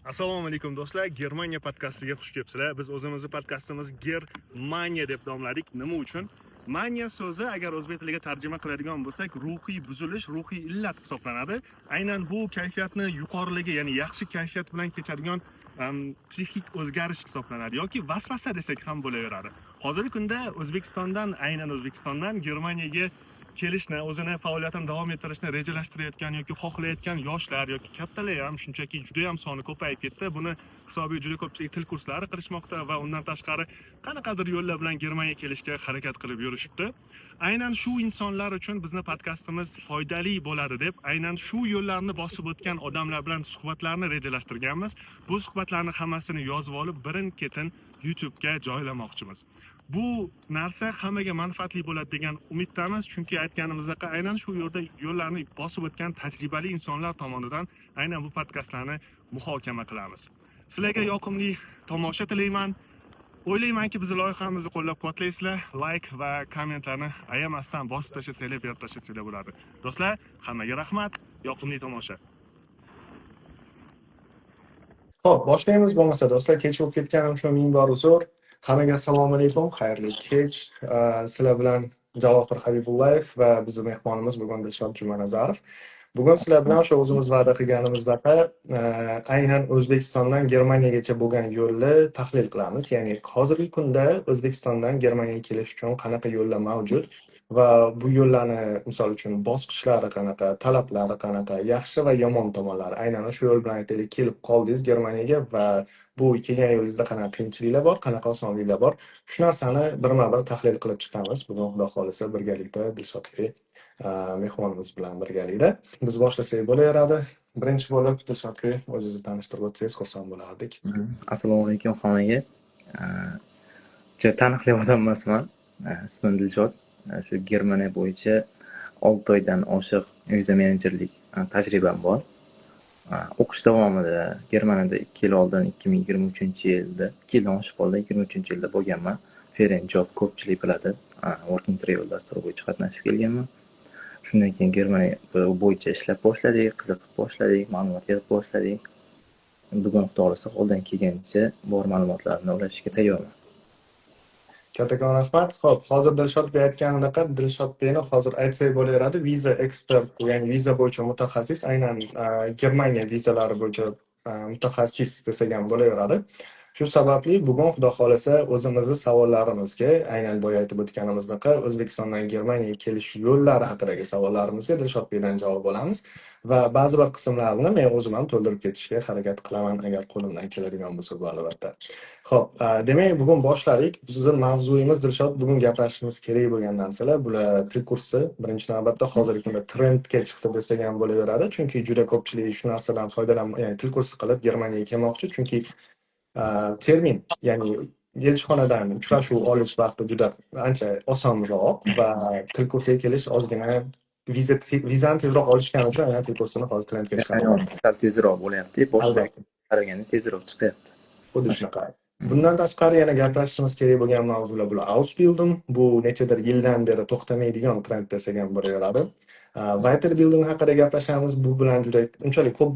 Assalomu alaykum, do'stlar. Germaniya podkastiga xush kelibsizlar. Biz o'zimizni podkastimiz Germaniya deb nomladik. Nima uchun? Maniya so'zi, agar o'zbek tiliga tarjima qiladigan bo'lsak, ruhiy buzilish, ruhiy illat hisoblanadi. Aynan bu kayfiyatni yuqoriligi, ya'ni yaxshi kayfiyat bilan kechadigan psixik o'zgarish hisoblanadi yoki vasvasa desak ham bo'laveradi. Hozirgi kunda O'zbekistondan, aynan O'zbekistondan Germaniyaga kelishni, o'zini faoliyatini davom ettirishni rejalashtirayotgan yoki xohlayotgan yoshlar yoki kattalar ham shunchaki juda ham soni ko'payib ketdi. Buni hisobiga juda ko'pchilik til kurslari qilishmoqda va undan tashqari qanaqadir yo'llar bilan Germaniyaga kelishga harakat qilib yurishibdi. Aynan shu insonlar uchun bizni podkastimiz foydali bo'ladi deb, aynan shu yo'llarni bosib o'tgan odamlar bilan suhbatlarni rejalashtirganmiz. Bu suhbatlarni hammasini yozib olib, birin-ketin YouTube'ga joylamoqchimiz. Bu narsa hammaga manfaatli bo'ladi degan umiddamiz, chunki aytganimizdek, aynan shu yo'lda yo'llarni bosib o'tgan tajribali insonlar tomonidan aynan bu podkastlarni muhokama qilamiz. Sizlarga yoqimli tomosha tilayman. O'ylaymanki, bizni loyihamizni qo'llab-quvvatlaysizlar. Layk va kommentlarni ayamasdan bosib tashlasanglar, berib tashlasanglar bo'ladi. Do'stlar, hammaga rahmat. Yoqimli tomosha. Xo'p, boshlaymiz bo'lmasa, do'stlar, kech bo'lib ketganim uchun ming bor uzr. Hammaga assalomu alaykum, xayrli kech. Sizlar bilan Javohir Habibullayev va bizni mehmonimiz bugun Dilshod Jumanazarov. Bugun sizlar bilan o'sha o'zimiz va'da qilganimizdaqa aynan O'zbekistondan Germaniyagacha bo'lgan yo'lni tahlil qilamiz. Ya'ni hozirgi kunda O'zbekistondan Germaniyaga kelish uchun qanaqa yo'llar mavjud va bu yo'llarni, misol uchun, bosqichlari qanaqa, talablari qanaqa, yaxshi va yomon tomonlari. Aynan o'sha yo'l bilan, aytaylik, kelib qoldingiz Germaniyaga va bu kelgan yo'lingizda qanaqa qiyinchiliklar bor, qanaqa osonliklar bor. Shu narsani birma-bir tahlil qilib chiqamiz. Bugun, Xudo xohlasa, birgalikda Dilshodbek mehmonimiz bilan birgalikda. Biz boshlasak bo'laveradi. Birinchi bo'lib, Dilshodbek, o'zingizni tanishtirib o'tsangiz, xursand bo'lardik. Assalomu alaykum hammaga. Juda taniqli odam emasman. Ismim Dilshod. Shu Germaniya bo'yicha 6 oydan oshiq viza menejerlik tajribam bor. O'qish davomida Germaniyada 2 yil oldin, 2023-yilda, 2 yildan oshib qoldi, 23-yilda bo'lganman. Ferienjob, ko'pchilik biladi. Working Travel dasturi bo'yicha qatnashib kelganman. Shundan keyin Germaniya bo'yicha ishlab boshladik, qiziqib boshladik, ma'lumot yig'ib boshladik. Bugun, Xudo xohlasa, qo'ldan kelgancha bor ma'lumotlarni ulashishga tayyorman. Kattakon rahmat. Xo'p, hozir Dilshod bey aytganidaqa, Dilshod beyni hozir aytsak bo'laveradi, viza ekspert, ya'ni viza bo'yicha mutaxassis, aynan Germaniya vizalari bo'yicha mutaxassis desak ham bo'laveradi. Shu sababli bugun, Xudo xohlasa, o'zimizni savollarimizga, aynan boya aytib o'tganimizdaqa, O'zbekistondan Germaniyaga kelish yo'llari haqidagi savollarimizga Dilshod beydan javob olamiz va ba'zi bir qismlarini men o'zim ham to'ldirib ketishga harakat qilaman, agar qo'limdan keladigan bo'lsa bu, albatta. Xo'p, demak, bugun boshladik. Bizni mavzuyimiz, Dilshod, bugun gaplashishimiz kerak bo'lgan narsalar bular til kursi. Birinchi navbatda hozirgi kunda trendga chiqdi desak ham bo'laveradi, chunki juda ko'pchilik shu narsadan foydalan, ya'ni til kursi qilib Germaniyaga kelmoqchi, chunki termin, ya'ni elchixonadan uchrashuv olish vaqti juda ancha osonroq va til kursiga kelish ozgina vizani tezroq olishgani uchun aynan til kursini hozir trendga chiqardi. Sal tezroq bo'lyapti, boshqa qaraganda tezroq chiqyapti. Xuddi shunaqa. Bundan tashqari yana gaplashishimiz kerak bo'lgan mavzular bular Ausbildung, bu nechadir yildan beri to'xtamaydigan trend desak ham bo'laveradi. Weiterbildung haqida gaplashamiz. Bu bilan juda unchalik ko'p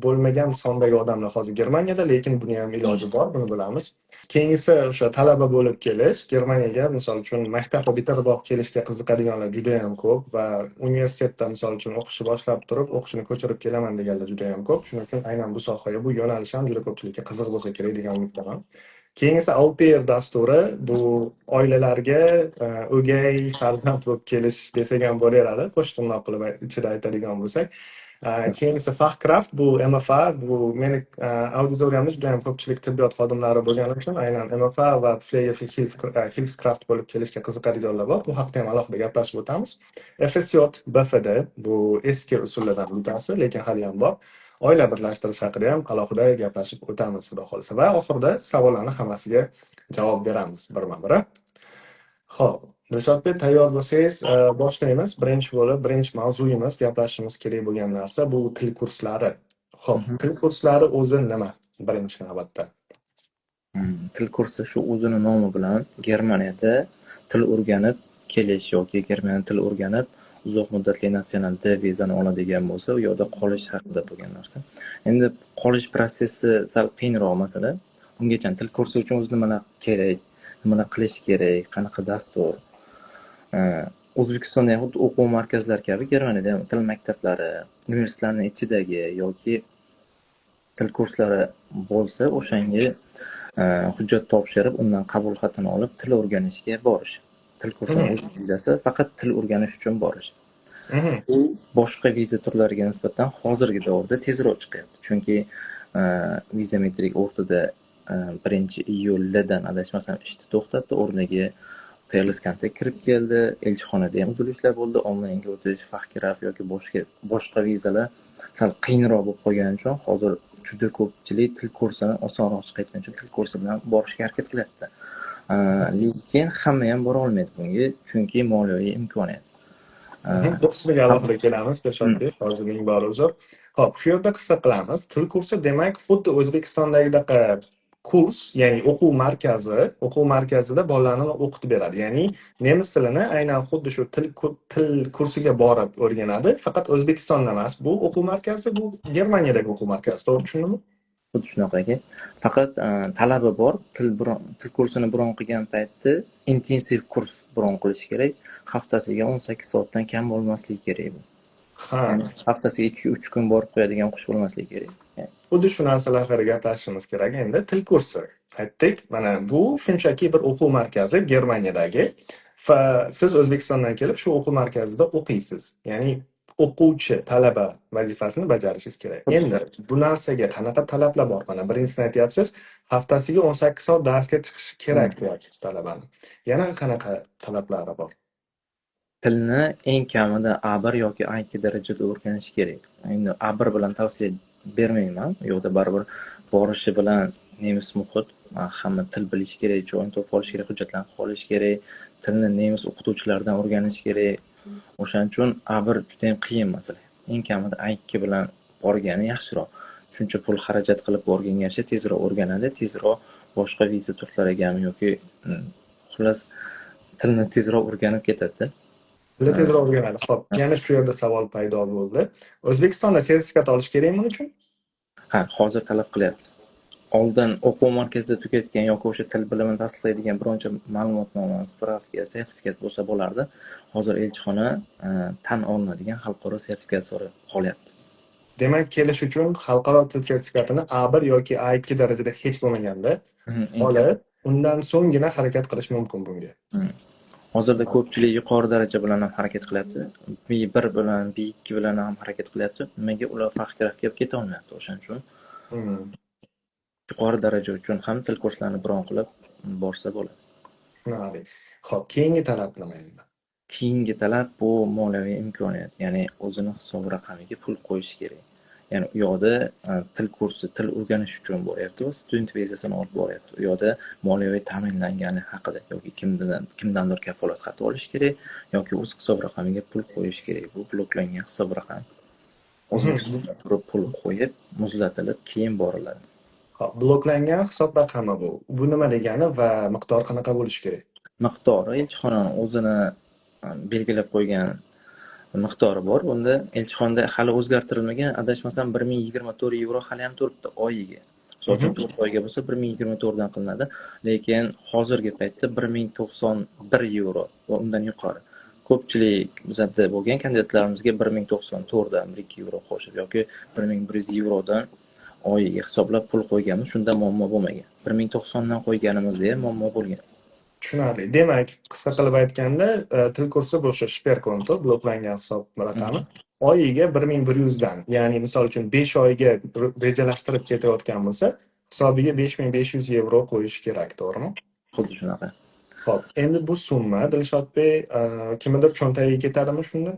bo'lmagan sondagi odamlar hozir Germaniyada, lekin buni ham iloji bor, buni bilamiz. Keyingisi o'sha talaba bo'lib kelish Germaniyaga, misol uchun, maktabni bitiriboq kelishga qiziqadiganlar juda ham ko'p va universitetda, misol uchun, o'qishni boshlab turib, o'qishini ko'chirib kelaman deganlar juda ham ko'p. Shuning uchun aynan bu sohaga, bu yo'nalish ham juda ko'pchilikka qiziq bo'lsa kerak degan umiddaman. Keyingisi Au Pair dasturi, bu oilalarga o'gay farzand bo'lib kelish desak ham bo'laveradi, qo'shtirnoq qilib ichida aytadigan bo'lsak. Keyingisi Fachkraft, bu MFA, bu meni auditoriyamda juda ham ko'pchilik tibbiyot xodimlari bo'lgani uchun aynan MFA va Hilfskraft bo'lib kelishga qiziqadiganlar bor. Bu haqda ham alohida gaplashib o'tamiz. FSJ, BFD, bu eski usullardan bittasi, lekin hali ham bor. Oila birlashtirish haqida ham alohida gaplashib o'tamiz, Xudo xohlasa, va oxirida savollarni hammasiga javob beramiz birma-bir. Xo'p, Dilshodbek, tayyor bo'lsangiz, boshlaymiz. Birinchi bo'lib, birinchi mavzuyimiz, gaplashishimiz kerak bo'lgan narsa bu til kurslari. Xo'p, til kurslari o'zi nima birinchi navbatda? Til kursi shu o'zini nomi bilan Germaniyada til o'rganib kelish yoki Germaniyada til o'rganib Uzoq muddatli National D vizani oladigan bo'lsa, u yoqda qolish haqida bo'lgan narsa. Endi qolish protsessi sal qiyinroq masala. Ungacha til kursi uchun o'zi nimalar kerak, nimalar qilish kerak, qanaqa dastur. O'zbekistonda ham xuddi o'quv markazlari kabi Germaniyada ham til maktablari, universitetlarning ichidagi yoki til kurslari bo'lsa, o'shanga hujjat topshirib, undan qabul xatini olib, til o'rganishga borish. Til kursini o'z vizasi faqat til o'rganish uchun borish. U boshqa viza turlariga nisbatan hozirgi davrda tezroq chiqyapti. Chunki VisaMetric o'rtada 1-iyuldan, adashmasam, ishni to'xtatdi, o'rniga TLScontact kirib keldi, elchixonada ham uzilishlar bo'ldi, onlaynga o'tish, Fachkraft yoki boshqa vizalar sal qiyinroq bo'lib qolgani uchun hozir juda ko'pchilik til kursini osonroq chiqayotgani uchun til kursi bilan borishga harakat qilyapti. Lekin hamma ham bora olmaydi bunga, chunki moliyaviy imkoniyat. Bu qismiga alohida kelamiz, Dilshodbek, hozir ming bor uzr. Xo'p, shu yerda qissa qilamiz. Til kursi demak xuddi O'zbekistondagidaqa kurs, ya'ni o'quv markazi, o'quv markazida bolalarni o'qitib beradi. Ya'ni nemis tilini aynan xuddi shu til kursiga borib o'rganadi. Faqat O'zbekistonda emas, bu o'quv markazi, bu Germaniyadagi o'quv markazi. To'g'ri tushundimmi? Xuddi shunaqa aka. Faqat talabi bor, til kursini bron qilgan paytda intensiv kurs bron qilish kerak. Haftasiga 18 soatdan kam bo'lmasligi kerak bu. Ya'ni haftasiga 2-3 kun borib qo'yadigan o'qish bo'lmasligi kerak. Xuddi shu narsalar haqida gaplashishimiz kerak endi. Til kursi. Aytdik, mana bu shunchaki bir o'quv markazi Germaniyadagi va siz O'zbekistondan kelib shu o'quv markazida o'qiysiz. Ya'ni o'quvchi, talaba vazifasini bajarishingiz kerak. Endi bu narsaga qanaqa talablar bor? Mana birinchisini aytyapsiz, haftasiga 18 soat darsga chiqishi kerak deyapsiz talabani. Yana qanaqa talablari bor? Tilni eng kamida A1 yoki A2 darajada o'rganish kerak. Endi A1 bilan tavsiya bermayman. U yoqda baribir borishi bilan nemis muhit, hamma til bilish kerak, joyini topib olish kerak, hujjatlarni qilib olish kerak, tilni nemis o'qituvchilaridan o'rganish kerak. O'shaning uchun A1 juda ham qiyin masala. Eng kamida A2 bilan borgani yaxshiroq. Shuncha pul xarajat qilib borganga yarasha tezroq o'rganadi, tezroq boshqa viza turlariga ham yoki xullas tilni tezroq o'rganib ketadi. Tilni tezroq o'rganadi. Xo'p, yana shu yerda savol paydo bo'ldi. O'zbekistonda sertifikat olish kerakmi buning uchun? Ha, hozir talab qilyapti. Oldin o'quv markazida tugatgan yoki o'sha til bilimini tasdiqlaydigan bironcha ma'lumotnoma, spravka, sertifikat bo'lsa bo'lardi. Hozir elchixona tan olinadigan xalqaro sertifikat so'rab qolyapti. Demak, kelish uchun xalqaro til sertifikatini A1 yoki A2 darajada hech bo'lmaganda olib, undan so'nggina harakat qilish mumkin bunga. Hozirda ko'pchilik yuqori daraja bilan ham harakat qilyapti. B1 bilan, B2 bilan ham harakat qilyapti. Nimaga ular Fachkraftga keta olmayapti? O'shaning uchun yuqori daraja uchun ham til kurslarini bron qilib borsa bo'ladi. Tushunarli. Xo'p, keyingi talab nima endi? Keyingi talab bu moliyaviy imkoniyat, ya'ni o'zini hisob raqamiga pul qo'yish kerak. Ya'ni u yoqda til kursi, til o'rganish uchun boryapti va student vizasini olib boryapti. U yoqda moliyaviy ta'minlangani haqida yoki kimdandir kafolat xati olish kerak yoki o'z hisob raqamiga pul qo'yish kerak. Bu bloklangan hisob raqam. O'zbekistonda turib pul qo'yib, muzlatilib, keyin boriladi. Xo'p, bloklangan hisob raqami bu. Bu nima degani va miqdor qanaqa bo'lishi kerak? Miqdori elchixonaning o'zini belgilab qo'ygan miqdori bor. Bunda elchixonada hali o'zgartirilmagan, adashmasam 1024 yevro hali ham turibdi oyiga. Misol uchun 4 oyga bo'lsa 1024 dan qilinadi, lekin hozirgi paytda 1091 yevro va undan yuqori. Ko'pchilik bizada bo'lgan kandidatlarimizga 1094 dan 1-2 yevro qo'shib yoki 1100 yevrodan oyiga hisoblab pul qo'yganmiz, shunda muammo bo'lmagan. 1090 dan qo'yganimizda ham muammo bo'lgan. Tushunarli. Demak, qisqa qilib aytganda, til kursi bu o'sha Sperrkonto, bloklangan hisob raqami oyiga 1100 dan, ya'ni misol uchun 5 oyga rejalashtirib ketayotgan bo'lsa, hisobiga 5500 yevro qo'yish kerak, to'g'rimi? Xuddi shunaqa. Xo'p, endi bu summa Dilshodbek, kimnidir cho'ntagiga ketadimi shunda?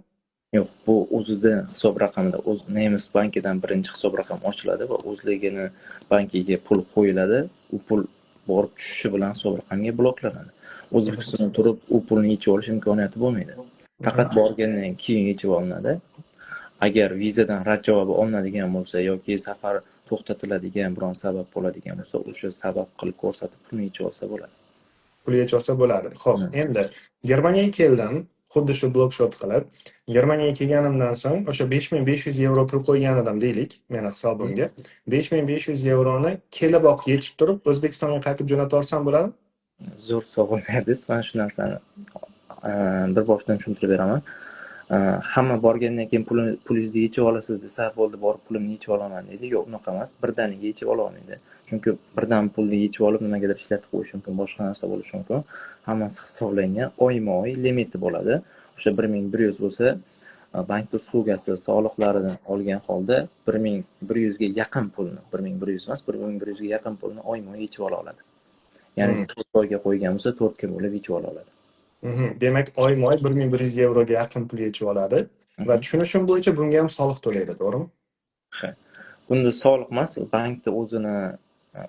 Yo'q, bu o'zida hisob raqamida, o'z nemis bankidan birinchi hisob raqam ochiladi va o'zligini bankiga pul qo'yiladi. U pul borib tushishi bilan hisob raqamga bloklanadi. O'zbekistonda turib u pulni yechib olish imkoniyati bo'lmaydi. Faqat borgandan keyin yechib olinadi. Agar vizadan rad javobi olinadigan bo'lsa yoki safar to'xtatiladigan biron sabab bo'ladigan bo'lsa, o'sha sabab qilib ko'rsatib pulni yechib olsa bo'ladi. Pul yechib olsa bo'ladi. Xo'p, endi Germaniyaga keldim. Xuddi shu блок-счёт qilib, Germaniyaga kelganimdan so'ng o'sha 5500 yevro pul qo'ygan edim deylik, meni hisobimga. 5500 yevroni keliboq yechib turib, O'zbekistonga qaytib jo'nata olsam bo'ladimi? Zo'r savol berdingiz. Mana shu narsani bir boshdan tushuntirib beraman. Hamma borgandan keyin pulingizni yechib olasiz desa, bo'ldi, borib pulimni yechib olaman deydi. Yo'q, unaqa emas. Birdaniga yechib ola olmaydi. Chunki birdan pulni yechib olib nimagadir ishlatib qo'yish mumkin, boshqa narsa bo'lishi mumkin. Hammasi hisoblangan, oyma-oy limiti bo'ladi. O'sha 1100 bo'lsa, bankda услуга si, soliqlarini olgan holda 1100 ga yaqin pulni, 1100 emas, 1100 ga yaqin pulni oyma-oy yechib ola oladi. Ya'ni 4 oyga qo'ygan bo'lsa, 4 ga bo'lib yechib ola oladi. Demak, oyma-oy 1100 yevroga yaqin pul yechib oladi va tushunishim bo'yicha bunga ham soliq to'laydi, to'g'rimi? Ha. Bunda soliq emas, bankda o'zini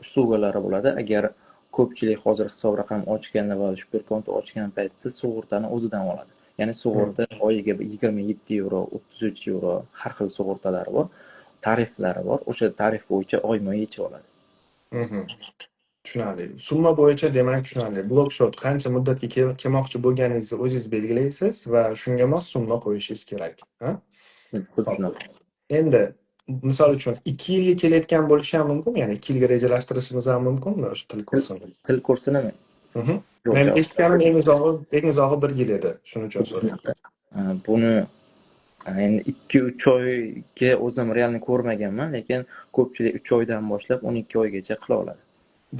услуга lari bo'ladi. Agar ko'pchilik hozir hisob raqam ochganda va Sperkonto ochgan paytda sug'urtani o'zidan oladi. Ya'ni sug'urta oyiga 27 yevro, 33 yevro har xil sug'urtalari bor, tariflari bor. O'sha tarif bo'yicha oyma-oy yechib oladi. Tushunarli. Summa bo'yicha demak tushunarli. Блок-счёт qancha muddatga kelmoqchi bo'lganingizni o'zingiz belgilaysiz va shunga mos summa qo'yishingiz kerak. Ha? Xuddi shunaqa. Endi misol uchun 2 yilga kelayotgan bo'lishi ham mumkinmi? Ya'ni 2 yilga rejalashtirishimiz ham mumkinmi o'sha til kursini? Til kursinimi? Mhm. Yo'q, Men javob. eshitganim eng uzog'i 1 yil edi. Shuning uchun so'radim. Buni endi 2-3 oyga o'zim реально ko'rmaganman, lekin ko'pchilik 3 oydan boshlab 12 oygacha qila oladi.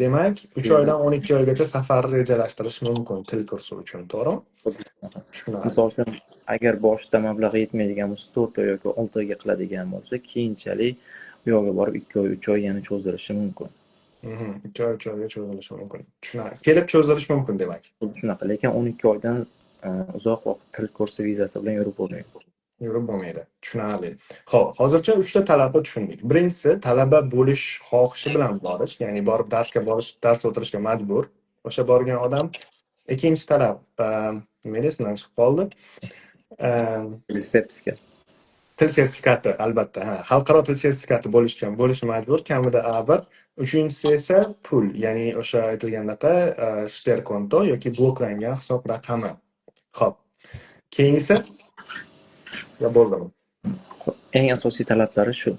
Demak, 3 oydan 12 oygacha safarni rejalashtirish mumkin til kursi uchun, to'g'rimi? Xuddi shunaqa. Tushunarli. Misol uchun, agar boshida mablag'i yetmaydigan bo'lsa, 4 oy yoki 6 oyga qiladigan bo'lsa, keyinchalik u yoqqa borib 2 oy, 3 oy yana cho'zdirishi mumkin. 2 oy, 3 oyga cho'zilishi mumkin. Tushunarli. Kelib cho'zdirish mumkin demak. Xuddi shunaqa, lekin 12 oydan uzoq vaqt til kursi vizasi bilan yurib bo'lmaydi. Yurib bo'lmaydi. Tushunarli. Xo'p, hozircha 3 ta talabni tushundik. Birinchisi talaba bo'lish xohishi bilan borish, ya'ni borib darsga borish, dars o'tirishga majbur o'sha borgan odam. Ikkinchi talab, nima esimdan chiqib qoldi. Sertifikat. Til sertifikati, albatta, ha, xalqaro til sertifikati bo'lishi majbur, kamida A1. Uchinchisi esa pul, ya'ni o'sha aytilgandaqa Sperkonto yoki bloklangan hisob raqami. Xo'p. Keyingisi yo bo'ldimi? Eng asosiy talablari shu.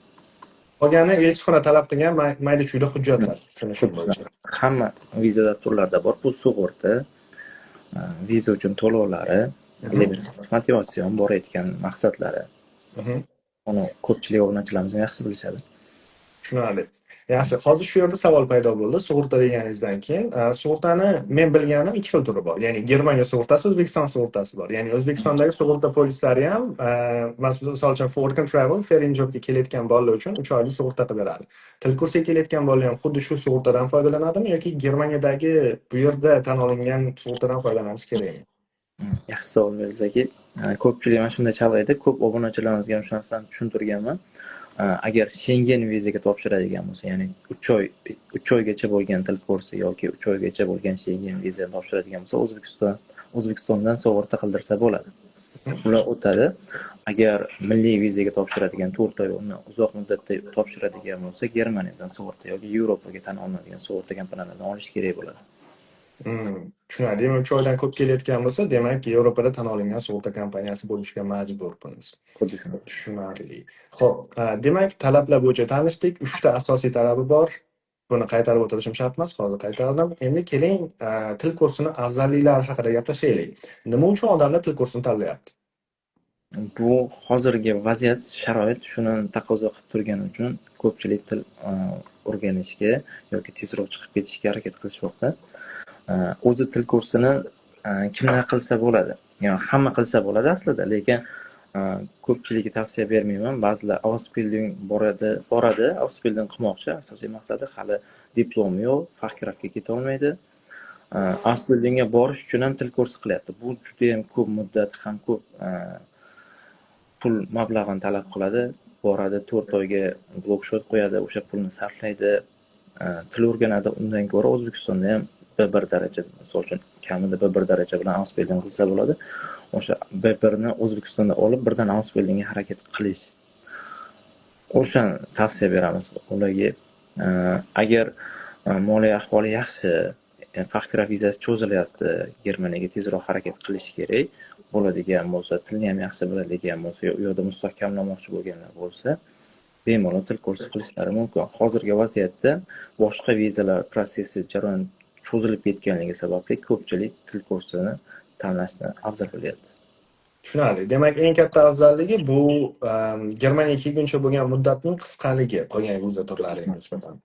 Qolgani elchixona talab qilgan mayda-chuyda hujjatlar, tushunishim bo'yicha. Hamma viza dasturlarida bor. Bu sug'urta, viza uchun to'lovlari, motivatsion borayotgan maqsadlari. Uni ko'pchilik obunachilarimiz ham yaxshi bilishadi. Tushunarli. Yaxshi, hozir shu yerda savol paydo bo'ldi. Sug'urta deganingizdan keyin, sug'urtani men bilganim ikki xil turi bor. Ya'ni Germaniya sug'urtasi, O'zbekiston sug'urtasi bor. Ya'ni O'zbekistondagi sug'urta polislari ham, misol uchun Work and Travel, Ferienjobga kelayotgan bolalar uchun 3 oylik sug'urta qilib beradi. Til kursiga kelayotgan bolalar ham xuddi shu sug'urtadan foydalanadimi yoki Germaniyadagi bu yerda tan olingan sug'urtadan foydalanish kerakmi? Yaxshi savol berdingiz aka. Ko'pchilik mana shunday chalg'iydi. Ko'p obunachilarimizga ham shu narsani tushuntirganman. Agar Schengen vizaga topshiradigan bo'lsa, ya'ni 3 oy, 3 oygacha bo'lgan til kursi yoki 3 oygacha bo'lgan Schengen vizani topshiradigan bo'lsa, O'zbekistondan sug'urta qildirsa bo'ladi. Ular o'tadi. Agar milliy vizaga topshiradigan 4 oy undan uzoq muddatda topshiradigan bo'lsa, Germaniyadan sug'urta yoki Yevropaga tan olinadigan sug'urta kompaniyalaridan olish kerak bo'ladi. Tushunarli. Demak, 3 oydan ko'p kelayotgan bo'lsa, demak, Yevropada tan olingan sug'urta kompaniyasi bo'lishga majbur bunisi. Xuddi shunday. Tushunarli. Xo'p, demak, talablar bo'yicha tanishdik. 3 ta asosiy talabi bor. Buni qaytarib o'tirishim shart emas, hozir qaytardim. Endi keling, til kursini afzalliklari haqida gaplashaylik. Nima uchun odamlar til kursini tanlayapti? Bu hozirgi vaziyat, sharoit shuni taqozo qilib turgani uchun ko'pchilik til o'rganishga yoki tezroq chiqib ketishga harakat qilishmoqda. O'zi til kursini kimlar qilsa bo'ladi? Ya'ni hamma qilsa bo'ladi aslida, lekin ko'pchilikka tavsiya bermayman. Ba'zilar Ausbildung boradi, Ausbildung qilmoqchi. Asosiy maqsadi hali diplomi yo'q, Fachkraftga keta olmaydi. Ausbildungga borish uchun ham til kursi qilyapti. Bu juda ham ko'p muddat ham ko'p pul mablag'ini talab qiladi. Boradi, 4 oyga блок-счёт qo'yadi, o'sha pulni sarflaydi, til o'rganadi. Undan ko'ra O'zbekistonda ham B1 daraja, misol uchun kamida B1 daraja bilan Ausbildung qilsa bo'ladi. O'sha B1ni O'zbekistonda olib, birdan Ausbildungga harakat qilish. O'shani tavsiya beramiz ularga. Agar moliya ahvoli yaxshi, Fachkraft vizasi cho'zilyapti, Germaniyaga tezroq harakat qilish kerak. bo'ladigan bo'lsa, tilni ham yaxshi biladigan bo'lsa, u yoqda mustahkamlamoqchi bo'lganlar bo'lsa, bemalol til kursi qilishlari mumkin. Hozirgi vaziyatda boshqa vizalar protsessi jarayon cho'zilib ketganligi sababli ko'pchilik til kursini tanlashni afzal bilyapti. Tushunarli. Demak, eng katta afzalligi bu Germaniyaga kelguncha bo'lgan muddatning qisqaligi qolgan viza turlariga nisbatan.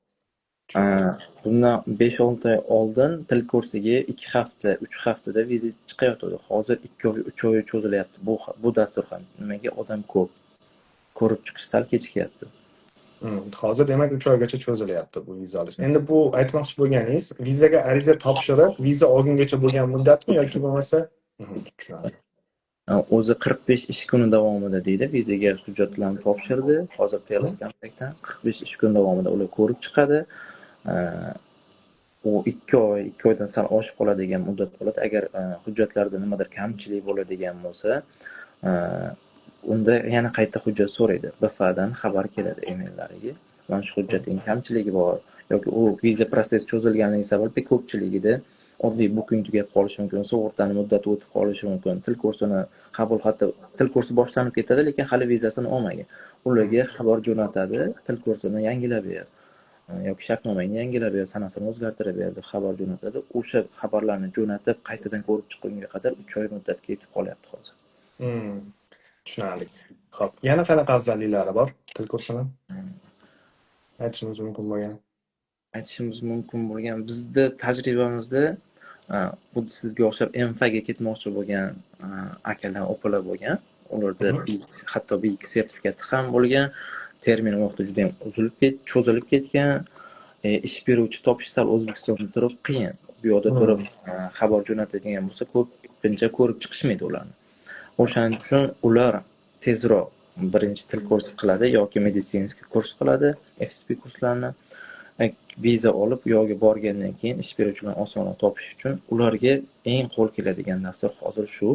Bundan 5-6 oy oldin til kursiga 2 hafta, 3 haftada viza chiqayotgandi. Hozir 2 oy, 3 oy cho'zilyapti. Bu dastur ham. Nimaga odam ko'p? Ko'rib chiqish sal kechikyapti. Hozir demak 3 oygacha cho'zilyapti bu viza olish. Endi bu aytmoqchi bo'lganingiz, vizaga ariza topshirib, viza olgungacha bo'lgan muddatmi yoki bo'lmasa? Tushunarli. O'zi 45 ish kuni davomida deydi, vizaga hujjatlarni topshirdi. Hozir TLScontact 45 ish kuni davomida ular ko'rib chiqadi. U 2 oy, 2 oydan sal oshib qoladigan muddat bo'ladi. Agar hujjatlarda nimadir kamchilik bo'ladigan bo'lsa, unda yana qayta hujjat so'raydi. BFAdan xabar keladi emaillariga. Mana shu hujjatning kamchiligi bor yoki u viza protsessi cho'zilganligi sababli ko'pchiligida oddiy booking tugab qolishi mumkin, sug'urtani muddati o'tib qolishi mumkin. Til kursini qabul xati, til kursi boshlanib ketadi, lekin hali vizasini olmagan. Ularga xabar jo'natadi, til kursini yangilab ber yoki shartnomangni yangilab ber, sanasini o'zgartirib ber deb xabar jo'natadi. O'sha xabarlarni jo'natib, qaytadan ko'rib chiqqunga qadar 3 oy muddat ketib qolyapti hozir. Tushunarli. Xo'p, yana qanaqa afzalliklari bor til kursini? Aytishimiz mumkin bo'lgan. Aytishimiz mumkin bo'lgan bizda tajribamizda xuddi sizga o'xshab MFga ketmoqchi bo'lgan akalar, opalar bo'lgan. Ularda hatto B2 sertifikati ham bo'lgan. Termin vaqti juda ham uzilib cho'zilib ketgan. Ish beruvchi topish sal O'zbekistonda turib qiyin. Bu yoqda turib xabar jo'natadigan bo'lsa, ko'pincha ko'rib chiqishmaydi ularni. O'shaning uchun ular tezroq birinchi til kursi qiladi yoki медицинский kurs qiladi, FSP kurslarini. Viza olib, u yoqga borgandan keyin ish beruvchi bilan osonroq topish uchun ularga eng qo'l keladigan dastur hozir shu.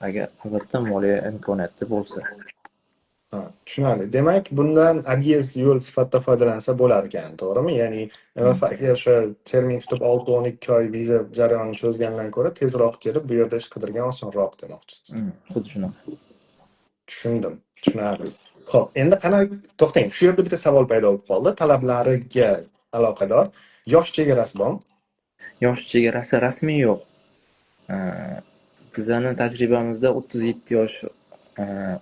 Agar albatta moliya imkoniyati bo'lsa. Tushunarli. Demak, bundan объезд yo'l sifatida foydalansa bo'lar ekan, to'g'rimi? Ya'ni MFAga o'sha termin kutib 6-12 oy viza jarayonini cho'zgandan ko'ra tezroq kelib bu yerda ish qidirgan osonroq demoqchisiz. Xuddi shunaqa. Tushundim. Tushunarli. Xo'p, endi qana to'xtang. Shu yerda bitta savol paydo bo'lib qoldi. Talablariga aloqador. Yosh chegarasi bormi? Yosh chegarasi rasmiy yo'q. Bizani tajribamizda 37 yosh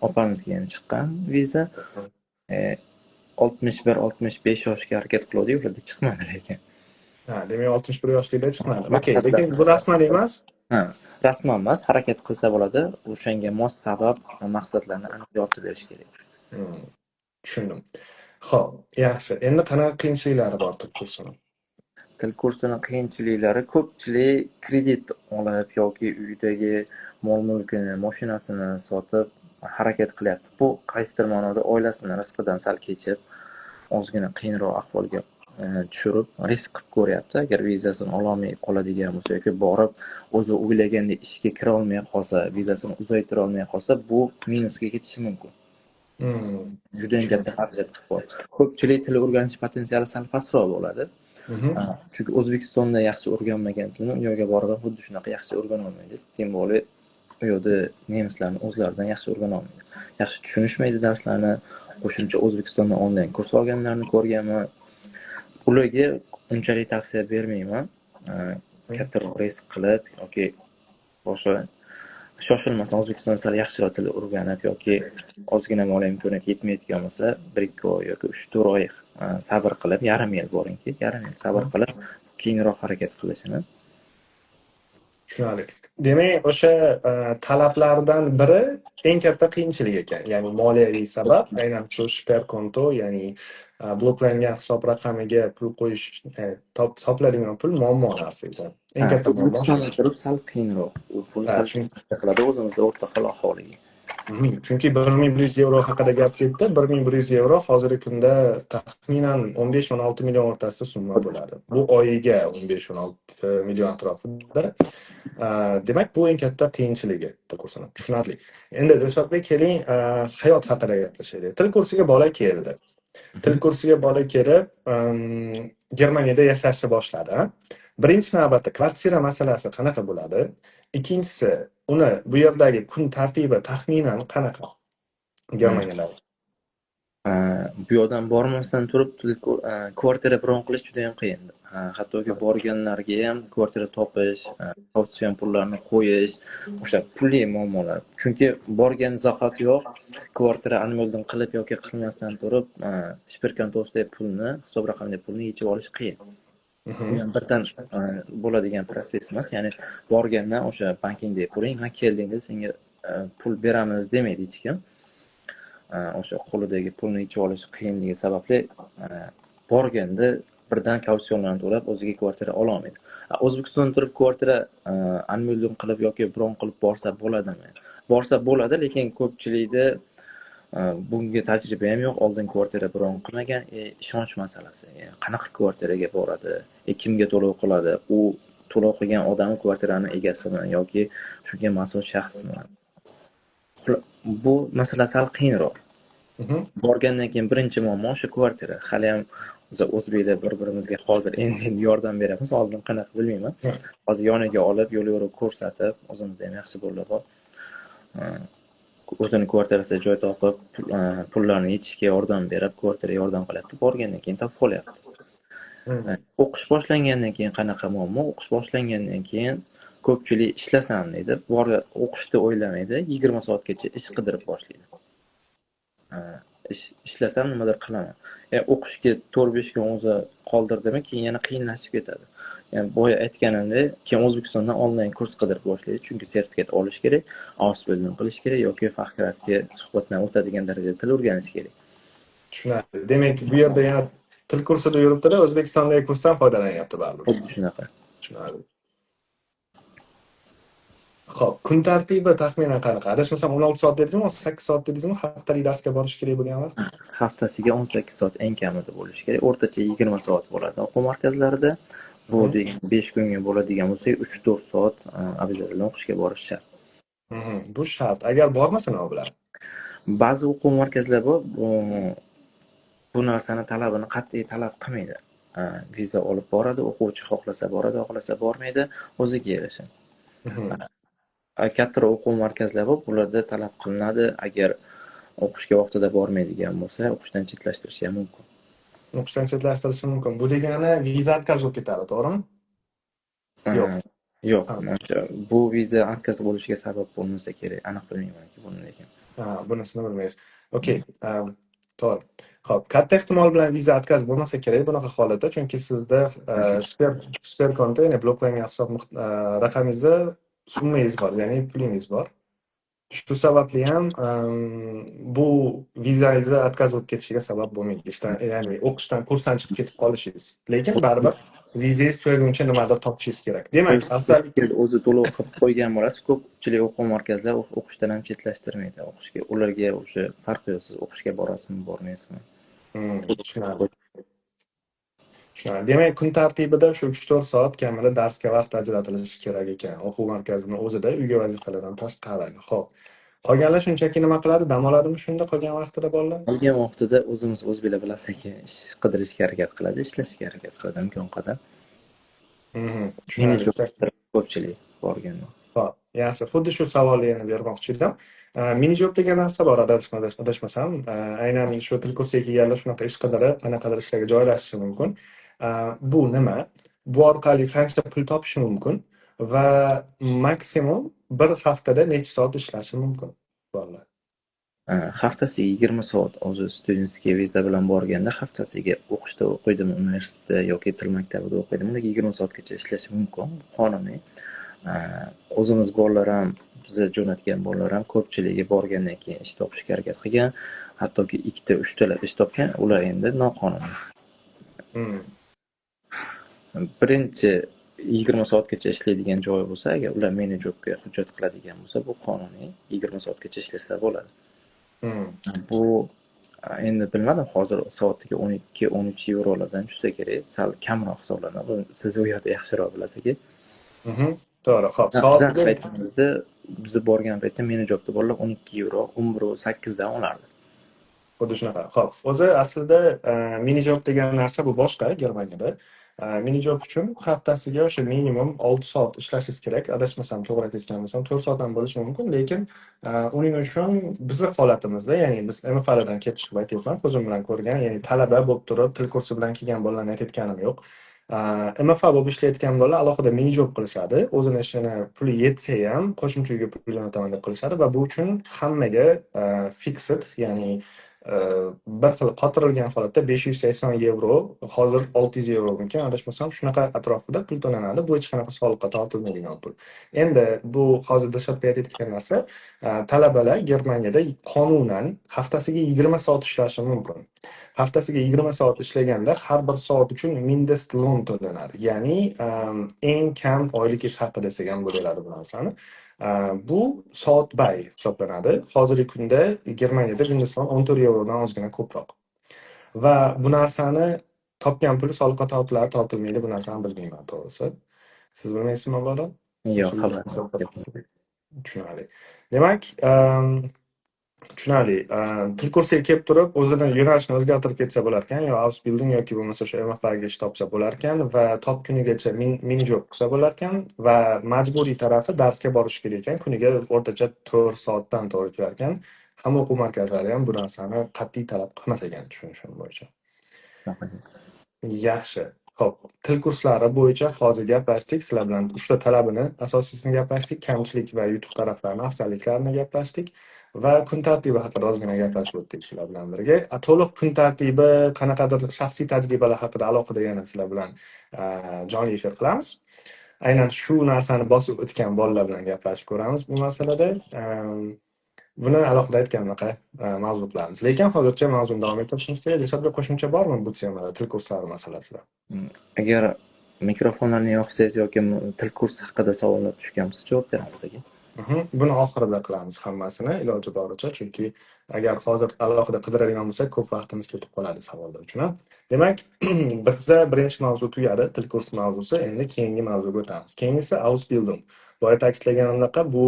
opamizga ham chiqqan viza. 61-65 yoshga harakat qiluvdik, ularda chiqmadi lekin. Ha, demak 61 yoshliklar chiqmadi. Okey, lekin bu rasman emas. Ha, rasman emas, harakat qilsa bo'ladi. O'shanga mos sabab, maqsadlarni aniq yoritib berish kerak. Tushundim. Xo'p, yaxshi. Endi qanaqa qiyinchiliklari bor til kursini? Til kursini qiyinchiliklari ko'pchilik kredit olib yoki uydagi mol-mulkini, mashinasini sotib harakat qilyapti. Bu qaysidir ma'noda oilasini rizqidan sal kechib, ozgina qiyinroq ahvolga tushirib, risk qilib ko'ryapti. Agar vizasini ololmay qoladigan bo'lsa yoki borib o'zi o'ylagandek ishga kira olmay qolsa, vizasini uzaytira olmay qolsa, bu minusga ketishi mumkin. Juda ham katta xarajat qilib qo'yadi. Ko'pchilik til o'rganish potensiali sal pastroq bo'ladi. Chunki O'zbekistonda yaxshi o'rganmagan tilni u yerga borib ham xuddi shunaqa yaxshi o'rgana olmaydi. Тем более u yerda nemislarni o'zlaridan yaxshi o'rgana olmaydi. Yaxshi tushunishmaydi darslarni. Qo'shimcha O'zbekistonda onlayn kurs olganlarni ko'rganman. Ularga unchalik tavsiya bermayman. Kattaroq risk qilib yoki boshqa shoshilmasdan O'zbekistonda sal yaxshiroq til o'rganib yoki ozgina moliya imkoniyati yetmayotgan bo'lsa, 1-2 oy yoki 3-4 oy sabr qilib, yarim yil boringki, yarim yil sabr qilib, keyinroq harakat qilishini. Tushunarli. Demak, o'sha talablardan biri eng katta qiyinchilik ekan. Ya'ni moliyaviy sabab, aynan shu Sperrkonto, ya'ni bloklangan hisob raqamiga pul qo'yish, topiladigan pul muammo narsa ekan. Eng katta muammo. O'zbekistonda turib sal qiyinroq. U pul sal qiladi o'zimizda o'rta xil aholiga. Chunki 1100 yevro haqida gap ketdi. 1100 yevro hozirgi kunda taxminan 15-16 million o'rtasida summa bo'ladi. Bu oyiga 15-16 million atrofida. Demak, bu eng katta qiyinchiligi til kursini. Tushunarli. Endi Dilshodbek, keling, hayot haqida gaplashaylik. Til kursiga bola keldi. Til kursiga bola kelib, Germaniyada yashashni boshladi. Birinchi navbatda kvartira masalasi qanaqa bo'ladi? Ikkinchisi, Uni bu yerdagi kun tartibi taxminan qanaqa Germaniyada? Bu yoqdan bormasdan turib kvartira bron qilish juda ham qiyin. Hattoki borganlarga ham kvartira topish, kautsiyon pullarni qo'yish, o'sha pulli muammolar. Chunki borgan zahotiyoq kvartira Anmeldung qilib yoki qilmasdan turib, Sperrkontosidagi pulni, hisob raqamidagi pulni yechib olish qiyin. Bu ham birdan bo'ladigan protsess emas. Ya'ni borgandan o'sha bankingdagi puling, ha, kelding deb senga pul beramiz demaydi hech kim. O'sha qo'lidagi pulni yechib olish qiyinligi sababli borganda birdan kautsionlarni to'lab o'ziga kvartira ololmaydi. O'zbekistonda turib kvartira Anmeldung qilib yoki bron qilib borsa bo'ladimi? Borsa bo'ladi, lekin ko'pchilikda bunga tajriba ham yo'q, oldin kvartira bron qilmagan, ishonch masalasi. Ya'ni qanaqa kvartiraga boradi, kimga to'lov qiladi, u to'lov qilgan odam kvartirani egasimi yoki shunga mas'ul shaxsmi? Bu masala sal qiyinroq. Borgandan keyin birinchi muammo o'sha kvartira. Hali ham biz o'zbeklar bir-birimizga hozir endi yordam beramiz, oldin qanaqa bilmayman. Hozir yoniga olib, yo'l yo'riq ko'rsatib, o'zimizda ham yaxshi bolalar bor. O'zini kvartirasida joy topib, pullarni yechishga yordam berib, kvartira yordam qilyapti. Borgandan keyin topib olyapti. O'qish boshlangandan keyin qanaqa muammo? O'qish boshlangandan keyin ko'pchilik ishlasam deydi, borib o'qishni o'ylamaydi, 20 soatgacha ish qidirib boshlaydi. Ishlasam nimadir qilaman. O'qishga 4-5 kun o'zi qoldirdimi, keyin yana qiyinlashib ketadi. Ya'ni boya aytganimdek, keyin O'zbekistondan onlayn kurs qidirib boshlaydi, chunki sertifikat olish kerak, Ausbildung qilish kerak yoki Fachkraftga suhbatdan o'tadigan darajada til o'rganish kerak. Tushunarli. Demak, bu yerda yana til kursida yuribdi-da, O'zbekistondagi kursdan foydalanyapti baribir. Xuddi shunaqa. Tushunarli. Xo'p, kun tartibi taxminan qanaqa? Adashmasam 16 soat dedingizmi, 18 soat dedingizmi? Haftalik darsga borish kerak bo'lgan vaqt? Haftasiga 18 soat eng kamida bo'lishi kerak. O'rtacha 20 soat bo'ladi o'quv markazlarida. Bu degan 5 kunga bo'ladigan bo'lsa, 3-4 soat обязательно o'qishga borish shart. Bu shart. Agar bormasa nima bo'ladi? Ba'zi o'quv markazlar bor, bu narsani talabini qat'iy talab qilmaydi. Viza olib boradi, o'quvchi xohlasa boradi, xohlasa bormaydi, o'ziga yarasha. Kattaroq o'quv markazlar bor, bularda talab qilinadi. Agar o'qishga vaqtida bormaydigan bo'lsa, o'qishdan chetlashtirishi ham mumkin. O'qishdan chetlashtirishi mumkin. Bu degani viza отказ bo'lib ketadi, to'g'rimi? Yo'q. Yo'q, manimcha bu viza отказ bo'lishiga sabab bo'lmasa kerak. Aniq bilmaymanki buni lekin. Ha, bunisini bilmaysiz. Okey, to'g'ri. Xo'p, katta ehtimol bilan viza отказ bo'lmasa kerak bunaqa holatda, chunki sizda Sperrkonto, ya'ni bloklangan hisob raqamingizda summangiz bor, ya'ni pulingiz bor. Shu sababli ham bu vizangizni отказ bo'lib ketishiga sabab bo'lmaydi. Ishdan, ya'ni o'qishdan, kursdan chiqib ketib qolishingiz. Lekin baribir vizangiz tugaguncha nimadir topishingiz kerak. Demak, afzal o'zi to'lov qilib qo'ygan bo'lasiz. Ko'pchilik o'quv markazlar o'qishdan ham chetlashtirmaydi. O'qishga ularga o'sha farqi yo'q, siz o'qishga borasizmi, bormaysizmi? Tushunarli. Tushunarli. Demak, kun tartibida shu 3-4 soat kamida darsga vaqt ajratilishi kerak ekan. O'quv markazining o'zida uyga vazifalardan tashqari. Xo'p. Qolganlar shunchaki nima qiladi? Dam oladimi shunda qolgan vaqtida bolalar? Qolgan vaqtida o'zimiz o'zbeklar bilasizki, ish qidirishga harakat qiladi, ishlashga harakat qiladi imkon qadar. Tushunarli. Ko'pchilik borganda. Xo'p, yaxshi. Xuddi shu savolni yana bermoqchi edim. Minijob degan narsa bor, adashmasam. Aynan shu til kursiga kelganlar shunaqa ish qidirib, qanaqadir ishlarga joylashishi mumkin. Bu nima? Bu orqali qancha pul topishi mumkin va maksimum bir haftada necha soat ishlashi mumkin bolalar? Haftasiga 20 soat o'zi студентский viza bilan borganda haftasiga o'qishda o'qiydimi, universitetda yoki til maktabida o'qiydimi, ularga 20 soatgacha ishlashi mumkin, bu qonuniy. O'zimiz bolalar ham, biza jo'natgan bolalar ham ko'pchiligi borgandan keyin ish topishga harakat qilgan, hattoki ikkita, uchtalab ish topgan, ular endi noqonuniy. Birinchi 20 soatgacha ishlaydigan joyi bo'lsa, agar ular Minijobga hujjat qiladigan bo'lsa, bu qonuniy 20 soatgacha ishlasa bo'ladi. Bu endi bilmadim, hozir soatiga 12-13 yevrolardan tushsa kerak, sal kamroq hisoblanadi. Buni siz u yerda yaxshiroq bilasizki. To'g'ri, xo'p, Bizning paytimizda, biz borgan paytda Minijobda bolalar 12 yevro, 11.8 dan olardi. Xuddi shunaqa. Xo'p, o'zi aslida Minijob degan narsa bu boshqa Germaniyada. Minijob uchun haftasiga o'sha minimum 6 soat ishlashingiz kerak. Adashmasam, to'g'ri aytayotgan bo'lsam, 4 soat ham bo'lishi mumkin, lekin uning uchun bizni holatimizda, ya'ni biz MFAlardan kelib chiqib aytyapman, ko'zim bilan ko'rgan, ya'ni talaba bo'lib turib, til kursi bilan kelgan bolalarni aytayotganim yo'q. MFA bo'lib ishlayotgan bolalar alohida minijob qilishadi. O'zini ishini puli yetsa ham qo'shimcha uyga pul jo'nataman deb qilishadi va bu uchun hammaga fixed, ya'ni bir xil qotirilgan holatda 580 yevro, hozir 600 yevromikan, adashmasam, shunaqa atrofida pul to'lanadi. Bu hech qanaqa soliqqa tortilmaydigan pul. Endi bu hozir Dilshodbek aytayotgan narsa, talabalar Germaniyada qonunan haftasiga 20 soat ishlashi mumkin. Haftasiga 20 soat ishlaganda har bir soat uchun Mindestlohn to'lanadi. Ya'ni eng kam oylik ish haqi desak ham bo'ladi bu narsani. Bu soatbay hisoblanadi. Hozirgi kunda Germaniyada Mindestlohn 14 yevrodan ozgina ko'proq. Va bu narsani topgan puli soliqqa tortiladi, tortilmaydi, bu narsani bilmayman to'g'risi. Siz bilmaysizmi, mabodo? Yo'q, xabarim. Tushunarli. Demak, tushunarli. Til kursiga kelib turib, o'zini yo'nalishini o'zgartirib ketsa bo'larkan, yo Ausbildung yoki bo'lmasa o'sha MFAga ish topsa bo'larkan va top kunigacha minijob qilsa bo'larkan va majburiy tarafi darsga borish kerak ekan, kuniga o'rtacha 4 soatdan to'g'ri kelar ekan. Hamma o'quv markazlari ham bu narsani qat'iy talab qilmas ekan, tushunishim bo'yicha. Yaxshi. Xo'p, til kurslari bo'yicha hozir gaplashdik. Sizlar bilan uchta talabini, asosiysini gaplashdik, kamchilik va yutuq taraflarini, afzalliklarini gaplashdik va kun tartibi haqida ozgina gaplashib o'tdik sizlar bilan birga. To'liq kun tartibi, qanaqadir shaxsiy tajribalar haqida alohida yana sizlar bilan jonli efir qilamiz. Aynan shu narsani bosib o'tgan bolalar bilan gaplashib ko'ramiz bu masalada. Buni alohida aytgan mavzu qilamiz. Lekin hozircha mavzuni davom ettirishimiz kerak. Dilshodbek, qo'shimcha bormi bu temada, til kurslari masalasida? Agar mikrofonlarni yoqsangiz yoki til kursi haqida savollar tushgan bo'lsa, javob beramiz aka. Buni oxirida qilamiz hammasini, iloji boricha, chunki agar hozir alohida qidiradigan bo'lsak, ko'p vaqtimiz ketib qoladi savollar uchun. Demak, bizda birinchi mavzu tugadi, til kursi mavzusi. Endi keyingi mavzuga o'tamiz. Keyingisi Ausbildung. Boya ta'kidlaganimdek, bu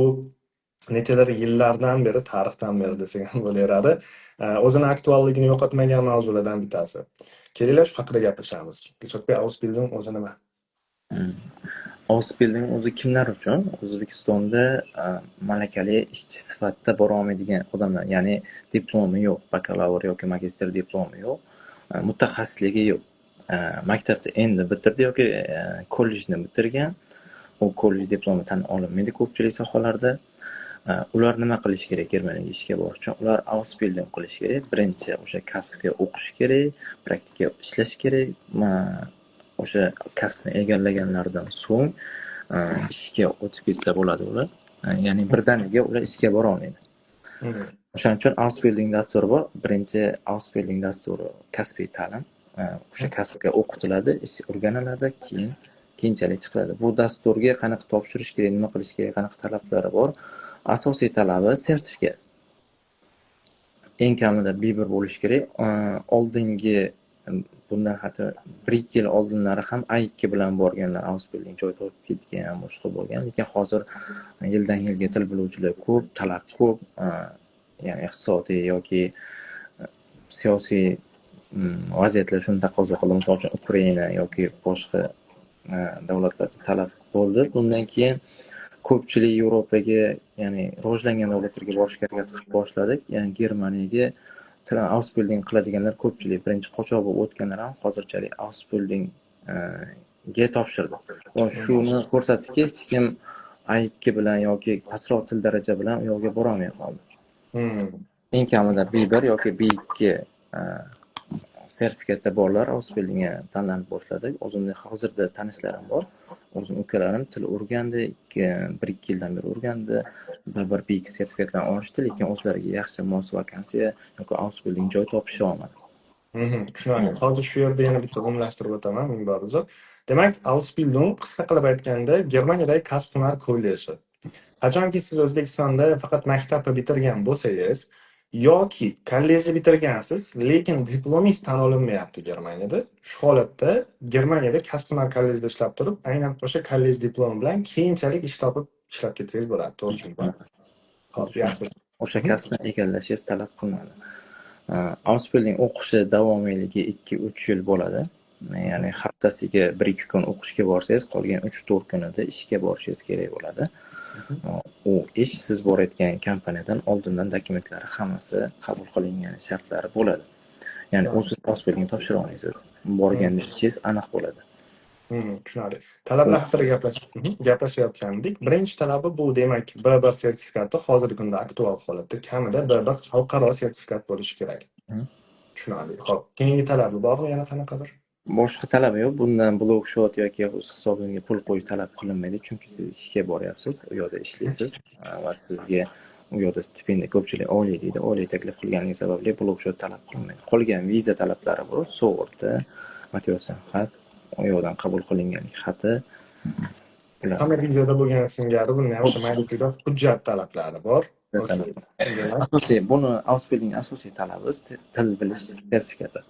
nechadir yillardan beri, tarixdan beri desak ham bo'laveradi, o'zini aktualligini yo'qotmagan mavzulardan bittasi. Kelinglar, shu haqida gaplashamiz. Dilshodbek, Ausbildung o'zi nima? Ausbildung o'zi kimlar uchun? O'zbekistonda malakali ishchi sifatida bora olmaydigan odamlar, ya'ni diplomi yo'q, bakalavr yoki magistr diplomi yo'q, mutaxassisligi yo'q. Maktabda endi bitirdi yoki kollejni bitirgan, u kollej diplomi tan olinmaydi ko'pchilik sohalarda. Ular nima qilishi kerak Germaniyaga ishga borish uchun? Ular Ausbildung qilishi kerak. Birinchi o'sha kasbga o'qish kerak, praktika ishlash kerak. O'sha kasbni egallaganlaridan so'ng ishga o'tib ketsa bo'ladi ular. Ya'ni birdaniga ular ishga bora olmaydi. O'shaning uchun Ausbildung dasturi bor. Birinchi Ausbildung dasturi kasbiy ta'lim. O'sha kasbga o'qitiladi, ish o'rganiladi, keyin keyinchalik chiqiladi. Bu dasturga qanaqa topshirish kerak, nima qilish kerak, qanaqa talablari bor? Asosiy talabi sertifikat. Eng kamida B1 bo'lishi kerak. Oldingi bundan hatto 1-2 yil oldinlari ham A2 bilan borganlar Ausbildung joy topib ketgan, boshqa bo'lgan. Lekin hozir yildan yilga til biluvchilar ko'p, talab ko'p, ya'ni iqtisodiy yoki siyosiy vaziyatlar shuni taqozo qildi. Misol uchun Ukraina yoki boshqa davlatlarda talab bo'ldi. Bundan keyin ko'pchilik Yevropaga, ya'ni rivojlangan davlatlarga borishga harakat qilib boshladik. Ya'ni Germaniyaga Ausbildung qiladiganlar ko'pchilik, birinchi qochoq bo'lib o'tganlar ham hozirchalik Ausbildungga topshirdi. Va shuni ko'rsatdiki, hech kim A2 bilan yoki pastroq til daraja bilan u yoqqa borolmay qoldi. Eng kamida B1 yoki B2 sertifikatda borlar Ausbildungga tanlanib boshladi. O'zimni hozirda tanishlarim bor. O'zim ukalarim til o'rgandi, 1-2 yildan beri o'rgandi. B1, B2 sertifikatlarni olishdi, lekin o'zlariga yaxshi mos vakansiya yoki Ausbildung joy topisha olmadi. Tushunarli. Hozir shu yerda yana bitta umumlashtirib o'taman, ming bor uzr. Demak, Ausbildung qisqa qilib aytganda Germaniyadagi kasb-hunar kolleji. Qachonki siz O'zbekistonda faqat maktabni bitirgan bo'lsangiz yoki kollejni bitirgansiz, lekin diplomingiz tan olinmayapti Germaniyada. Shu holatda Germaniyada kasb-hunar kollejida ishlab turib, aynan o'sha kollej diplomi bilan keyinchalik ish topib ishlab ketsangiz bo'ladi. To'g'ri tushundim. Xo'p, yaxshi. O'sha kasbni egallashingiz talab qilinadi. Ausbildung o'qishi davomiyligi 2-3 yil bo'ladi. Ya'ni haftasiga 1-2 kun o'qishga borsangiz, qolgan 3-4 kunida ishga borishingiz kerak bo'ladi. U ish siz borayotgan kompaniyadan oldindan dokumentlari hammasi qabul qilingan, shartlari bo'ladi. Ya'ni usiz Ausbildung topshira olmaysiz. Borganda ishingiz aniq bo'ladi. Tushunarli. Talablar haqida gaplashayotgandik. Birinchi talabi bu, demak, B1 sertifikati hozirgi kunda aktual holatda kamida B1 xalqaro sertifikat bo'lishi kerak. Tushunarli. Xo'p, keyingi talabi bormi yana qanaqadir? Boshqa talabi yo'q. Bundan блок-счёт yoki o'z hisobingizga pul qo'yish talab qilinmaydi, chunki siz ishga boryapsiz, u yoqda ishlaysiz va sizga u yoqda stipendiya, ko'pchilik oylik deydi, oylik taklif qilganligi sababli блок-счёт talab qilinmaydi. Qolgan viza talablari bor, sug'urta, motivatsion xat, u yoqdan qabul qilinganlik xati. Bular. Hamma vizada bo'lgan singari buni ham o'sha mayda hujjat talablari bor. Asosiy, buni Ausbildung asosiy talabi til bilish sertifikati.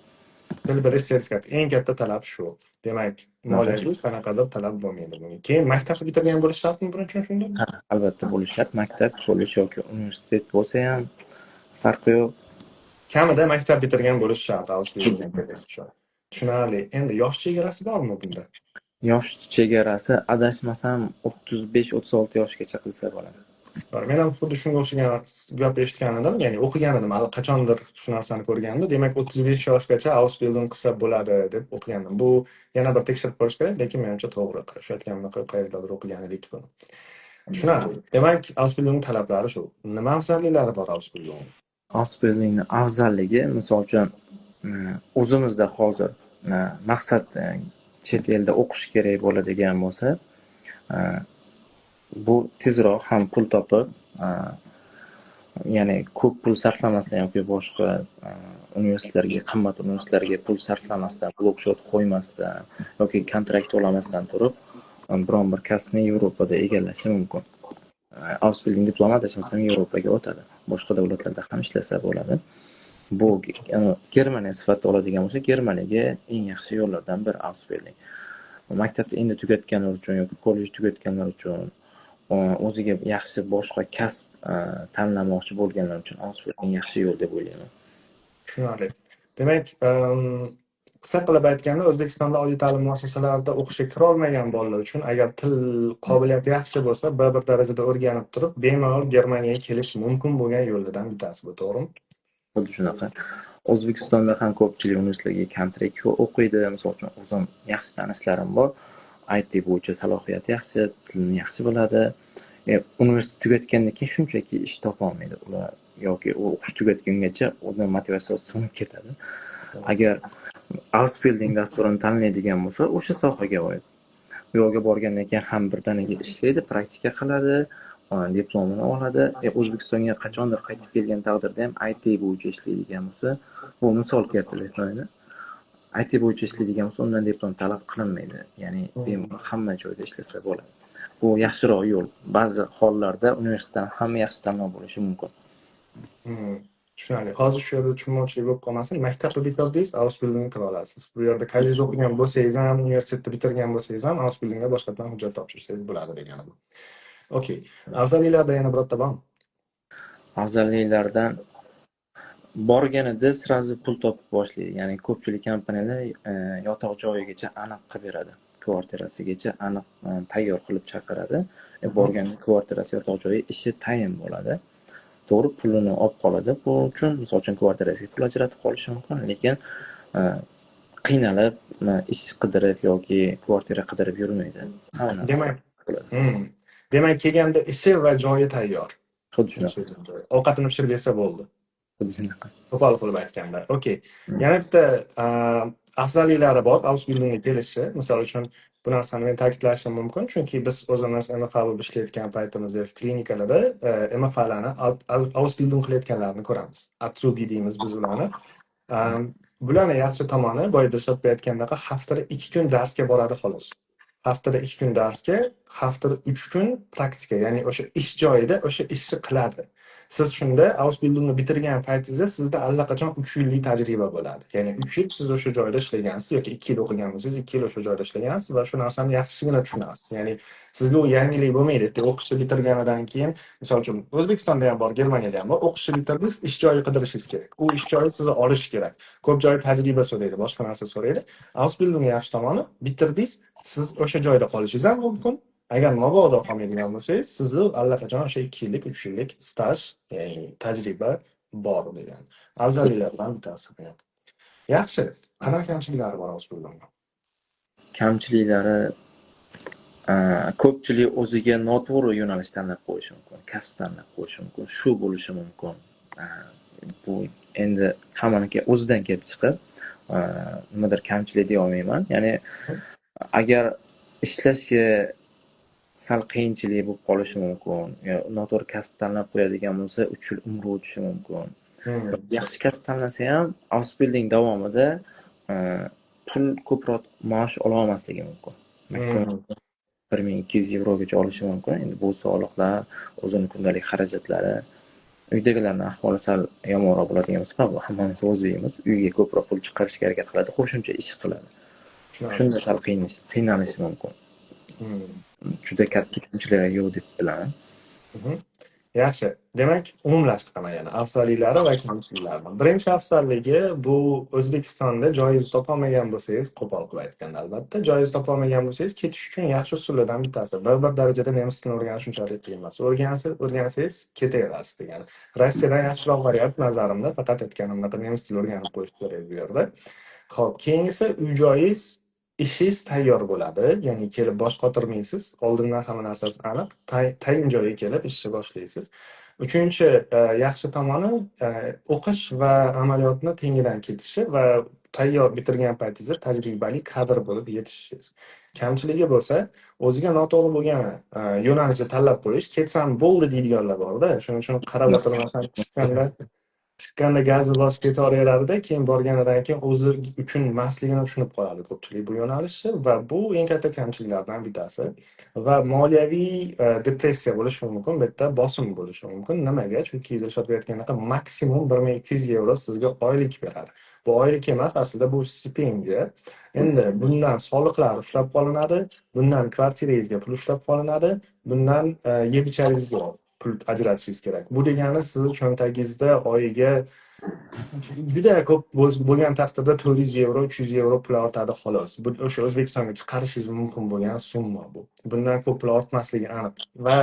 Til bilish sertifikati eng katta talab shu. Demak, moliyaviy qanaqadir talab bo'lmaydi bunga. Keyin maktabni bitirgan bo'lish shartmi buning uchun shunda? Ha, albatta bo'lishi shart. Maktab, kollej yoki universitet bo'lsa ham farqi yo'q. Kamida maktab bitirgan bo'lish shart Ausbildung uchun. Tushunarli. Endi yosh chegarasi bormi bunda? Yosh chegarasi, adashmasam, 35-36 yoshgacha qilsa bo'ladi. Men ham xuddi shunga o'xshagan gap eshitgan edim, ya'ni o'qigan edim, hali qachondir shu narsani ko'rgandim. Demak, 35 yoshgacha Ausbildung qilsa bo'ladi deb o'qigandim. Bu yana bir tekshirib ko'rish kerak, lekin menimcha to'g'ri. Shu aytganimdaqa qayerdadir o'qigan edik buni. Tushunarli. Demak, Ausbildung talablari shu. Nima afzalliklari bor Ausbildung? Ausbildungning afzalligi, misol uchun, o'zimizda hozir maqsad chet elda o'qish kerak bo'ladigan bo'lsa, bu tezroq ham pul topib, ya'ni ko'p pul sarflamasdan yoki boshqa universitetlarga, qimmat universitetlarga pul sarflamasdan, блок-счёт qo'ymasdan yoki kontrakt to'lamasdan turib, biron bir kasbni Yevropada egallashi mumkin. Ausbildung diplomi, adashmasam, Yevropaga o'tadi. Boshqa davlatlarda ham ishlasa bo'ladi. Bu Germaniya sifatida oladigan bo'lsa, Germaniyaga eng yaxshi yo'llardan biri Ausbildung. Maktabni endi tugatganlar uchun yoki kollej tugatganlar uchun, o'ziga yaxshi boshqa kasb tanlamoqchi bo'lganlar uchun Ausbildung yaxshi yo'l deb o'ylayman. Tushunarli. Demak, qisqa qilib aytganda, O'zbekistonda oliy ta'lim muassasalarida o'qishga kira olmagan bolalar uchun agar til qobiliyati yaxshi bo'lsa, B1 darajada o'rganib turib, bemalol Germaniyaga kelish mumkin bo'lgan yo'llardan bittasi bu, to'g'rimi? Xuddi shunaqa. O'zbekistonda ham ko'pchilik universitetlarga kontrakt o'qiydi. Misol uchun, o'zim yaxshi tanishlarim bor. IT bo'yicha salohiyati yaxshi, tilni yaxshi biladi. Universitet tugatgandan keyin shunchaki ish topolmaydi ular yoki u o'qish tugatgungacha uni motivatsiyasi so'nib ketadi. Agar Ausbildung dasturini tanlaydigan bo'lsa, o'sha sohaga oid. U yoqqa borgandan keyin ham birdaniga ishlaydi, praktika qiladi, diplomini oladi. O'zbekistonga qachondir qaytib kelgan taqdirda ham IT bo'yicha ishlaydigan bo'lsa, bu misol keltiryapman. IT bo'yicha ishlaydigan bo'lsa, undan diplom talab qilinmaydi. Ya'ni bemalol hamma joyda ishlasa bo'ladi. Bu yaxshiroq yo'l. Ba'zi hollarda universitetdan ham yaxshi tanlov bo'lishi mumkin. Tushunarli. Hozir shu yerda tushunmovchilik bo'lib qolmasin. Maktabni bitirdingiz, Ausbildungni qila olasiz. Bu yerda kollej o'qigan bo'lsangiz ham, universitetni bitirgan bo'lsangiz ham Ausbildungga boshqatdan hujjat topshirsangiz bo'ladi degani bu. Okey. Afzalliklarda yana birorta bormi? Afzalliklardan borganida сразу pul topib boshlaydi. Ya'ni ko'pchilik kompaniyalar yotoq joyigacha aniq qilib beradi. Kvartirasigacha aniq tayyor qilib chaqiradi. Borganda kvartirasi, yotoq joyi, ishi tayin bo'ladi. To'g'ri, pulini olib qoladi. Bu uchun, misol uchun, kvartirasiga pul ajratib qolishi mumkin, lekin qiynalib ish qidirib yoki kvartira qidirib yurmaydi. Demak, demak, kelganda ishi va joyi tayyor. Xuddi shunaqa. Ovqatini pishirib yesa bo'ldi. Xuddi shunaqa. Qo'pol qilib aytganda. Okey. Yana bitta afzalliklari bor Ausbildungga kelishi. Misol uchun, bu narsani men ta'kidlashim mumkin, chunki biz o'zimiz MFA bo'lib ishlayotgan paytimizda klinikalarda MFAlarni Ausbildung qilayotganlarni ko'ramiz. Azubi deymiz biz ularni. Bularni yaxshi tomoni, boya Dilshod aytgandaqa, haftada 2 kun darsga boradi xolos. Haftada 2 kun darsga. Haftada 3 kun praktika, ya'ni o'sha ish joyida o'sha ishni qiladi. Siz shunda Ausbildungni bitirgan paytingizda sizda allaqachon 3 yillik tajriba bo'ladi. Ya'ni 3 yil siz o'sha joyda ishlagansiz yoki 2 yil o'qigan bo'lsangiz, 2 yil o'sha joyda ishlagansiz va shu narsani yaxshigina tushunasiz. Ya'ni sizga u yangilik bo'lmaydi. O'qishni bitirganidan keyin, misol uchun, O'zbekistonda ham bor, Germaniyada ham bor, o'qishni bitirdingiz, ish joyi qidirishingiz kerak. U ish joyi sizni olishi kerak. Ko'p joy tajriba so'raydi, boshqa narsa so'raydi. Ausbildungning yaxshi tomoni, bitirdingiz, siz o'sha joyda qolishingiz ham mumkin. Agar mabodo qolmaydigan bo'lsangiz, sizni allaqachon o'sha 2 yillik, 3 yillik staj, ya'ni tajriba bor degan. Afzalliklardan bittasi bu ham. Yaxshi, qanaqa kamchiliklari bor Ausbildungning? Kamchiliklari, ko'pchilik o'ziga noto'g'ri yo'nalish tanlab qo'yishi mumkin, kasb tanlab qo'yishi mumkin, shu bo'lishi mumkin. Bu endi hammaniki o'zidan kelib chiqib, nimadir kamchilik deya olmayman. Ya'ni agar ishlashga sal qiyinchilik bo'lib qolishi mumkin, yo noto'g'ri kasb tanlab qo'yadigan bo'lsa, 3 yil umri o'tishi mumkin. Yaxshi kasb tanlasa ham Ausbildung davomida pul ko'proq maosh ola olmasligi mumkin. Maksimum 1200 yevrogacha olishi mumkin. Endi bu soliqlar, o'zini kundalik xarajatlari, uydagilarning ahvoli sal yomonroq bo'ladigan bo'lsa, bu hammamiz o'zbekmiz, uyga ko'proq pul chiqarishga harakat qiladi, qo'shimcha ish qiladi. Shunda sal qiynalishi mumkin. Juda katta kamchiliklar yo'q deb bilaman. Yaxshi. Demak, umumlashtirib yana afzalliklari va kamchiliklarini. Birinchi afzalligi bu O'zbekistonda joyingizni topolmagan bo'lsangiz, qo'pol qilib aytganda albatta, joyingizni topolmagan bo'lsangiz, ketish uchun yaxshi usullardan bittasi. Bir darajada nemis tilini o'rganish unchalik qiyin emas. O'rgansangiz ketaverasiz degani. Rossiyadan yaxshiroq variant nazarimda, faqat aytganimdaqa nemis tilini o'rganib qo'yish kerak bu yerda. Xo'p, keyingisi uy joyingiz, ishingiz tayyor bo'ladi, ya'ni kelib bosh qotirmaysiz, oldindan hamma narsasi aniq, tayin joyga kelib ishni boshlaysiz. Uchinchi yaxshi tomoni o'qish va amaliyotni tengidan ketishi va tayyor bitirgan paytingizda tajribali kadr bo'lib yetishishingiz. Kamchiligi bo'lsa, o'ziga noto'g'ri bo'lgan yo'nalishni tanlab qo'yish, ketsam bo'ldi deydiganlar borda, shuning uchun qarab o'tirmasdan chiqqanda gazni bosib ketaveradi, keyin borganidan keyin o'zi uchun emasligini tushunib qoladi ko'pchilik bu yo'nalishni va bu eng katta kamchiliklardan bittasi. Va moliyaviy depressiya bo'lishi mumkin, bu yerda bosim bo'lishi mumkin. Nimaga? Chunki Dilshod aytgandaqa maksimum 1200 yevro sizga oylik beradi. Bu oylik emas, aslida bu stipendiya. Endi bundan soliqlar ushlab qolinadi, bundan kvartirangizga pul ushlab qolinadi, bundan yeb icharingizga pul ajratishingiz kerak. Bu degani sizni cho'ntagingizda oyiga juda ko'p bo'lgan taqdirda 400 yevro, 300 yevro pul ortadi xolos. Bu o'sha O'zbekistonga chiqarishingiz mumkin bo'lgan summa bu. Bundan ko'p pul ortmasligi aniq. Va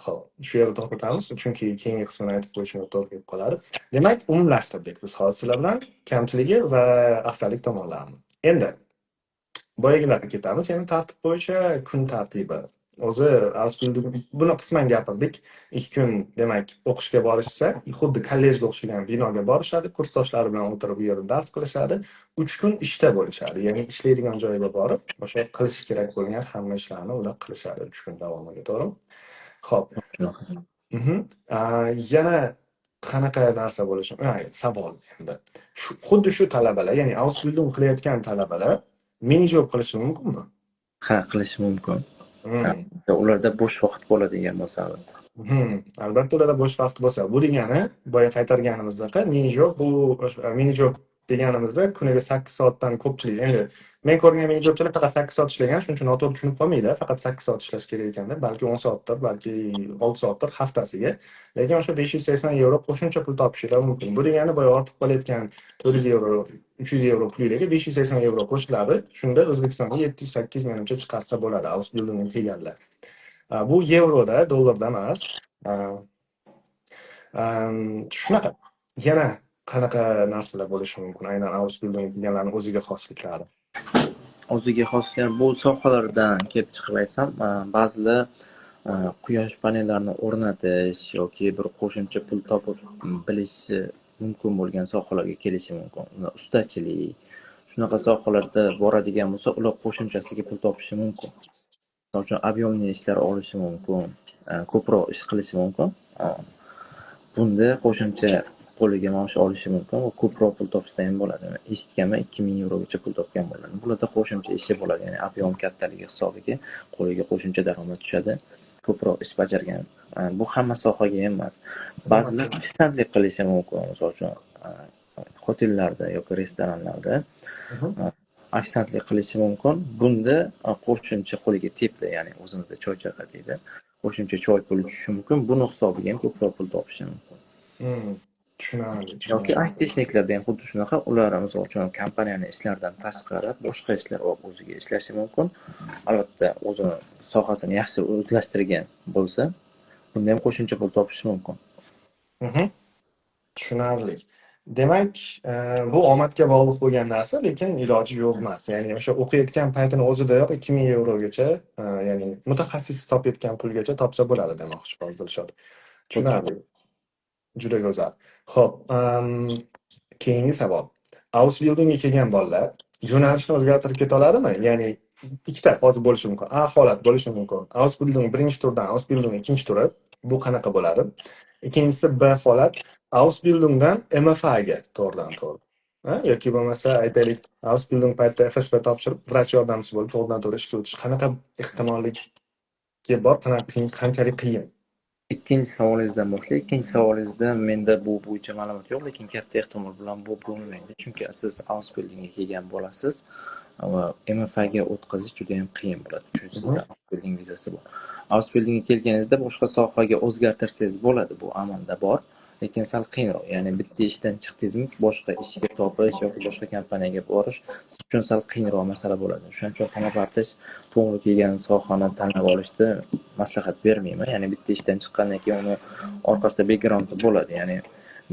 xo'p, shu yerda to'xtatamiz, chunki keyingi qismini aytib qo'yishim to'g'ri kelib qoladi. Demak, umumlashtirdik biz hozir sizlar bilan kamchiligi va afzallik tomonlarini. Endi boyagilarga ketamiz. Endi tartib bo'yicha kun tartibi. O'zi buni qisman gapirdik. 2 kun demak o'qishga borishsa, xuddi kollejga o'xshagan binoga borishadi, kursdoshlari bilan o'tirib u yerda dars qilishadi. 3 kun ishda bo'lishadi. Ya'ni ishlaydigan joyga borib, o'sha qilish kerak bo'lgan hamma ishlarni ular qilishadi 3 kun davomida, to'g'rimi? Xo'p. Yana qanaqa narsa bo'lishi? Savol endi. Xuddi shu talabalar, ya'ni Ausbildung qilayotgan talabalar mini job qilishi mumkinmi? Ha, qilishi mumkin. Ularda bo'sh vaqt bo'ladigan bo'lsa albatta. Albatta ularda bo'sh vaqt bo'lsa, bu degani boya qaytarganimizdaqa mini job, bu mini job deganimizda kuniga 8 soatdan ko'pchilik, endi men ko'rgan mini jobchilar faqat 8 soat ishlagan, shuning uchun noto'g'ri tushunib qolmanglar, faqat 8 soat ishlash kerak ekanda, balki 10 soatdir, balki 6 soatdir haftasiga. Lekin o'sha 580 yevro qo'shimcha pul topishinglar mumkin. Bu degani boya ortib qolayotgan 400 yevro, 300 yevro pulinglarga 580 yevro qo'shiladi. Shunda O'zbekistonga 708 menimcha chiqarsa bo'ladi Ausbildungga kelganlar. Bu yevroda, dollarda emas. Shunaqa. Yana qanaqa narsalar bo'lishi mumkin aynan Ausbildung deganlarning o'ziga xosliklari? O'ziga xosliklar bu sohalardan kelib chiqib aytsam, ba'zilar quyosh panellarini o'rnatish yoki bir qo'shimcha pul topib bilishi mumkin bo'lgan sohalarga kelishi mumkin. Ustachilik, shunaqa sohalarda boradigan bo'lsa, ular qo'shimchasiga pul topishi mumkin. Misol uchun, объемный ishlar olishi mumkin, ko'proq ish qilishi mumkin. Bunda qo'shimcha Qo'liga maosh olishi mumkin va ko'proq pul topsa ham bo'ladi. Eshitganman, 2000 yevrogacha pul topgan bo'ladi. Bularda qo'shimcha ishi bo'ladi, ya'ni объём kattaligi hisobiga qo'liga qo'shimcha daromad tushadi. Ko'proq ish bajargan. Bu hamma sohaga ham emas. Ba'zilar ofitsiantlik qilishi mumkin, misol uchun, hotellarda yoki restoranlarda ofitsiantlik qilishi mumkin. Bunda qo'shimcha qo'liga tepli, ya'ni o'zimizda choy chaqa deydi. Qo'shimcha choy puli tushishi mumkin. Buni hisobiga ham ko'proq pul topishi mumkin. Tushunarli. Yoki айтишник larda ham xuddi shunaqa. Ular, misol uchun, kompaniyani ishlaridan tashqari boshqa ishlar olib o'ziga ishlashi mumkin. Albatta, o'zini sohasini yaxshi o'zlashtirgan bo'lsa, bunda ham qo'shimcha pul topishi mumkin. Tushunarli. Demak, bu omadga bog'liq bo'lgan narsa, lekin iloji yo'q emas. Ya'ni o'sha o'qiyotgan paytini o'zidayoq 2000 yevrogacha, ya'ni mutaxassis topayotgan pulgacha topsa bo'ladi demoqchi hozir Dilshod. Tushunarli. Juda go'zal. Xo'p, keyingi savol. Ausbildungga kelgan bolalar yo'nalishni o'zgartirib keta oladimi? Ya'ni ikkita hozir bo'lishi mumkin. A holat bo'lishi mumkin. Ausbildung birinchi turdan Ausbildung ikkinchi turi, bu qanaqa bo'ladi? Ikkinchisi B holat, Ausbildungdan MFA ga to'g'ridan to'g'ri. Yoki bo'lmasa, aytaylik, Ausbildung paytida FSP topshirib, vrach yordamchisi bo'lib to'g'ridan to'g'ri ishga o'tish qanaqa ehtimolligi bor, qanaqa, qanchalik qiyin? Ikkinchi savolingizdan boshlaylik. Ikkinchi savolingizda menda bu bo'yicha ma'lumot yo'q, lekin katta ehtimol bilan bu bo'lmaydi. Chunki siz Ausbildungga kelgan bo'lasiz va MFA ga o'tkazish juda ham qiyin bo'ladi. Chunki sizda Ausbildung vizasi bor. Ausbildungga kelganingizda boshqa sohaga o'zgartirsangiz bo'ladi, bu amalda bor, lekin sal qiyinroq. Ya'ni bitta ishdan chiqdingizmi, boshqa ishga topish yoki boshqa kompaniyaga borish siz uchun sal qiyinroq masala bo'ladi. Shuning uchun panapartish to'g'ri kelgan sohani tanlab olishni maslahat bermayman. Ya'ni bitta ishdan chiqqandan keyin uni orqasida background bo'ladi. Ya'ni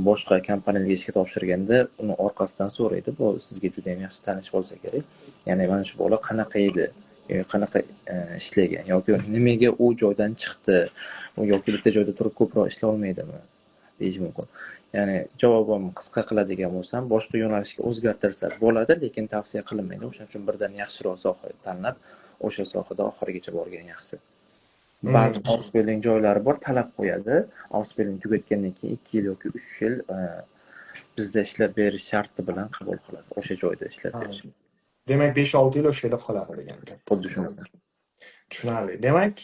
boshqa kompaniyaga ishga topshirganda uni orqasidan so'raydi. Bu sizga juda ham yaxshi tanish bo'lsa kerak. Ya'ni mana shu bola qanaqa edi, qanaqa ishlagan yoki nimaga u joydan chiqdi, yoki bitta joyda turib ko'proq ishlay olmaydimi deyish mumkin. Ya'ni javobim qisqa qiladigan bo'lsam, boshqa yo'nalishga o'zgartirsa bo'ladi, lekin tavsiya qilinmaydi. O'shaning uchun birdan yaxshiroq soha tanlab, o'sha sohada oxirigacha borgan yaxshi. Ba'zi Ausbildung joylari bor, talab qo'yadi. Ausbildung tugatgandan keyin 2 yil yoki 3 yil bizda ishlab berish sharti bilan qabul qiladi. O'sha joyda ishlab berish. Demak, 5-6 yil o'sha yerda qoladi degan gap. Xuddi shunaqa. Tushunarli. Demak,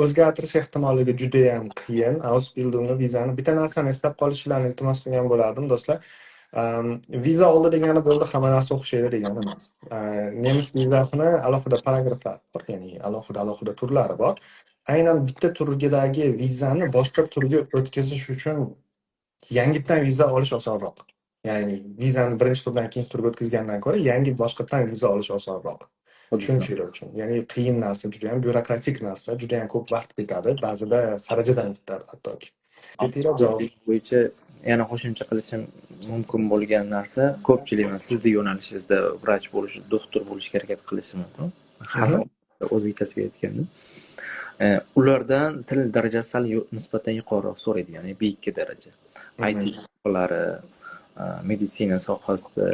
o'zgartirish ehtimolligi juda ham qiyin. Ausbildungni vizani bitta narsani eslab qolishlarini iltimos qilgan bo'lardim, do'stlar. Viza oldi degani bo'ldi, hamma narsa o'xshaydi degani emas. Nemis vizasini alohida paragraflari bor, ya'ni alohida alohida turlari bor. Aynan bitta turdagi vizani boshqa turga o'tkazish uchun yangitdan viza olish osonroq. Ya'ni vizani birinchi turdan ikkinchi turga o'tkazgandan ko'ra yangi boshqatdan viza olish osonroq. Tushunishinglar uchun. Ya'ni qiyin narsa, juda ham byurokratik narsa, juda ham ko'p vaqt ketadi, ba'zida xarajat ham ketadi hattoki. Bo'yicha yana qo'shimcha qilishim mumkin bo'lgan narsa, ko'pchilik mana sizni yo'nalishingizda vrach bo'lish, doktor bo'lishga harakat qilishi mumkin. Har o'zbekchasiga aytganda. Ulardan til darajasi sal nisbatan yuqoriroq so'raydi, ya'ni B2 daraja. IT sohalari, meditsina sohasida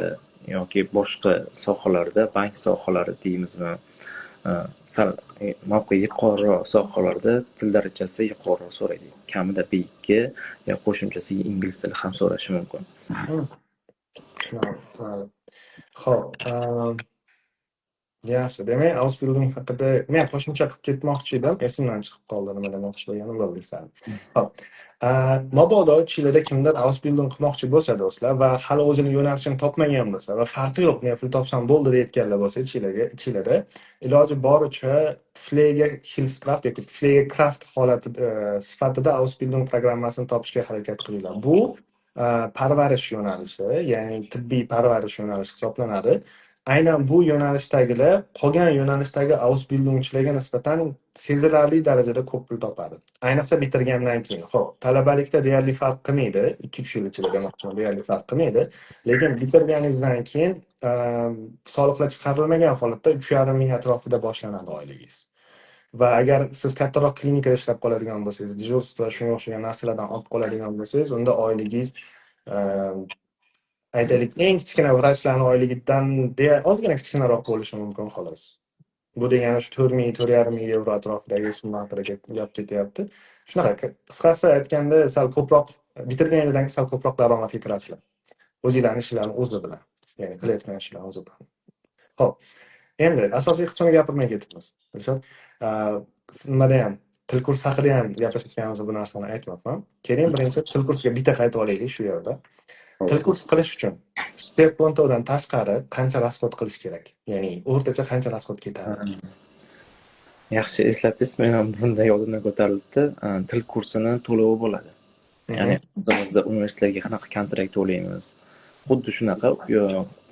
yoki boshqa sohalarda, bank sohalari deymizmi, sal mavqe yuqoriroq sohalarda til darajasi yuqoriroq so'raydi. Kamida B2 yo qo'shimchasiga ingliz tili ham so'rashi mumkin. Xo'p, yaxshi. Demak, Ausbildung haqida men qo'shimcha qilib ketmoqchi edim, esimdan chiqib qoldi nima demoqchi bo'lganim, bo'ldi, esladim. Xo'p. Mabodo Chilida kimdir Ausbildung qilmoqchi bo'lsa, do'stlar, va hali o'zini yo'nalishini topmagan bo'lsa va farqi yo'q, men pul topsam bo'ldi deyotganlar bo'lsa, Chilida iloji boricha Pflegehilfskraft yoki Pflegekraft holati sifatida Ausbildung programmasini topishga harakat qilinglar. Bu parvarish yo'nalishi, ya'ni tibbiy parvarish yo'nalishi hisoblanadi. Aynan bu yo'nalishdagilar qolgan yo'nalishdagi Ausbildungchilarga nisbatan sezilarli darajada ko'p pul topadi. Ayniqsa bitirgandan keyin. Xo'p, talabalikda deyarli farq qilmaydi, 2-3 yil ichida demoqchiman, deyarli farq qilmaydi. Lekin bitirganingizdan keyin soliqlar chiqarilmagan holatda 3,5 ming atrofida boshlanadi oyligingiz. Va agar siz kattaroq klinikada ishlab qoladigan bo'lsangiz, дежурство shunga o'xshagan narsalardan olib qoladigan bo'lsangiz, unda oyligingiz, aytaylik, eng kichkina vrachlarning oyligidan ozgina kichkinaroq bo'lishi mumkin, xolos. Bu degani shu 4000, 4,5 ming yevro atrofidagi summa haqida gap ketyapti. Shunaqa, qisqasi aytganda, sal ko'proq bitirgan yildan keyin sal ko'proq daromadga kirasizlar. O'zinglarni ishlarni o'zi bilan, ya'ni qilayotgan ishlarni o'zi bilan. Xo'p, endi asosiy qismini gapirmay ketibmiz. Dilshod, nimada ham, til kursi haqida ham gaplashayotganimizda bu narsani aytmabman. Keling, birinchi til kursiga bitta qaytib olaylik shu yerda. Til kursi qilish uchun Sperkontodan tashqari qancha расход qilish kerak? Ya'ni o'rtacha qancha расход ketadi? Yaxshi eslatdingiz, men ham bunda yodimdan ko'tarilibdi. Til kursini to'lovi bo'ladi. Ya'ni o'zimizda universitetlarga qanaqa kontrakt to'laymiz, xuddi shunaqa.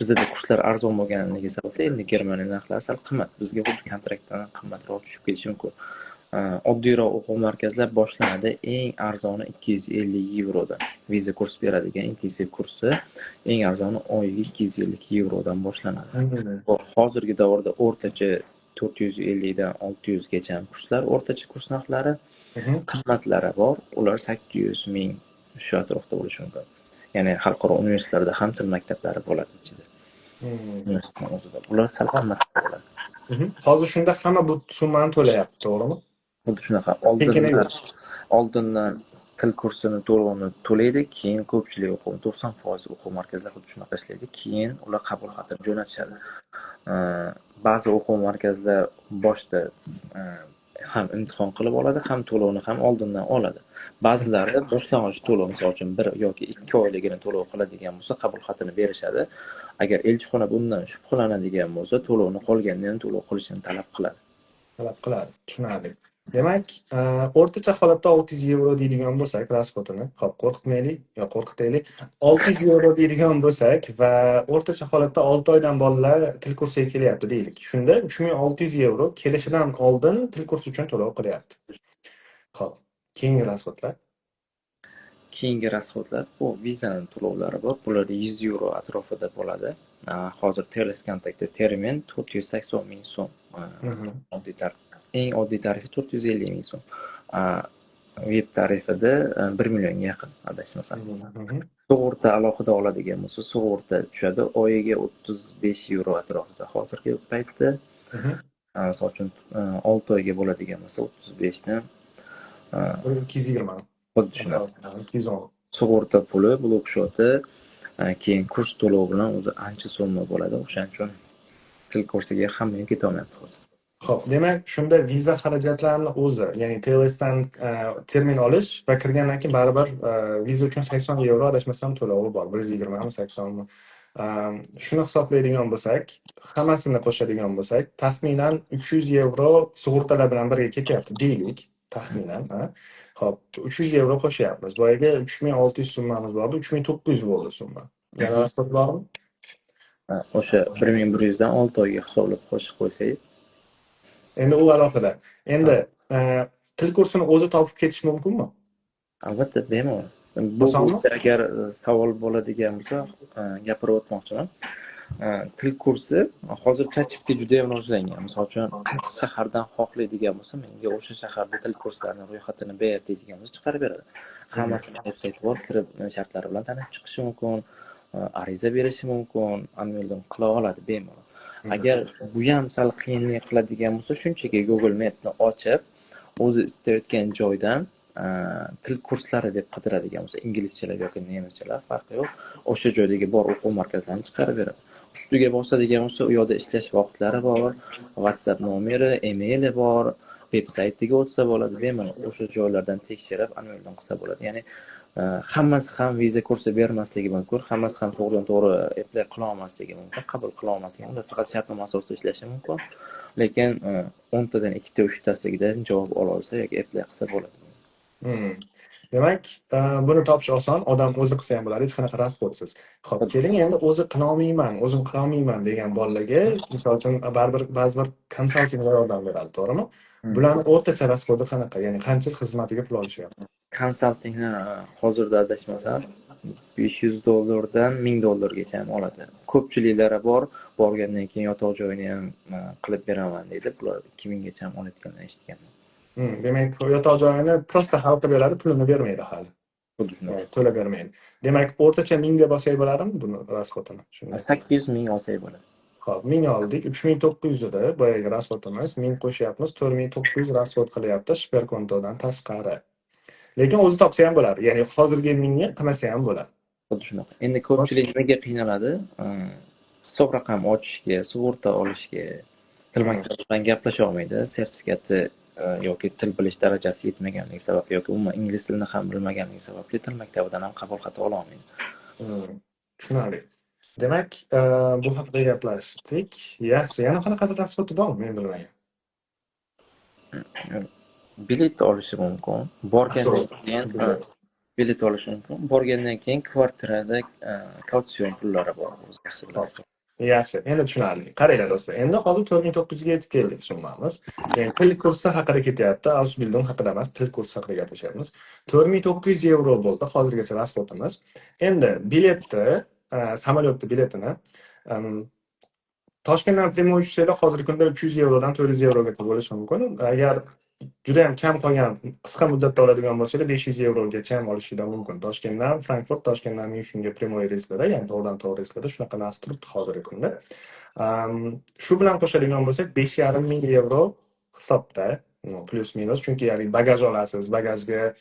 Bizada kurslar arzon bo'lganligi sababli endi Germaniya narxlari sal qimmat. Bizga xuddi kontraktdan qimmatroq tushib ketishi mumkin. Oddiyroq o'quv markazlar boshlanadi eng arzoni 250 yevrodan. Viza kurs beradigan intensiv kursi eng arzoni oyiga 250 yevrodan boshlanadi. Hozirgi davrda o'rtacha 450 dan 600 gacha kurslar, o'rtacha kurs narxlari. Qimmatlari bor, ular 800, 1000, shu atrofda bo'lishi mumkin. Ya'ni xalqaro universitetlarda ham til maktablari bo'ladi ichida. Universitetni o'zida. Ular sal qimmatroq bo'ladi. Hozir shunda hamma bu summani to'layapti, to'g'rimi? Xuddi shunaqa. Oldindan til kursini to'lovini to'laydi, keyin ko'pchilik o'quv, 90% o'quv markazlar xuddi shunaqa ishlaydi. Keyin ular qabul xatini jo'natishadi. Ba'zi o'quv markazlar boshida ham imtihon qilib oladi, ham to'lovni ham oldindan oladi. Ba'zilari boshlang'ich to'lov, misol uchun, 1 yoki 2 oyligini to'lov qiladigan bo'lsa, qabul xatini berishadi. Agar elchixona bundan shubhalanadigan bo'lsa, to'lovni qolganini ham to'lov qilishini talab qiladi. Talab qiladi, tushunarli. Demak, o'rtacha holatda 600 yevro deydigan bo'lsak расход ini, hop, qo'rqitmaylik yo qo'rqitaylik. 600 yevro deydigan bo'lsak va o'rtacha holatda 6 oydan bolalar til kursiga kelyapti deylik. Shunda 3600 yevro kelishidan oldin til kursi uchun to'lov qilyapti. Xo'p, keyingi расход lar. Keyingi расход lar bu vizani to'lovlari bor. Bular 100 yevro atrofida bo'ladi. Hozir TLScontact Termin 480 ming so'm. Oddiy tarif. Eng oddiy tarifi 450 ming so'm. VIP tarifida 1 millionga yaqin, adashmasam. Sug'urta alohida oladigan bo'lsa, sug'urta tushadi oyiga 35 yevro atrofida hozirgi paytda. Misol uchun, 6 oyga bo'ladigan bo'lsa, 35 ni 220. Xuddi shunaqa. 210. Sug'urta puli, blok счёт i, keyin kurs to'lovi bilan o'zi ancha summa bo'ladi. O'shaning uchun til kursiga hamma ham ketolmayapti hozir. Xo'p, demak, shunda viza xarajatlarini o'zi, ya'ni TLSdan termin olish va kirgandan keyin baribir viza uchun 80 yevro adashmasam to'lovi bor. 120 mi, 80 mi? Shuni hisoblaydigan bo'lsak, hammasini qo'shadigan bo'lsak, taxminan 300 yevro sug'urtalar bilan birga ketyapti deylik, taxminan, ha. Xo'p, 300 yevro qo'shyapmiz. Boyagi 3600 summamiz bor edi, 3900 bo'ldi summa. Yana расход bormi? O'sha 1100 dan 6 oyga hisoblab qo'shib qo'ysak. Endi u alohida. Endi til kursini o'zi topib ketish mumkinmi? Albatta, bemalol. Bu Osonmi? bo'yicha agar savol bo'ladigan bo'lsa, gapirib o'tmoqchiman. Til kursi hozir ChatGPT juda ham rivojlangan. Misol uchun, qaysi shahardan xohlaydigan bo'lsa, menga o'sha shaharda til kurslarini ro'yxatini ber deydigan bo'lsa, chiqarib beradi. Hammasini veb sayti bor, kirib shartlari bilan tanishib chiqishi mumkin, ariza berishi mumkin, Anmeldung qila oladi bemalol. Agar bu ham sal qiyinlik qiladigan bo'lsa, shunchaki Google Map'ni ochib, o'zi istayotgan joydan til kurslari deb qidiradigan bo'lsa, inglizchalar yoki nemischalar, farqi yo'q, o'sha joydagi bor o'quv markazlarini chiqarib beradi. Ustiga bosadigan bo'lsa, u yoqda ishlash vaqtlari bor, WhatsApp nomeri, emaili bor, veb saytiga o'tsa bo'ladi, bemalol o'sha joylardan tekshirib, Anmeldung qilsa bo'ladi. Ya'ni hammasi ham viza kursi bermasligi mumkin, hammasi ham to'g'ridan to'g'ri apply qila olmasligi mumkin, qabul qila olmasligi mumkin, faqat shartnoma asosida ishlashi mumkin. Lekin 10 tadan ikkita, uchtasidan javob ola olsa yoki apply qilsa bo'ladi. Demak, buni topish oson, odam o'zi qilsa ham bo'ladi, hech qanaqa расход siz. Xo'p, keling, endi o'zi qilolmayman, o'zim qilolmayman degan bolalarga, misol uchun, baribir ba'zi bir konsaltinglar yordam beradi, to'g'rimi? Bularni o'rtacha расход i qanaqa? Ya'ni qancha xizmatiga pul olishyapti? Konsaltinglar hozirda adashmasam 500 dollardan 1000 dollargacha ham oladi. Ko'pchiliklari bor, borgandan keyin yotoq joyini ham qilib beraman deydi. Bular 2000 gacha ham olayotganini eshitganman. Demak, yotoq joyini просто hal qilib beradi, pulini bermaydi hali. Xuddi shunaqa. To'lab bermaydi. Demak, o'rtacha 1000 deb olsak bo'ladimi buni расход ini? Shunda. 800 ming olsak bo'ladi. Xo'p, 1000 oldik, 3900 edi boyagi расход imiz, 1000 qo'shyapmiz, 4900 расход qilyapti Sperkontodan tashqari. Lekin o'zi topsa ham bo'ladi. Ya'ni hozirgi 1000ga qilmasa ham bo'ladi. Xuddi shunaqa. Endi ko'pchilik nimaga qiynaladi? Hisob raqam ochishga, sug'urta olishga, til maktabi bilan gaplasha olmaydi, sertifikati yoki til bilish darajasi yetmaganligi sababli yoki umuman ingliz tilini ham bilmaganligi sababli til maktabidan ham qabul xati ola olmaydi. Tushunarli. Demak, bu haqida gaplashdik. Yaxshi, yana qanaqadir расход i bormi men bilmagan? Bilet olishi mumkin. Borgandan keyin bilet olishi mumkin. Borgandan keyin kvartirada kautsiyon pullari bor, o'zi yaxshi bilasiz. Yaxshi, endi tushunarli. Qaranglar do'stlar, endi hozir 4900 ga yetib keldik summamiz. Ya'ni til kursi haqida ketyapti, Ausbildung haqida emas, til kursi haqida gaplashyapmiz. 4900 yevro bo'ldi hozirgacha расход imiz. Endi biletni, samolyotni biletini Toshkentdan прямой uchsanglar hozirgi kunda 300 yevrodan 400 yevrogacha bo'lishi mumkin. Agar juda ham kam qolgan qisqa muddatda oladigan bo'lsanglar, 500 yevrogacha ham olishinglar mumkin. Toshkentdan Frankfurt, Toshkentdan Myunchenga прямой reyslarda, ya'ni to'g'ridan to'g'ri reyslarda shunaqa narx turibdi hozirgi kunda. Shu bilan qo'shadigan bo'lsak, 5500 yevro hisobda, плюс минус, chunki ya'ni bagaj olasiz, bagajga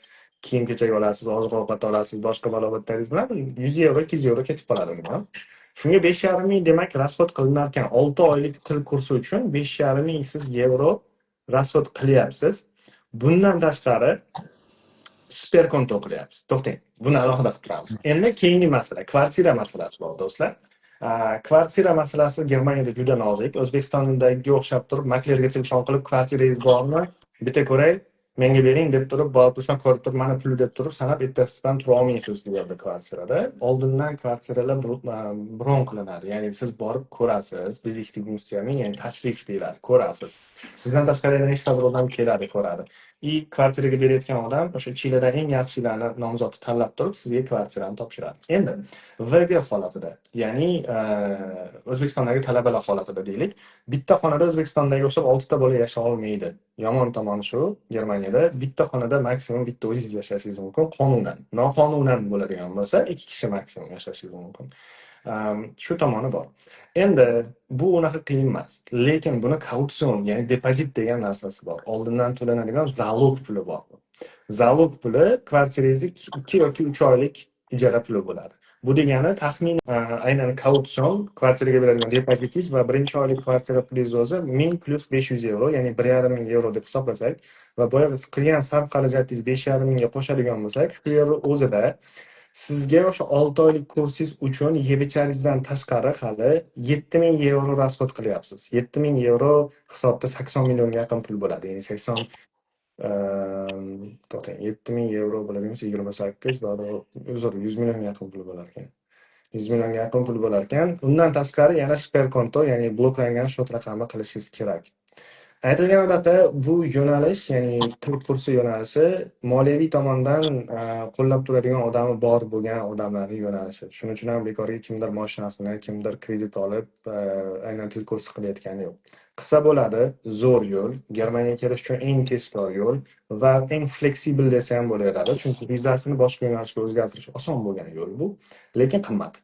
kiyim-kechak olasiz, oziq-ovqat olasiz, boshqa balobatlaringiz bilan 100 yevro, 200 yevro ketib qoladi umuman. Shunga 5500 demak расход qilinar ekan. 6 oylik til kursi uchun 5500 siz yevro расход qilyapsiz. Bundan tashqari Sperkonto qilyapsiz. To'xtang, buni alohida qilib turamiz. Endi keyingi masala, kvartira masalasi bor do'stlar. Kvartira masalasi Germaniyada juda nozik. O'zbekistondagiga o'xshab turib, maklerga telefon qilib, kvartirangiz bormi? Bitta ko'ray, menga bering deb turib, borib turishdan ko'rib turib, mana puli deb turib, sanab ertasidan tura olmaysiz bu yerda kvartirada. Oldindan kvartiralar bron qilinadi. Ya'ni siz borib ko'rasiz, Besichtigungstermin, ya'ni tashrif deyiladi, ko'rasiz. Sizdan tashqari yana nechtadir odam keladi, ko'radi. И kvartiraga berayotgan odam o'sha ichinglardan eng yaxshilarni nomzodni tanlab turib, sizga kvartirani topshiradi. Endi WG holatida, ya'ni O'zbekistondagi talabalar holatida deylik, bitta xonada O'zbekistondagi o'xshab 6 ta bola yasha olmaydi. Yomon tomoni shu, Germaniyada bitta xonada maksimum bitta o'zingiz yashashingiz mumkin, qonunan. Noqonunan bo'ladigan bo'lsa, 2 kishi maksimum yashashingiz mumkin. Shu tomoni bor. Endi bu unaqa qiyin emas, lekin buni kautsion, ya'ni depozit degan narsasi bor. Oldindan to'lanadigan залог puli bor. Залог puli kvartirangizni 2 yoki 3 oylik ijara puli bo'ladi. Bu degani taxminan aynan kautsion kvartiraga beradigan depozitingiz va birinchi oylik kvartira pulingiz o'zi 1000 plyus 500 yevro, ya'ni 1500 yevro deb hisoblasak va boyagi qilgan sarf xarajatingiz 5500 ga qo'shadigan bo'lsak, shu yer o'zida sizga o'sha 6 oylik kursingiz uchun yeb-icharingizdan tashqari hali 7000 yevro расход qilyapsiz. 7000 yevro hisobda 80 millionga yaqin pul bo'ladi. Ya'ni 80, to'xtang, 7000 yevro bo'ladigan bo'lsa 28 barobar, uzr, 100 millionga yaqin pul bo'lar ekan. 100 millionga yaqin pul bo'lar ekan. Undan tashqari yana Sperkonto, ya'ni bloklangan счёт raqami qilishingiz kerak. Aytilgan bu yo'nalish, ya'ni til kursi yo'nalishi moliyaviy tomondan qo'llab turadigan odami bor bo'lgan odamlarning yo'nalishi. Shuning uchun ham bekorga kimdir mashinasini, kimdir kredit olib, aynan til kursi qilayotgani yo'q. Qilsa bo'ladi, zo'r yo'l, Germaniyaga kelish uchun eng tezkor yo'l va eng fleksibel desa ham bo'laveradi, chunki vizasini boshqa yo'nalishga o'zgartirish oson bo'lgan yo'l bu, lekin qimmat.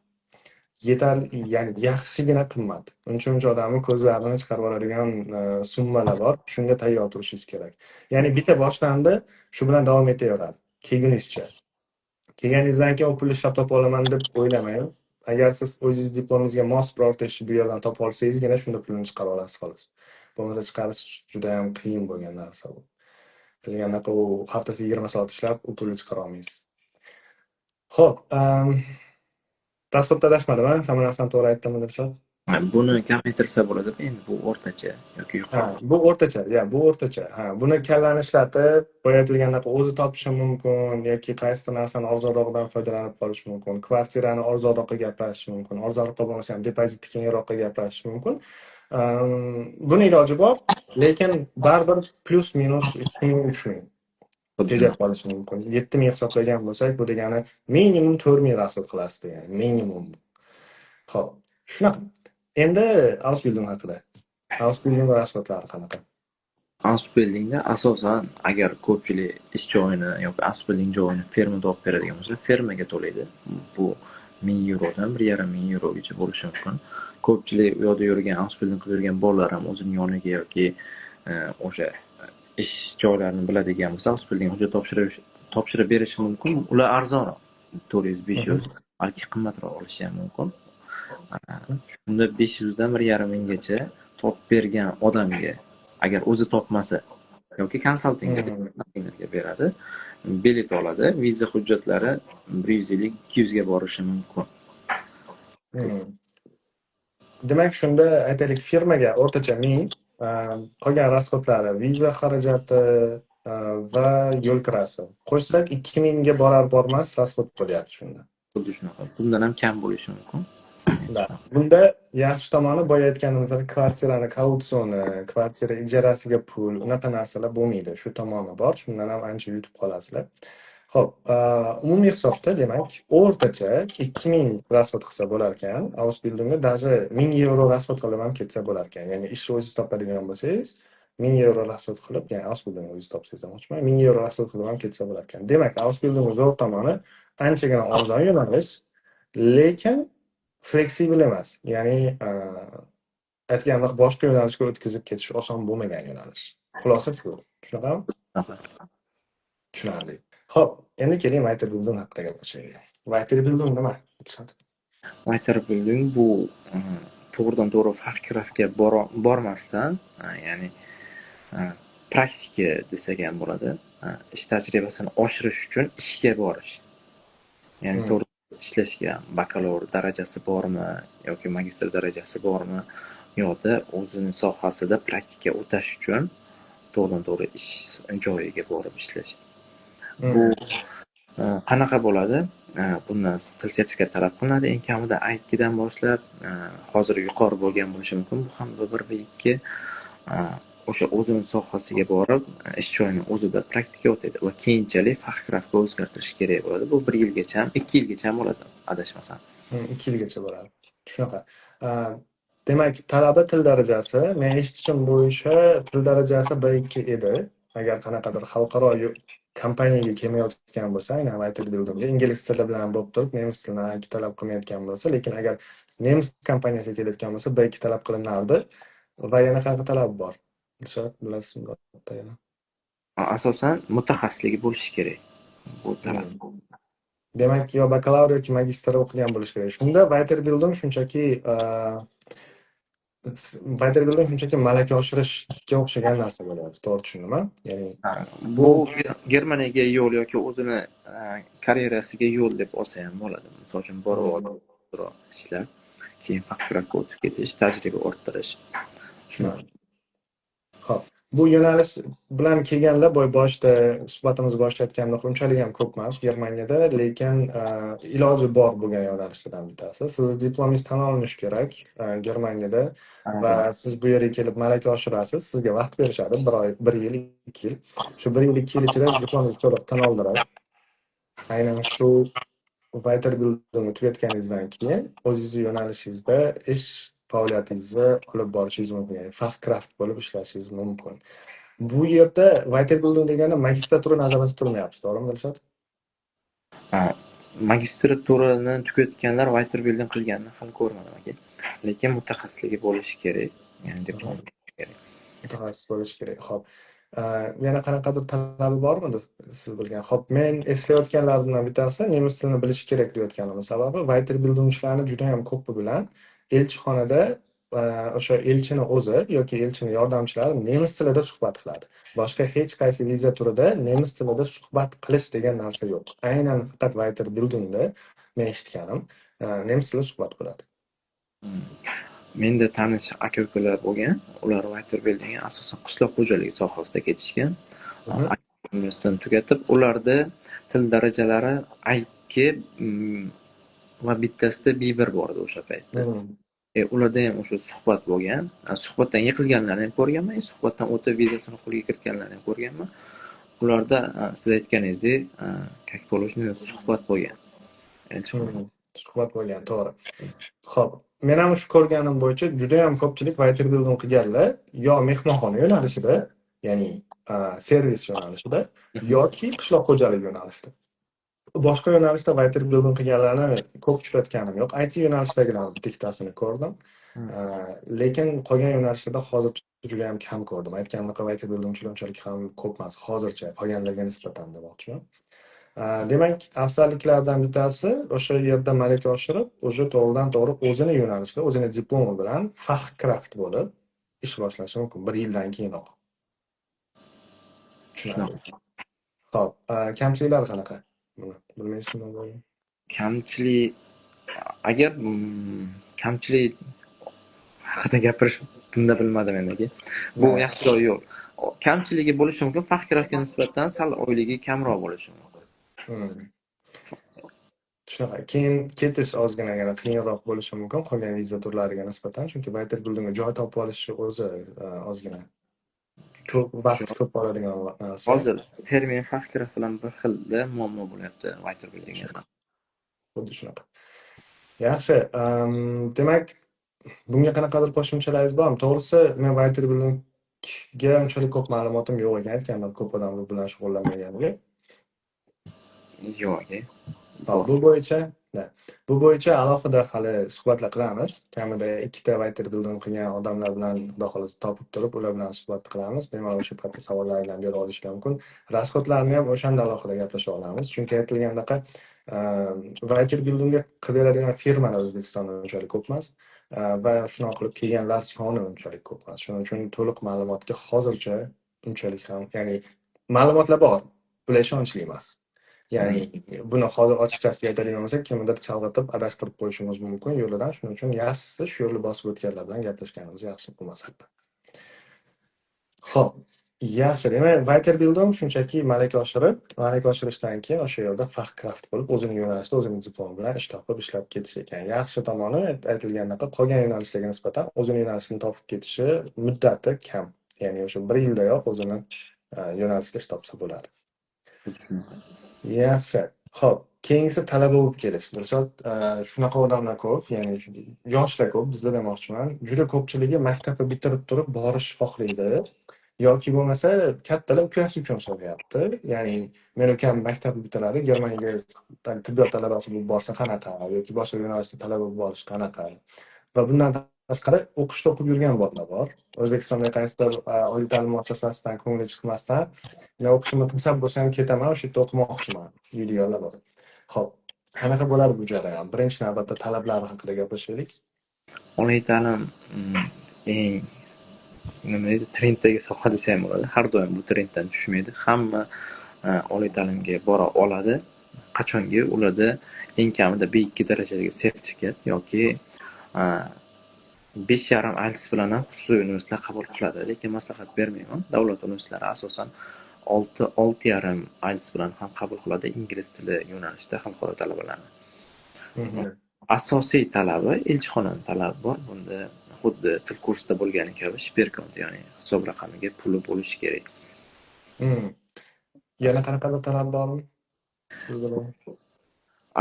Yetar, ya'ni yaxshigina qimmat. Uncha-muncha odamni ko'zlarini chiqarib oladigan summalar bor. Shunga tayyor turishingiz kerak. Ya'ni bitta boshlandi, shu bilan davom etaveradi kelgunizcha. Kelganingizdan keyin u pulni ishlab topa olaman deb o'ylamang. Agar siz o'zingiz diplomingizga mos birorta ishni bu yerdan topa olsangizgina shunda pulini chiqara olasiz xolos. Bo'lmasa chiqarish juda ham qiyin bo'lgan narsa bu. Bilgandaqa u haftasiga 20 soat ishlab u pulni chiqara olmaysiz. Xo'p, расход da adashmadim, a? Hamma narsani to'g'ri aytdimmi, Dilshod? Buni kamaytirsa bo'ladi, endi bu o'rtacha yoki Ha, yuqori. bu o'rtacha, ya, bu o'rtacha. Ha, buni kallani ishlatib, boya aytilgandaqa o'zi topishi mumkin yoki qaysidir narsani arzonrog'idan foydalanib qolish mumkin. Kvartirani arzonroqqa gaplashish mumkin. Arzonroqqa bo'lmasa ham depozitni kengroqqa gaplashish mumkin. Buni iloji bor, lekin baribir плюс минус 2000, 3000 tejab qolishi mumkin. 7000 hisoblagan bo'lsak, bu degani minimum 4000 расход qilasiz degani, minimum. Xo'p, shunaqa. Endi Ausbildung haqida. Ausbildung расход lari qanaqa? Ausbildungda asosan agar ko'pchilik ish joyini yoki Ausbildung joyini firmada olib beradigan bo'lsa, firmaga to'laydi. Bu 1000 yevrodan 1500 yevrogacha bo'lishi mumkin. Ko'pchilik u yoqda yurgan, Ausbildung qilib yurgan bolalar ham o'zini yoniga yoki o'sha ish joylarini biladigan bo'lsa, Ausbildung hujjat topshirib berishi mumkin. Ular arzonroq, 400, 500, balki qimmatroq olishi ham mumkin. Shunda 500 dan 1,5 minggacha topib bergan odamga, agar o'zi topmasa yoki konsaltingga beradi, bilet oladi, viza hujjatlari 150, 200 ga borishi mumkin. Demak, shunda aytaylik, firmaga o'rtacha 1000, qolgan расход lari, viza xarajati va yo'l kirasi qo'shsak, 2000 ga borar bormas расход bo'lyapti shunda. Xuddi shunaqa. Bundan ham kam bo'lishi mumkin. Да. Bunda yaxshi tomoni, boya aytganimizdek, kvartirani kautsioni, kvartira ijarasiga pul, unaqa narsalar bo'lmaydi. Shu tomoni bor. Shundan ham ancha yutib qolasizlar. Xo'p, umumiy hisobda, demak, o'rtacha 2000 расход qilsa bo'lar ekan. Ausbildungga даже 1000 yevro расход qilib ham ketsa bo'lar ekan. Ya'ni ishni o'zingiz topadigan bo'lsangiz, 1000 yevro расход qilib, ya'ni Ausbildungni o'zingiz topsangiz demoqchiman, 1000 yevro расход qilib ham ketsa bo'lar ekan. Demak, Ausbildungni zo'r tomoni anchagina arzon yo'nalish, lekin fleksibel emas. Ya'ni aytgandek, boshqa yo'nalishga o'tkazib ketish oson bo'lmagan yo'nalish. Xulosa shu. Shunaqami? Shunaqa. Tushunarli. Xo'p, endi keling, Weiterbildung haqida gaplashaylik. Weiterbildung nima? Weiterbildung bu to'g'ridan to'g'ri Fachkraftga bormasdan, ya'ni praktika desak ham bo'ladi. Ish tajribasini oshirish uchun ishga borish. Ya'ni to'g'ri ishlashga bakalavr darajasi bormi yoki magistr darajasi bormi, u yoqda o'zini sohasida praktika o'tash uchun to'g'ridan to'g'ri ish joyiga borib ishlash. Bu qanaqa bo'ladi? Bundan til sertifikat talab qilinadi. Eng kamida A2 dan boshlab, hozir yuqori bo'lgan bo'lishi mumkin. Bu ham B1, B2, o'sha o'zini sohasiga borib, ish joyini o'zida praktika o'taydi va keyinchalik Fachkraftga o'zgartirish kerak bo'ladi. Bu 1 yilgacha, 2 yilgacha bo'ladi, adashmasam. 2 yilgacha bo'ladi. Shunaqa. Demak, talaba til darajasi, men eshitishim bo'yicha til darajasi B2 edi. Agar qanaqadir xalqaro kompaniyaga kelmayotgan bo'lsa, aynan Weiterbildungga ingliz tili bilan bo'lib turib, nemis tilini A2 talab qilmayotgan bo'lsa, lekin agar nemis kompaniyasiga kelayotgan bo'lsa, B2 talab qilinardi. Va yana qanaqa talab bor? Dilshod, bilasizmi yana? Asosan mutaxassisligi bo'lishi kerak. Bu talab. Demak, yo bakalavr yoki magistr o'qigan bo'lishi kerak. Shunda Weiterbildung shunchaki malaka oshirishga o'xshagan narsa bo'lyapti. To'g'ri tushundimmi? Ya'ni bu Germaniyaga yo'l yoki o'zini karyerasiga yo'l deb olsa ham bo'ladi. Misol uchun, borib olib ishlab, keyin Fachkraftga o'tib ketish, tajriba orttirish. Shunaqa. Xo'p, bu yo'nalish bilan kelganlar, boya boshida suhbatimiz boshida aytganimdek, unchalik ham ko'p emas Germaniyada, lekin iloji bor bo'lgan yo'nalishlardan bittasi. Sizni diplomingiz tan olinishi kerak Germaniyada va siz bu yerga kelib malaka oshirasiz, sizga vaqt berishadi, 1 oy, 1 yil, 2 yil. Shu 1 yil, 2 yil ichida diplomingizni to'liq tan oldiradi. Aynan shu Weiterbildungni tugatganingizdan keyin o'zingizni yo'nalishingizda ish faoliyatingizni olib borishingiz mumkin, ya'ni Fachkraft bo'lib ishlashingiz mumkin. Bu yerda Weiterbildung deganda magistratura nazarda tutilmayapti, to'g'rimi, Dilshod? Ha, magistraturani tugatganlar Weiterbildung qilganini hali ko'rmadim aka. Lekin mutaxassisligi bo'lishi kerak, ya'ni diplom bo'lishi kerak. Mutaxassis bo'lishi kerak. Xo'p. Yana qanaqadir talabi bormidi siz bilgan? Xo'p, men eslayotganlarimdan bittasi nemis tilini bilishi kerak deyotganim sababi Weiterbildungchilarni juda ham ko'pi bilan elchixonada o'sha elchini o'zi yoki elchini yordamchilari nemis tilida suhbat qiladi. Boshqa hech qaysi viza turida nemis tilida suhbat qilish degan narsa yo'q. Aynan faqat Weiterbildungda men eshitganim, nemis tilida suhbat bo'ladi. Menda tanish aka-ukalar bo'lgan, ular Weiterbildungga asosan qishloq xo'jaligi sohasida ketishgan. Universitetni tugatib, ularda til darajalari A2 va bittasida B1 bor edi o'sha paytda. Ularda ham o'sha suhbat bo'lgan. Suhbatdan yiqilganlarni ham ko'rganman, suhbatdan o'tib vizasini qo'lga kiritganlarni ham ko'rganman. Ularda siz aytganingizdek, как положено suhbat bo'lgan. Elchixona. Suhbat bo'lgan, to'g'ri. Xo'p, men ham shu ko'rganim bo'yicha juda ham ko'pchilik Weiterbildung qilganlar yo mehmonxona yo'nalishida, ya'ni servis yo'nalishida yoki qishloq xo'jaligi yo'nalishida. Boshqa yo'nalishda Weiterbildung qilganlarni ko'p uchratganim yo'q. IT yo'nalishdagilarni bittasini ko'rdim. Lekin qolgan yo'nalishlarda hozircha juda ham kam ko'rdim. Aytganimdek, Weiterbildungchilar unchalik ham ko'p emas hozircha, qolganlarga nisbatan demoqchiman. Demak, afzalliklardan bittasi o'sha yerda malaka oshirib, уже to'g'ridan to'g'ri o'zini yo'nalishida, o'zini diplomi bilan Fachkraft bo'lib ish boshlashi mumkin bir yildan keyinoq. Tushunarli. Xo'p, kamchiliklari qanaqa? Buni bilmaysizmi? Kamchilik, agar kamchilik haqida gapirish bunda bilmadim endi aka. Bu yaxshiroq yo'l. Kamchiligi bo'lishi mumkin, Fachkraftga nisbatan sal oyligi kamroq bo'lishi mumkin. Shunaqa. Keyin ketish ozginagina qiyinroq bo'lishi mumkin qolgan viza turlariga nisbatan, chunki Weiterbildungga joy topib olishi o'zi ozgina ko'p vaqt ko'p oladigan narsa. Hozir termin Fachkraft bilan bir xilda muammo bo'lyapti Weiterbildungga. Xuddi shunaqa. Yaxshi, demak, bunga qanaqadir qo'shimchalaringiz bormi? To'g'risi, men Weiterbildungga unchalik ko'p ma'lumotim yo'q ekan, aytganman, ko'p odam bu bilan shug'ullanmaganiga. Yo'q aka. Hop, bu bo'yicha alohida hali suhbatlar qilamiz. Kamida ikkita Weiterbildung qilgan odamlar bilan, xudo xohlasa, topib turib, ular bilan suhbat qilamiz. Bemalol o'sha paytda savollarni bera olishlar mumkin. Расход larni ham o'shanda alohida gaplasha olamiz. Chunki aytilgandaqa, Weiterbildungga qilib beradigan firmalar O'zbekistonda unchalik ko'p emas va shunaqa qilib kelganlar soni unchalik ko'p emas. Shuning uchun to'liq ma'lumotga hozircha unchalik ham, ya'ni ma'lumotlar bor, bular ishonchli emas. Ya'ni buni hozir ochiqchasiga aytadigan bo'lsak, kimnidir chalg'itib, adashtirib qo'yishimiz mumkin yo'lidan. Shuning uchun yaxshisi shu yo'lni bosib o'tganlar bilan gaplashganimiz yaxshi bu masalada. Xo'p, yaxshi. Demak, Weiterbildung shunchaki malaka oshirib, malaka oshirishdan keyin o'sha yerda Fachkraft bo'lib, o'zini yo'nalishida, o'zini diplomi bilan ish topib, ishlab ketish ekan. Yaxshi tomoni, aytilgandaqa, qolgan yo'nalishlarga nisbatan o'zini yo'nalishini topib ketishi muddati kam. Ya'ni o'sha bir yildayoq o'zini yo'nalishida ish topsa bo'ladi. Shunaqa. Yaxshi. Xo'p, keyingisi talaba bo'lib kelish. Dilshod, shunaqa odamlar ko'p, ya'ni yoshlar ko'p bizda demoqchiman. Juda ko'pchiligi maktabni bitirib turib borish xohlaydi. Yoki bo'lmasa kattalar ukasi uchun so'rayapti. Ya'ni meni ukam maktabni bitiradi, Germaniyaga tibbiyot talabasi bo'lib borsa qanaqa yoki boshqa yo'nalishda talaba bo'lib borish qanaqa? Va bundan tashqari o'qishda o'qib yurgan bolalar bor. O'zbekistonda qaysidir oliy ta'lim muassasasidan ko'ngli chiqmasdan, men o'qishimni tashlab bo'lsa ham ketaman, o'sha yerda o'qimoqchiman deydiganlar bor. Xo'p, qanaqa bo'ladi bu jarayon? Birinchi navbatda talablari haqida gaplashaylik. Oliy ta'lim eng, nima deydi, trenddagi soha desa ham bo'ladi. Har doim bu trenddan tushmaydi. Hamma oliy ta'limga bora oladi. Qachonki ularda eng kamida B2 darajadagi sertifikat yoki 5,5 IELTS bilan ham xususiy universitetlar qabul qiladi. Lekin maslahat bermayman. Davlat universitetlari asosan 6, 6,5 IELTS bilan ham qabul qiladi ingliz tili yo'nalishida xalqaro talabalarni. Asosiy talabi elchixonani talabi bor. Bunda xuddi til kursida bo'lgani kabi Sperrkonto, ya'ni hisob raqamiga puli bo'lishi kerak. Yana qanaqadir talab bormi?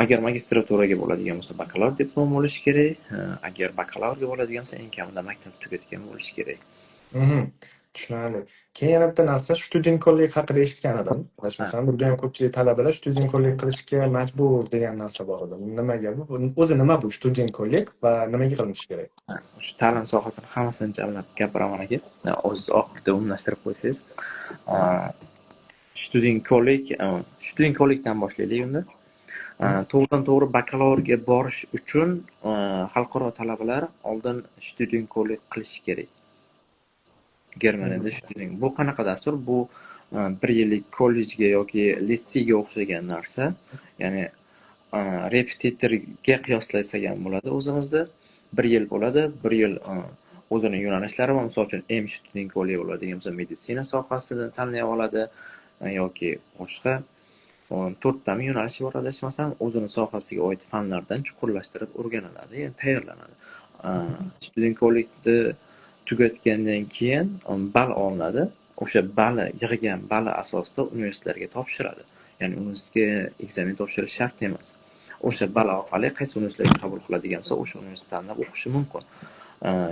Agar magistraturaga bo'ladigan bo'lsa, bakalavr diplomi bo'lishi kerak. Agar bakalavrga bo'ladigan bo'lsa, eng kamida maktab tugatgan bo'lishi kerak. Tushunarli. Keyin yana bitta narsa, Studienkolleg haqida eshitgan edim. Adashmasam, bu ham ko'pchilik talabalar Studienkolleg qilishga majbur degan narsa bor edi. Nimaga bu? O'zi nima bu Studienkolleg va nimaga qilinishi kerak? Shu ta'lim sohasini hammasini jamlab gapiraman aka. O'zingiz oxirida umumlashtirib qo'ysangiz. Studienkollegdan boshlaylik unda. To'g'ridan to'g'ri bakalavrga borish uchun xalqaro talabalar oldin Studienkolleg qilishi kerak. Germaniyada Studien. Bu qanaqa dastur? Bu bir yillik kollejga yoki litseyga o'xshagan narsa. Ya'ni repetitorga qiyoslasak ham bo'ladi o'zimizda. Bir yil bo'ladi, bir yil o'zini yo'nalishlari bor. Misol uchun M Studienkolleg bo'ladigan bo'lsa, meditsina sohasini tanlay oladi yoki boshqa to'rttami yo'nalishi bor adashmasam, o'zini sohasiga oid fanlardan chuqurlashtirib o'rganiladi, ya'ni tayyorlanadi. Studienkollegni tugatgandan keyin ball olinadi. O'sha balli, yig'gan balli asosida universitetlarga topshiradi. Ya'ni universitetga ekzamen topshirish shart emas. O'sha ball orqali qaysi universitetlarga qabul qiladigan bo'lsa, o'sha universitetni tanlab o'qishi mumkin.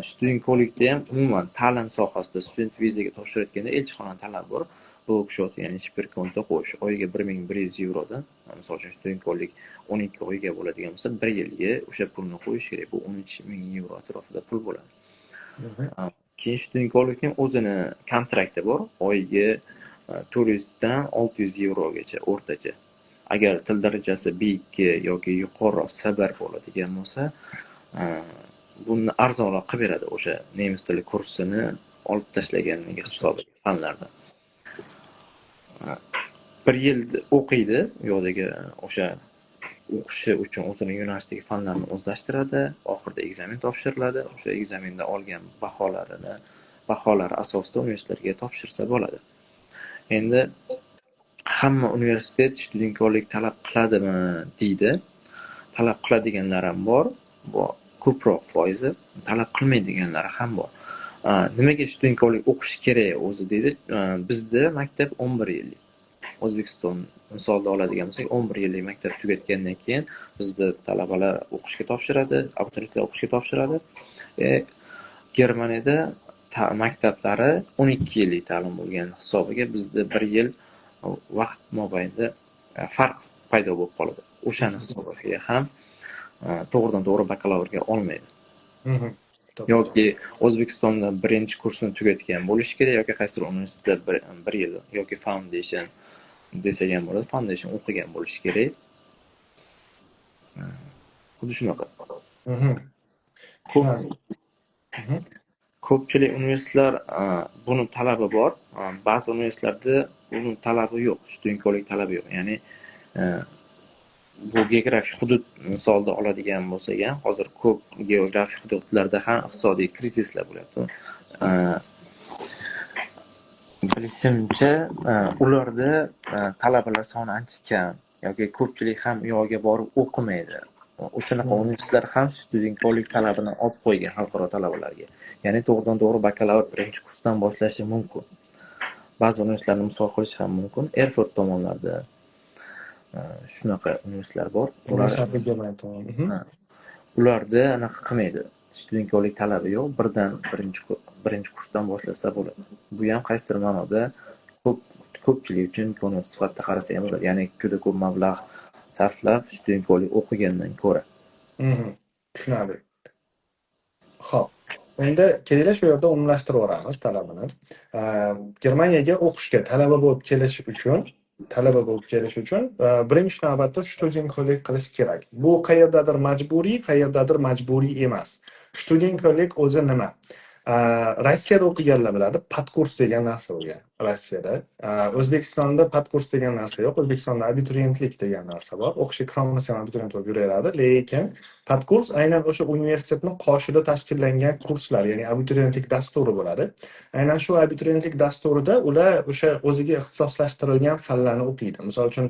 Studienkollegda ham, umuman ta'lim sohasida student vizaga topshirayotganda elchixona talabi bor. Blockshot, ya'ni Sperkonto qo'yish oyiga 1100 yevrodan, misol uchun, Studienkolleg 12 oyga bo'ladigan bo'lsa, bir yilga o'sha pulni qo'yish kerak. Bu 13 000 yevro atrofida pul bo'ladi. Keyin Studienkollegning o'zini kontrakti bor, oyiga 400 dan 600 yevrogacha o'rtacha. Agar til darajasi B2 yoki yuqoriroq, C1 bo'ladigan bo'lsa, buni arzonroq qilib beradi, o'sha nemis tili kursini olib tashlaganligi hisobiga fanlardan. Bir yil o'qiydi, u yoqdagi o'sha o'qishi uchun o'zini yo'nalishdagi fanlarni o'zlashtiradi, oxirida экзамен topshiriladi, o'sha экзамен da olgan baholari asosida universitetlarga topshirsa bo'ladi. Endi hamma universitet Studienkolleg talab qiladimi deydi. Talab qiladiganlar ham bor, bu ko'proq foizi, talab qilmaydiganlari ham bor. Nimaga Studienkolleg o'qish kerak o'zi deydi. Bizda maktab 11 yillik. O'zbekiston misolida oladigan bo'lsak, 11 yillik maktab tugatgandan keyin bizda talabalar o'qishga topshiradi, abituriyentlar o'qishga topshiradi. Germaniyada maktablari 12 yillik ta'lim bo'lgani hisobiga bizda bir yil vaqt mobaynida farq paydo bo'lib qoladi. O'shani hisobiga ham to'g'ridan to'g'ri bakalavrga olmaydi. Yoki O'zbekistonda birinchi kursni tugatgan bo'lishi kerak yoki qaysidir universitetda bir yil yoki foundation desak ham bo'ladi, foundation o'qigan bo'lishi kerak. Xuddi shunaqa. Tushunarli. Ko'pchilik universitetlar buni talabi bor. Ba'zi universitetlarda buni talabi yo'q, Studienkolleg talabi yo'q. Ya'ni bu geografik hudud misolida oladigan bo'lsak ham, hozir ko'p geografik hududlarda ham iqtisodiy krizislar bo'lyapti. Bilishimcha, ularda talabalar soni ancha kam yoki ko'pchilik ham u yoqga borib o'qimaydi. O'shanaqa universitetlar ham Studienkolleg talabini olib qo'ygan xalqaro talabalarga. Ya'ni to'g'ridan to'g'ri bakalavr birinchi kursdan boshlashi mumkin. Ba'zi universitetlarni misol qilish ham mumkin. Erfurt tomonlarda shunaqa universitetlar bor. Ular Sharqiy Germaniya tomoni. Ularda anaqa qilmaydi. Studienkolleg talabi yo'q. Birdan birinchi kursdan boshlasa bo'ladi. Bu ham qaysidir ma'noda ko'pchilik uchun imkoniyat sifatida qarasa ham bo'ladi. Ya'ni juda ko'p mablag' sarflab Studienkolleg o'qigandan ko'ra. Tushunarli. Xo'p. Endi kelinglar, shu yerda umumlashtirib yuboramiz talabini. Germaniyaga o'qishga talaba bo'lib kelish uchun birinchi navbatda Studienkolleg qilish kerak. Bu qayerdadir majburiy, qayerdadir majburiy emas. Studienkolleg o'zi nima? Rossiyada o'qiganlar biladi, подкурс degan narsa bo'lgan Rossiyada. O'zbekistonda подкурс degan narsa yo'q. O'zbekistonda abituriyentlik degan narsa bor. O'qishga kirolmasa ham abituriyent bo'lib yuraveradi, lekin подкурс aynan o'sha universitetni qoshida tashkillangan kurslar, ya'ni abituriyentlik dasturi bo'ladi. Aynan shu abituriyentlik dasturida ular o'sha o'ziga ixtisoslashtirilgan fanlarni o'qiydi. Misol uchun,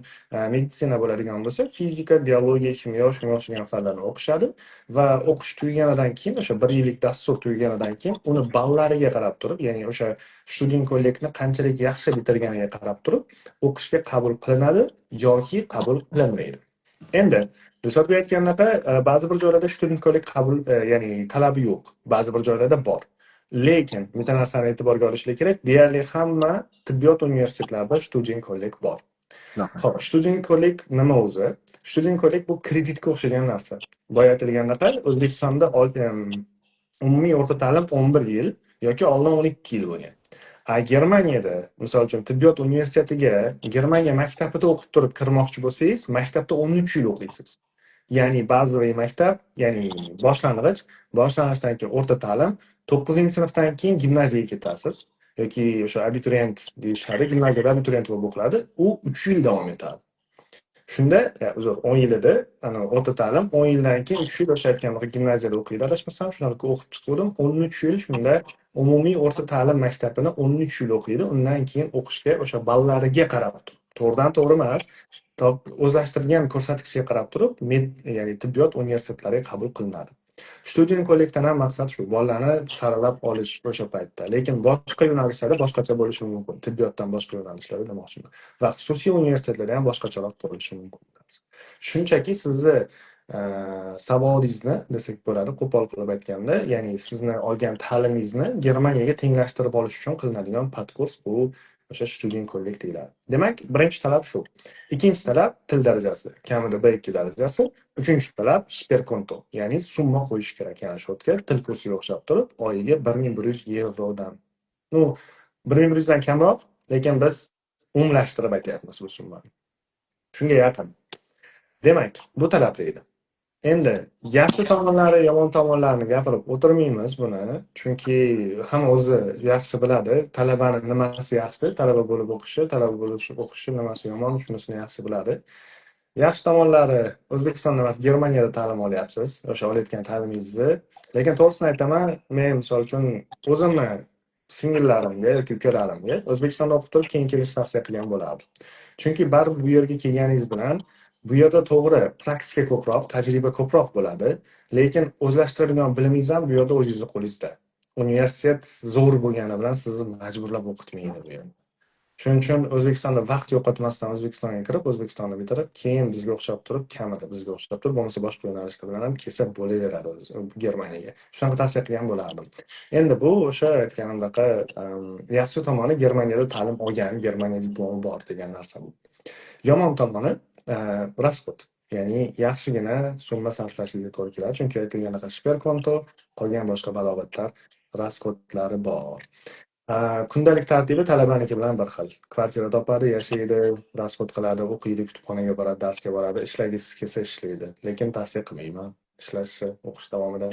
meditsina bo'ladigan bo'lsa, fizika, biologiya, kimyo, shunga o'xshagan fanlarni o'qishadi va o'qish tugaganidan keyin, o'sha bir yillik dastur tugaganidan keyin uni ballariga qarab turib, ya'ni o'sha Studienkollegni qanchalik yaxshi bitirganiga qarab turib, o'qishga qabul qilinadi yoki qabul qilinmaydi. Endi Dilshodbek aytgandaqa, ba'zi bir joylarda Studienkolleg qabul, ya'ni talabi yo'q, ba'zi bir joylarda bor. Lekin bitta narsani e'tiborga olishlik kerak: deyarli hamma tibbiyot universitetlarida Studienkolleg bor. Ho'p, Studienkolleg nima o'zi? Studienkolleg bu kreditga o'xshagan narsa. Boya aytilgandaqa, O'zbekistonda umumiy o'rta ta'lim 11 yil yoki oldin 12 yil bo'lgan. A Germaniyada, misol uchun, tibbiyot universitetiga Germaniya maktabida o'qib turib kirmoqchi bo'lsangiz, maktabda 13 yil o'qiysiz. Ya'ni bazaviy maktab, ya'ni boshlang'ich, boshlang'ichdan keyin o'rta ta'lim, 9-sinfdan keyin gimnaziyaga ketasiz yoki o'sha abituriyent deyishadi, gimnaziyada abituriyent bo'lib o'qiladi, u 3 yil davom etadi. Shunda, uzr, 10 yil edi, ana o'rta ta'lim, 10 yildan keyin 3 yil o'sha aytgan gimnaziyada o'qiydi, adashmasam, shunaqa o'qib chiqdim. 13 yil shunda umumiy o'rta ta'lim maktabini 13 yil o'qiydi. Undan keyin o'qishga o'sha ballariga qarab turib, to'g'ridan to'g'ri emas, o'zlashtirilgan ko'rsatkichga qarab turib, med, ya'ni tibbiyot universitetlariga qabul qilinadi. Studienkollegdan ham maqsad shu, bolalarni saralab olish o'sha paytda. Lekin boshqa yo'nalishlarda boshqacha bo'lishi mumkin. Tibbiyotdan boshqa yo'nalishlarda demoqchiman. Va xususiy universitetlarda ham boshqacharoq bo'lishi mumkin. Shunchaki sizni savodingizni desak bo'ladi, qo'pol qilib aytganda, ya'ni sizni olgan ta'limingizni Germaniyaga tenglashtirib olish uchun qilinadigan подкурс bu. O'sha Studienkolleg deyiladi. Demak, birinchi talab shu. Ikkinchi talab til darajasi, kamida B2 darajasi. Uchinchi talab Sperkonto, ya'ni summa qo'yish kerak, ya'ni счёт ga til kursiga o'xshab turib, oyiga 1100 yevrodan. Ну, 1100 dan kamroq, lekin biz umumlashtirib aytyapmiz bu summani. Shunga yaqin. Demak, bu talabli edi. Endi yaxshi tomonlari, yomon tomonlarini gapirib o'tirmaymiz buni, chunki hamma o'zi yaxshi biladi. Talabani nimasi yaxshi, talaba bo'lib o'qishi, talaba bo'lib o'qishi nimasi yomon, shunisini yaxshi biladi. Yaxshi tomonlari: O'zbekistonda emas, Germaniyada ta'lim olyapsiz, o'sha olayotgan ta'limingizni. Lekin to'g'risini aytaman, men misol uchun o'zimni singillarimga yoki ukalarimga O'zbekistonda o'qib turib keyin kelishni tavsiya qilgan bo'lardim. Chunki baribir bu yerga kelganingiz bilan bu yerda to'g'ri praktika ko'proq, tajriba ko'proq bo'ladi, lekin o'zlashtiradigan bilimingiz ham bu yerda o'zingizni qo'lingizda. Universitet zo'r bo'lgani bilan sizni majburlab o'qitmaydi bu yerda. Shuning uchun O'zbekistonda vaqt yo'qotmasdan O'zbekistonga kirib, O'zbekistonni bitirib, keyin bizga o'xshab turib, kamida bizga o'xshab turib, bo'lmasa boshqa yo'nalishlar bilan ham kelsa bo'laveradi Germaniyaga. Shunaqa tavsiya qilgan bo'lardim. Endi bu o'sha aytganimdaqa yaxshi tomoni Germaniyada ta'lim olgan, Germaniya diplomi bor degan narsa bu. Yomon tomoni расход. Ya'ni yaxshigina summa sarflashingizga to'g'ri keladi. Chunki aytilgandaqa Sperkonto, qolgan boshqa balobatlar расход lari bor. Kundalik tartibi talabaniki bilan bir xil. Kvartira topadi, yashaydi, расход qiladi, o'qiydi, kutubxonaga boradi, darsga boradi, ishlagisi kelsa ishlaydi. Lekin tavsiya qilmayman ishlashni o'qish davomida.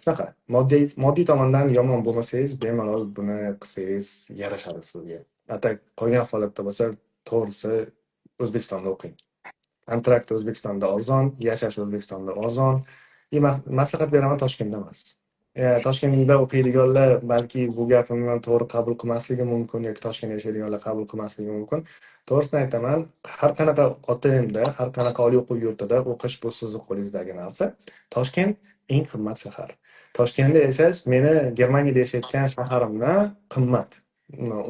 Shunaqa. Moddiy tomondan yomon bo'lmasangiz, bemalol buni qilsangiz yarashadi sizga. А так qolgan holatda bo'lsa, to'g'risi O'zbekistonda o'qing. Kontrakt O'zbekistonda arzon, yashash O'zbekistonda arzon. И maslahat beraman, Toshkentda emas. Toshkentda o'qiydiganlar balki bu gapimni to'g'ri qabul qilmasligi mumkin yoki Toshkentda yashaydiganlar qabul qilmasligi mumkin. To'g'risini aytaman, har qanaqa OTMda, har qanaqa oliy o'quv yurtida o'qish bu sizni qo'lingizdagi narsa. Toshkent eng qimmat shahar. Toshkentda yashash meni Germaniyada yashayotgan shaharimdan qimmat.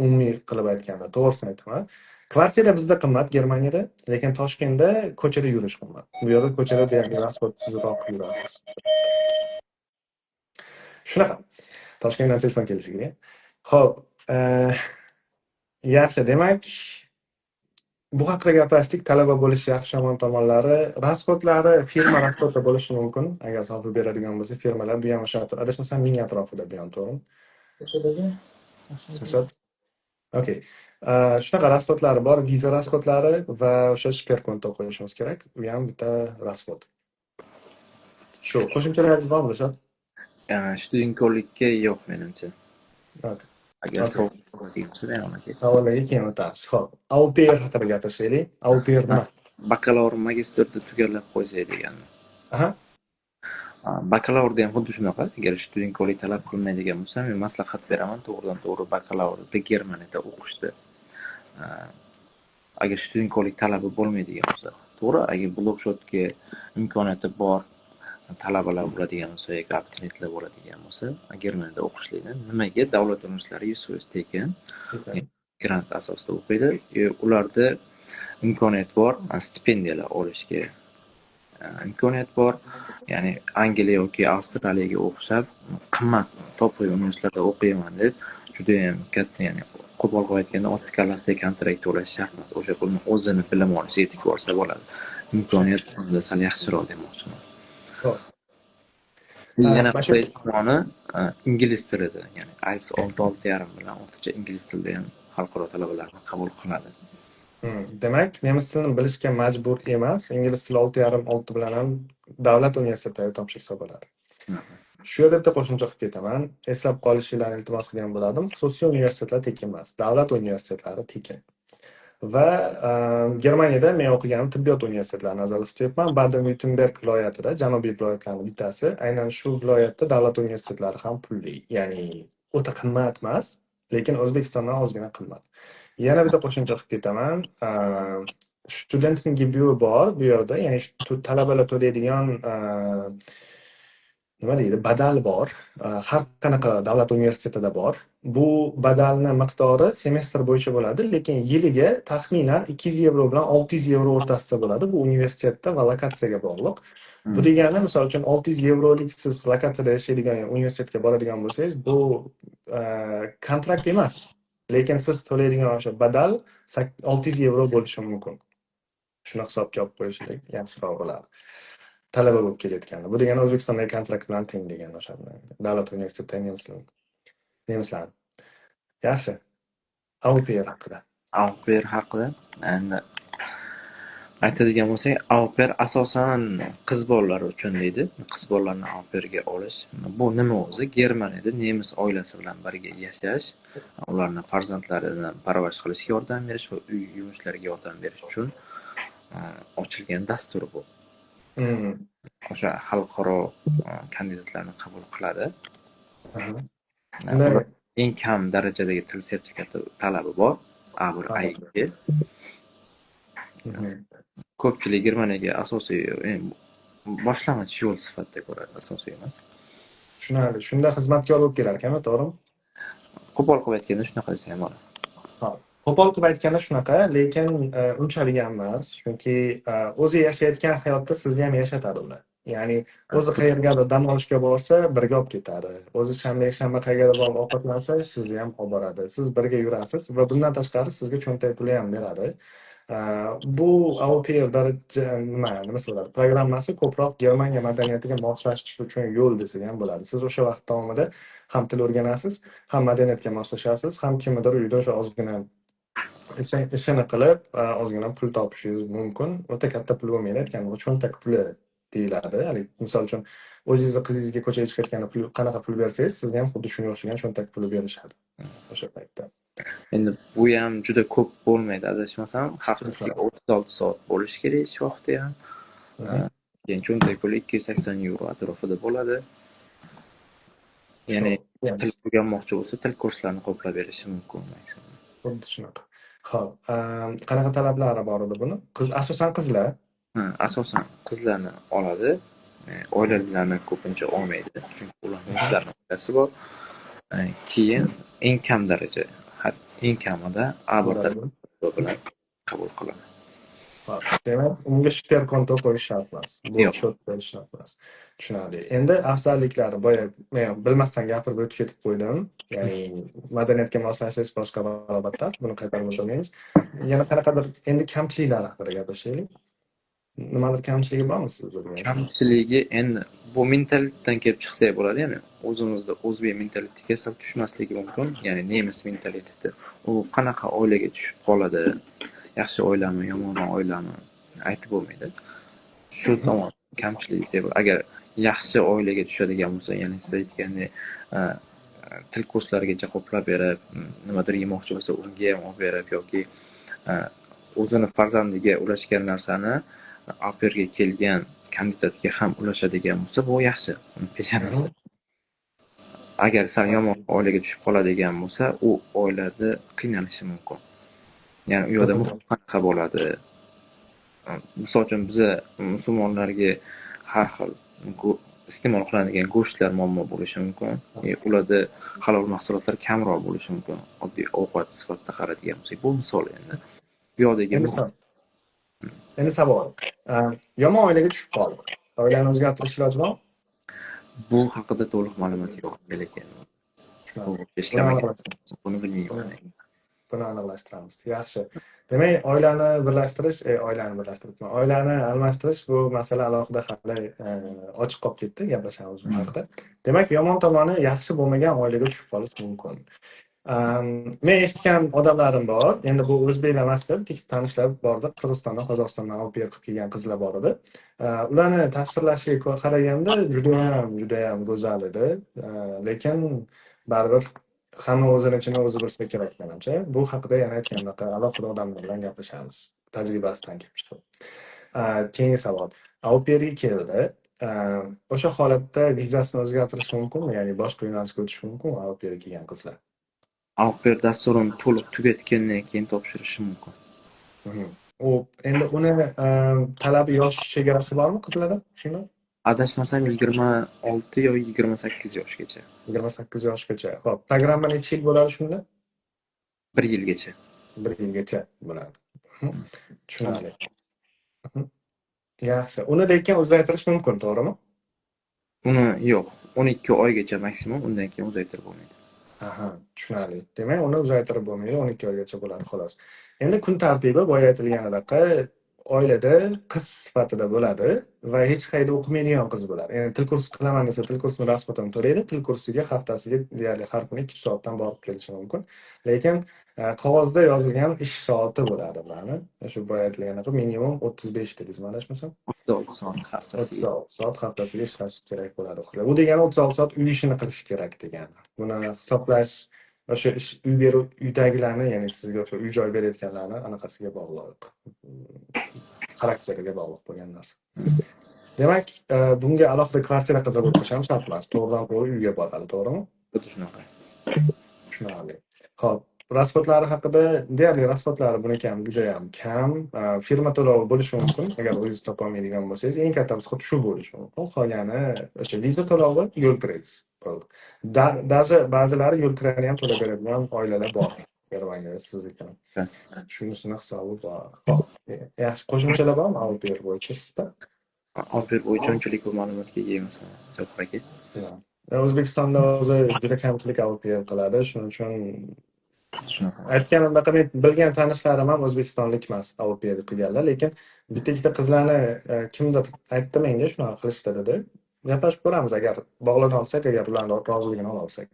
Umumiy qilib aytganda, to'g'risini aytaman. Kvartira bizda qimmat Germaniyada, lekin Toshkentda ko'chada yurish qimmat. Bu yerda ko'chada deyarli расход sizroq yurasiz. Shunaqa. Toshkentdan telefon kelishi kerak. Xo'p, yaxshi, demak, bu haqida gaplashdik. Talaba bo'lish yaxshi yomon tomonlari, расход lari, firma расход i bo'lishi mumkin. Agar topib beradigan bo'lsa firmalar, bu ham o'sha, adashmasam, 1000 atrofida bu ham, to'g'rimi? O'shadagi. Okey. Shunaqa расход lari bor, viza расход lari va o'sha Sperkonto qo'yishimiz kerak. U ham bitta расход. Shu, qo'shimchalaringiz bormi, Dilshod? Studienkollegga yo'q menimcha. Agar savol bo'ladigan bo'lsa, bemalol aka. Savollarga keyin o'tamiz. Xo'p, au pair haqida gaplashaylik. Au pair nima? Bakalavr, magistrni tugallab qo'ysak deganmi? Aha. Bakalavrda ham xuddi shunaqa. Agar Studienkolleg talab qilmaydigan bo'lsa, men maslahat beraman, to'g'ridan to'g'ri bakalavrda Germaniyada o'qishni. Agar Studienkolleg talabi bo'lmaydigan bo'lsa, to'g'ri, agar блок-счёт ga imkoniyati bor talabalar bo'ladigan bo'lsa yoki abituriyentlar bo'ladigan bo'lsa, Germaniyada o'qishlikni nimaga davlat universitetlari 100% tekin, grant asosida o'qiydi. Ularda imkoniyat bor stipendiyalar olishga, imkoniyat bor. Ya'ni Angliya yoki Avstraliyaga o'xshab qimmat top universitetlarda o'qiyman deb judayam katta, ya'ni qo'pol qilib aytganda, ot kallasidagi kontrakt to'lash shart emas. O'sha pulni o'zini bilim olishiga tikib olsa bo'ladi. Imkoniyat unda sal yaxshiroq demoqchiman. Yana qulay tomoni ingliz tilida, ya'ni IELTS 6, 6,5 bilan ortiqcha ingliz tilida ham xalqaro talabalarni qabul qiladi. Demak, nemis tilini bilishga majbur emas, ingliz tili 6,5, 6 bilan ham davlat universitetida topshirsa bo'ladi. Shu yerda bitta qo'shimcha qilib ketaman. Eslab qolishinglarni iltimos qilgan bo'lardim. Xususiy universitetlar tekin emas, davlat universitetlari tekin. Va Germaniyada men o'qiganim tibbiyot universitetlarini nazarda tutyapman. Baden-Württemberg viloyatida, janubiy viloyatlarning bittasi, aynan shu viloyatda davlat universitetlari ham pulli, ya'ni o'ta qimmat emas, lekin O'zbekistondan ozgina qimmat. Yana bitta qo'shimcha qilib ketaman. Studentengebühr bor bu yerda, ya'ni talabalar to'laydigan, nima deydi, badal bor. Har qanaqa davlat universitetida bor. Bu badalni miqdori semestr bo'yicha bo'ladi, lekin yiliga taxminan 200 yevro bilan 600 yevro o'rtasida bo'ladi. Bu universitetda va lokatsiyaga bog'liq. Bu degani, misol uchun, 600 yevrolik siz lokatsiyada yashaydigan universitetga boradigan bo'lsangiz, bu kontrakt emas. Lekin siz to'laydigan o'sha badal 600 yevro bo'lishi mumkin. Shuni hisobga olib qo'yishlik yaxshiroq bo'ladi. Talaba bo'lib kelayotganda. Bu degani O'zbekistondagi kontrakt bilan teng degani o'sha davlat universitetida nemislar. Yaxshi. Au pair haqida. Au pair haqida endi aytadigan bo'lsak, au pair asosan qiz bolalar uchun deydi. Qiz bolalarni au pairga olish. Bu nima o'zi? Germaniyada nemis oilasi bilan birga yashash, ularni farzandlarini parvarish qilishga yordam berish va uy yumushlariga yordam berish uchun ochilgan dastur bu. O'sha xalqaro kandidatlarni qabul qiladi. Ular eng kam darajadagi til sertifikati talabi bor. A1, A2. Ko'pchilik Germaniyaga asosiy boshlang'ich yo'l sifatida ko'radi, asosiy emas. Tushunarli. Shunda xizmatkor bo'lib kelar ekanmi, to'g'rimi? Qo'pol qilib aytganda shunaqa desa ham bo'ladi. Qo'pol qilib aytganda shunaqa, lekin unchalik ham emas, chunki o'zi yashayotgan hayotda sizni ham yashatadi ular. Ya'ni o'zi qayergadir dam olishga borsa, birga olib ketadi. O'zi shanba, yakshanba qayergadir borib ovqatlansa, sizni ham olib boradi. Siz birga yurasiz va bundan tashqari sizga cho'ntak puli ham beradi. Bu au pair daraja nimasi bo'ladi? Programmasi ko'proq Germaniya madaniyatiga moslashish uchun yo'l desak ham bo'ladi. Siz o'sha vaqt davomida ham til o'rganasiz, ham madaniyatga moslashasiz, ham kimnidir uyida o'sha ozgina ishini qilib, ozgina pul topishingiz mumkin. O'ta katta pul bo'lmaydi, aytganim cho'ntak puli deyiladi. Ya'ni misol uchun o'zingizni qizingizga ko'chaga chiqayotganda pul qanaqa pul bersangiz, sizga ham xuddi shunga o'xshagan cho'ntak puli berishadi o'sha paytda. Endi bu ham juda ko'p bo'lmaydi, adashmasam, haftasiga 36 soat bo'lishi kerak ish vaqti ham. Keyin cho'ntak puli 280 yevro atrofida bo'ladi. Ya'ni til o'rganmoqchi bo'lsa, til kurslarini qoplab berishi mumkin maksimum. Xuddi shunaqa. Xo'p, qanaqa talablari bor edi buni? Qiz, asosan qizlar. Ha, asosan qizlarni oladi. Oilalarni ko'pincha olmaydi, chunki ularning o'zlarini oilasi bor. Keyin eng kam daraja, eng kamida A1 bilan qabul qiladi. Demak, unga Sperrkonto qo'yish shart emas. Bu счёт qo'yish shart emas. Tushunarli. Endi afzalliklari, boya men bilmasdan gapirib o'tib ketib qo'ydim. Ya'ni madaniyatga moslashish boshqa barobarlar, buni qaytarib o'tirmaymiz. Yana qanaqadir endi kamchiliklari haqida gaplashaylik. Nimadir kamchiligi bormi siz bilgan? Kamchiligi endi bu mentalitetdan kelib chiqsak bo'ladi, ya'ni o'zimizda o'zbek mentalitetiga sal tushmasligi mumkin, ya'ni nemis mentaliteti. U qanaqa oilaga tushib qoladi, yaxshi oilami, yomon oilami aytib bo'lmaydi. Shu tomon kamchilik desak bo'ladi. Agar yaxshi oilaga tushadigan bo'lsa, ya'ni siz aytgandek, til kurslarigacha qoplab berib, nimadir yemoqchi bo'lsa, unga ham olib berib yoki o'zini farzandiga ulashgan narsani au pairga kelgan kandidatga ham ulashadigan bo'lsa, bu yaxshi, uni peshonasi. Agar sal yomon oilaga tushib qoladigan bo'lsa, u oilada qiynalishi mumkin. Ya'ni u yoqda muhit qanaqa bo'ladi? Misol uchun biza musulmonlarga har xil iste'mol qilinadigan go'shtlar muammo bo'lishi mumkin. Ularda halol mahsulotlar kamroq bo'lishi mumkin. Oddiy ovqat sifatida qaraydigan bo'lsak, bu misol endi. Bu yoqdagi Endi savol. Yomon oilaga tushib qoldi. Oilani o'zgartirish iloji bormi? Bu haqida to'liq ma'lumot yo'q, lekin ishlamagan. Buni bilmayman. Buni aniqlashtiramiz. Yaxshi. Demak, oilani birlashtirish, oilani birlashtiribman. Oilani almashtirish bu masala alohida hali ochiq qolib ketdi, gaplashamiz bu haqida. Demak, yomon tomoni yaxshi bo'lmagan oilaga tushib qolish mumkin. Men eshitgan odamlarim bor. Endi bu o'zbeklar emas, tik tanishlar bordi. Qirg'izistondan, Qozog'istondan au pair qilib kelgan qizlar bor edi. Ularni tasvirlashiga qaraganda juda ham, juda ham go'zal edi. Lekin baribir hamma o'zini ichini o'zi bilsa kerak menimcha. Bu haqida yana aytgandaqa alohida odamlar bilan gaplashamiz, tajribasidan kelib chiqib. Keyingi savol. Au pairga keldi. O'sha holatda vizasini o'zgartirish mumkinmi? Ya'ni boshqa yo'nalishga o'tish mumkinmi au pairga kelgan qizlar? Au pair dasturini to'liq tugatgandan keyin topshirishi mumkin. U endi uni talabi yosh chegarasi bormi qizlarda? Shunda? Adashmasam 26 yo 28 yoshgacha. 28 yoshgacha. Xo'p, programma necha yil bo'ladi shunda? 1 yilgacha. 1 yilgacha bo'ladi. Tushunarli. Yaxshi. Uni lekin uzaytirish mumkin, to'g'rimi? Uni yo'q. 12 oygacha maksimum, undan keyin uzaytirib bo'lmaydi. Aha, tushunarli. Demak, uni uzaytirib bo'lmaydi, 12 oygacha bo'ladi, xolos. Endi kun tartibi boya aytilganidaqa oilada qiz sifatida bo'ladi va hech qayerda o'qimaydigan qiz bo'ladi. Endi til kursi qilaman desa, til kursini расход ini to'laydi. Til kursiga haftasiga deyarli har kuni 2 soatdan borib kelishi mumkin. Lekin qog'ozda yozilgan ish soati bo'ladi bularni. Shu boya aytilganidaqa minimum 35 dedingizmi, adashmasam? 36 soat haftasiga. 36 soat haftasiga ishlash kerak bo'ladi qizlar. Bu degani 36 soat uy ishini qilish kerak degani. Buni hisoblash o'sha ish uy beruv uydagilarni, ya'ni sizga o'sha uy joy berayotganlarni anaqasiga bog'liq. Xarakteriga bog'liq bo'lgan narsa. Demak, bunga alohida kvartira qidirib o'tirish ham shart emas. To'g'ridan to'g'ri uyga boradi, to'g'rimi? Xuddi shunaqa. Tushunarli. Xo'p, расход lari haqida, deyarli расход lari buniki ham juda ham kam. Firma to'lovi bo'lishi mumkin, agar o'zingiz topolmaydigan bo'lsangiz, eng katta расход shu bo'lishi mumkin. Qolgani o'sha viza to'lovi, yo'l kirasi. Bo'ldi. Даже ba'zilari yo'l kirani ham to'lab beradigan oilalar bor. Germaniyada siznikini. Shunisini hisobi bor. Xo'p, yaxshi, qo'shimchalar bormi au pair bo'yicha sizda? Au pair bo'yicha unchalik ko'p ma'lumotga ega emasman, Javohir aka. O'zbekistonda o'zi juda kamchilik au pair qiladi, shuning uchun Shunaqa. aytganimdaqa men bilgan tanishlarim ham o'zbekistonlik emas au pair qilganlar, lekin bitta ikkita qizlarni kimdir aytdi menga, shunaqa qilishdi dedi. Gaplashib ko'ramiz, agar bog'lana olsak, agar ularni roziligini ola olsak.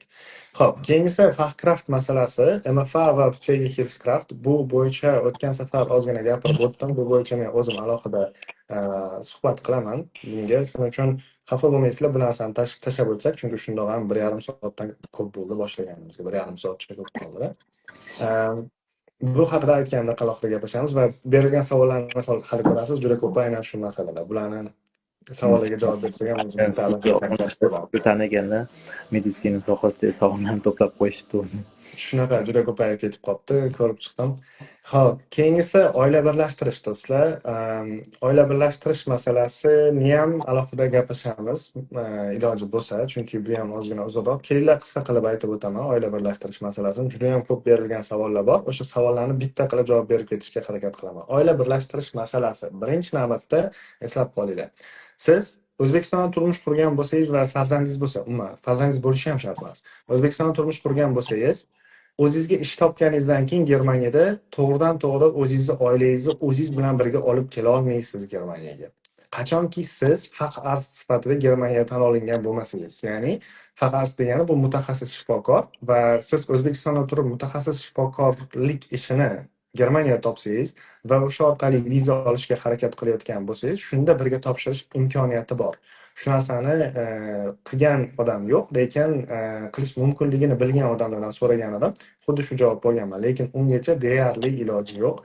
Xo'p, keyingisi Fachkraft masalasi, MFA va Pflegehilfskraft. Bu bo'yicha o'tgan safar ozgina gapirib o'tdim. Bu bo'yicha men o'zim alohida suhbat qilaman bunga. Shuning uchun xafa bo'lmaysizlar, bu narsani tashlab o'tsak, chunki shundoq ham 1,5 soatdan ko'p bo'ldi boshlaganimizga, 1,5 soatcha ko'p qoldi. Bu haqida aytganda alohida gaplashamiz va berilgan savollarni hali ko'rasiz, juda ko'p aynan shu masalalar. Bularni savollarga javob bersak ham o'zimiz Sizni taniganlar meditsina sohasida savollarni to'plab qo'yishibdi o'zi. Shunaqa juda ko'payib ketib qolibdi, ko'rib chiqdim. Xo'p, keyingisi oila birlashtirish, do'stlar. Oila birlashtirish masalasini ham alohida gaplashamiz, iloji bo'lsa, chunki bu ham ozgina uzoqroq. Kelinglar, qisqa qilib aytib o'taman oila birlashtirish masalasini. Juda ham ko'p berilgan savollar bor. O'sha savollarni bitta qilib javob berib ketishga harakat qilaman. Oila birlashtirish masalasi birinchi navbatda eslab qolinglar. Siz O'zbekistonda turmush qurgan bo'lsangiz va farzandingiz bo'lsa, umuman farzandingiz bo'lishi ham shart emas. O'zbekistonda turmush qurgan bo'lsangiz, o'zingizga ish topganingizdan keyin Germaniyada to'g'ridan to'g'ri o'zingizni oilangizni o'zingiz bilan birga olib kela olmaysiz Germaniyaga. Qachonki siz Facharzt sifatida Germaniyada tan olingan bo'lmasangiz, ya'ni Facharzt degani bu mutaxassis shifokor va siz O'zbekistonda turib mutaxassis shifokorlik ishini Germaniyada topsangiz va o'sha orqali viza olishga harakat qilayotgan bo'lsangiz, shunda birga topshirish imkoniyati bor. Shu narsani qilgan odam yo'q, lekin qilish mumkinligini bilgan odamlardan so'ragan edim, xuddi shu javob olganman. Lekin ungacha deyarli iloji yo'q.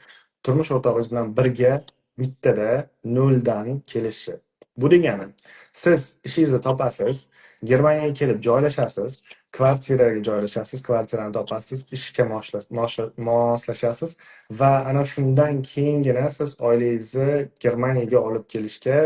Turmush o'rtog'ingiz bilan birga bittada noldan kelishi. Bu degani, siz ishingizni topasiz, Germaniyaga kelib joylashasiz, kvartiraga joylashasiz, kvartirani topasiz, ishga moslashasiz va ana shundan keyingina siz oilangizni Germaniyaga olib kelishga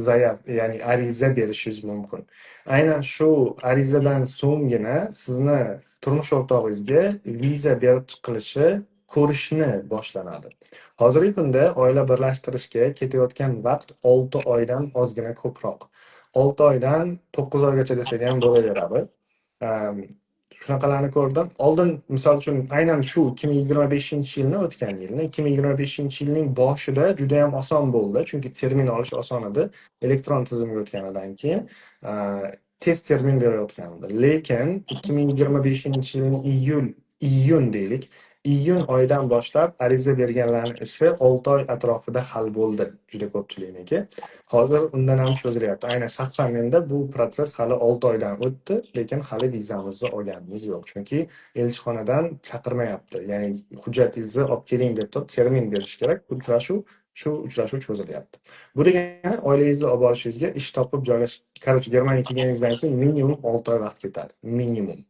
zayav, ya'ni ariza berishingiz mumkin. Aynan shu arizadan so'nggina sizni turmush o'rtog'ingizga viza berib chiqilishi ko'rishni boshlanadi. Hozirgi kunda oila birlashtirishga ketayotgan vaqt 6 oydan ozgina ko'proq. 6 oydan 9 oygacha desak ham bo'laveradi. Shunaqalarni ko'rdim. Oldin, misol uchun, aynan shu 2025-yilni, o'tgan yilni, 2025-yilning boshida juda ham oson bo'ldi, chunki termin olish oson edi. Elektron tizimga o'tganidan keyin tez termin berayotgandi. Lekin 2025-yilning iyul, iyun deylik, iyun oyidan boshlab ariza berganlarning ishi 6 oy atrofida hal bo'ldi juda ko'pchilikniki. Hozir undan ham cho'zilyapti. Aynan shaxsan menda bu protsess hali 6 oydan o'tdi, lekin hali vizamizni olganimiz yo'q. Chunki elchixonadan chaqirmayapti. Ya'ni hujjatingizni olib keling deb turib termin berish kerak. Uchrashuv, shu uchrashuv cho'zilyapti. Bu degani oilangizni olib borishingizga ish topib joylash, короче, Germaniyaga kelganingizdan keyin minimum 6 oy vaqt ketadi. Minimum.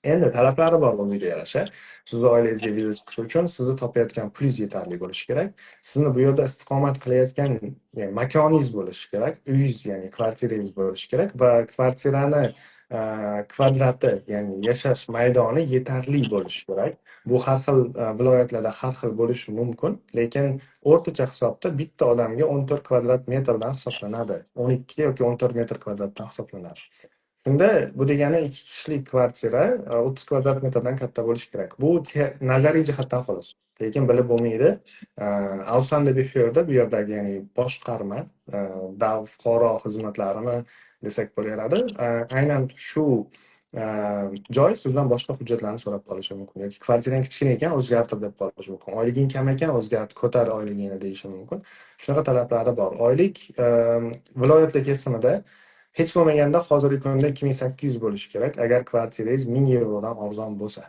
Endi talablari bor o'ziga yarasha. Sizni oilangizga viza chiqishi uchun sizni topayotgan pulingiz yetarli bo'lishi kerak. Sizni bu yerda istiqomat qilayotgan, ya'ni makoningiz bo'lishi kerak, uyingiz, ya'ni kvartirangiz bo'lishi kerak va kvartirani kvadrati, ya'ni yashash maydoni yetarli bo'lishi kerak. Bu har xil viloyatlarda har xil bo'lishi mumkin, lekin o'rtacha hisobda bitta odamga 14 kvadrat metrdan hisoblanadi. 12 yoki 14 metr kvadratdan hisoblanadi. Shunda bu degani 2 kishilik kvartira 30 kvadrat metrdan katta bo'lishi kerak. Bu nazariy jihatdan xolos. Lekin bilib bo'lmaydi. Ausländerbehörde, bu yerdagi, ya'ni boshqarma, fuqaro xizmatlarini desak bo'laveradi. Aynan shu joy sizdan boshqa hujjatlarni so'rab qolishi mumkin yoki kvartirang kichkina ekan, o'zgartir deb qolishi mumkin. Oyliging kam ekan, o'zgart, ko'tar oyligingni deyishi mumkin. Shunaqa talablari bor. Oylik viloyatlar kesimida hech bo'lmaganda hozirgi kunda 2800 bo'lishi kerak, agar kvartirangiz 1000 yevrodan arzon bo'lsa.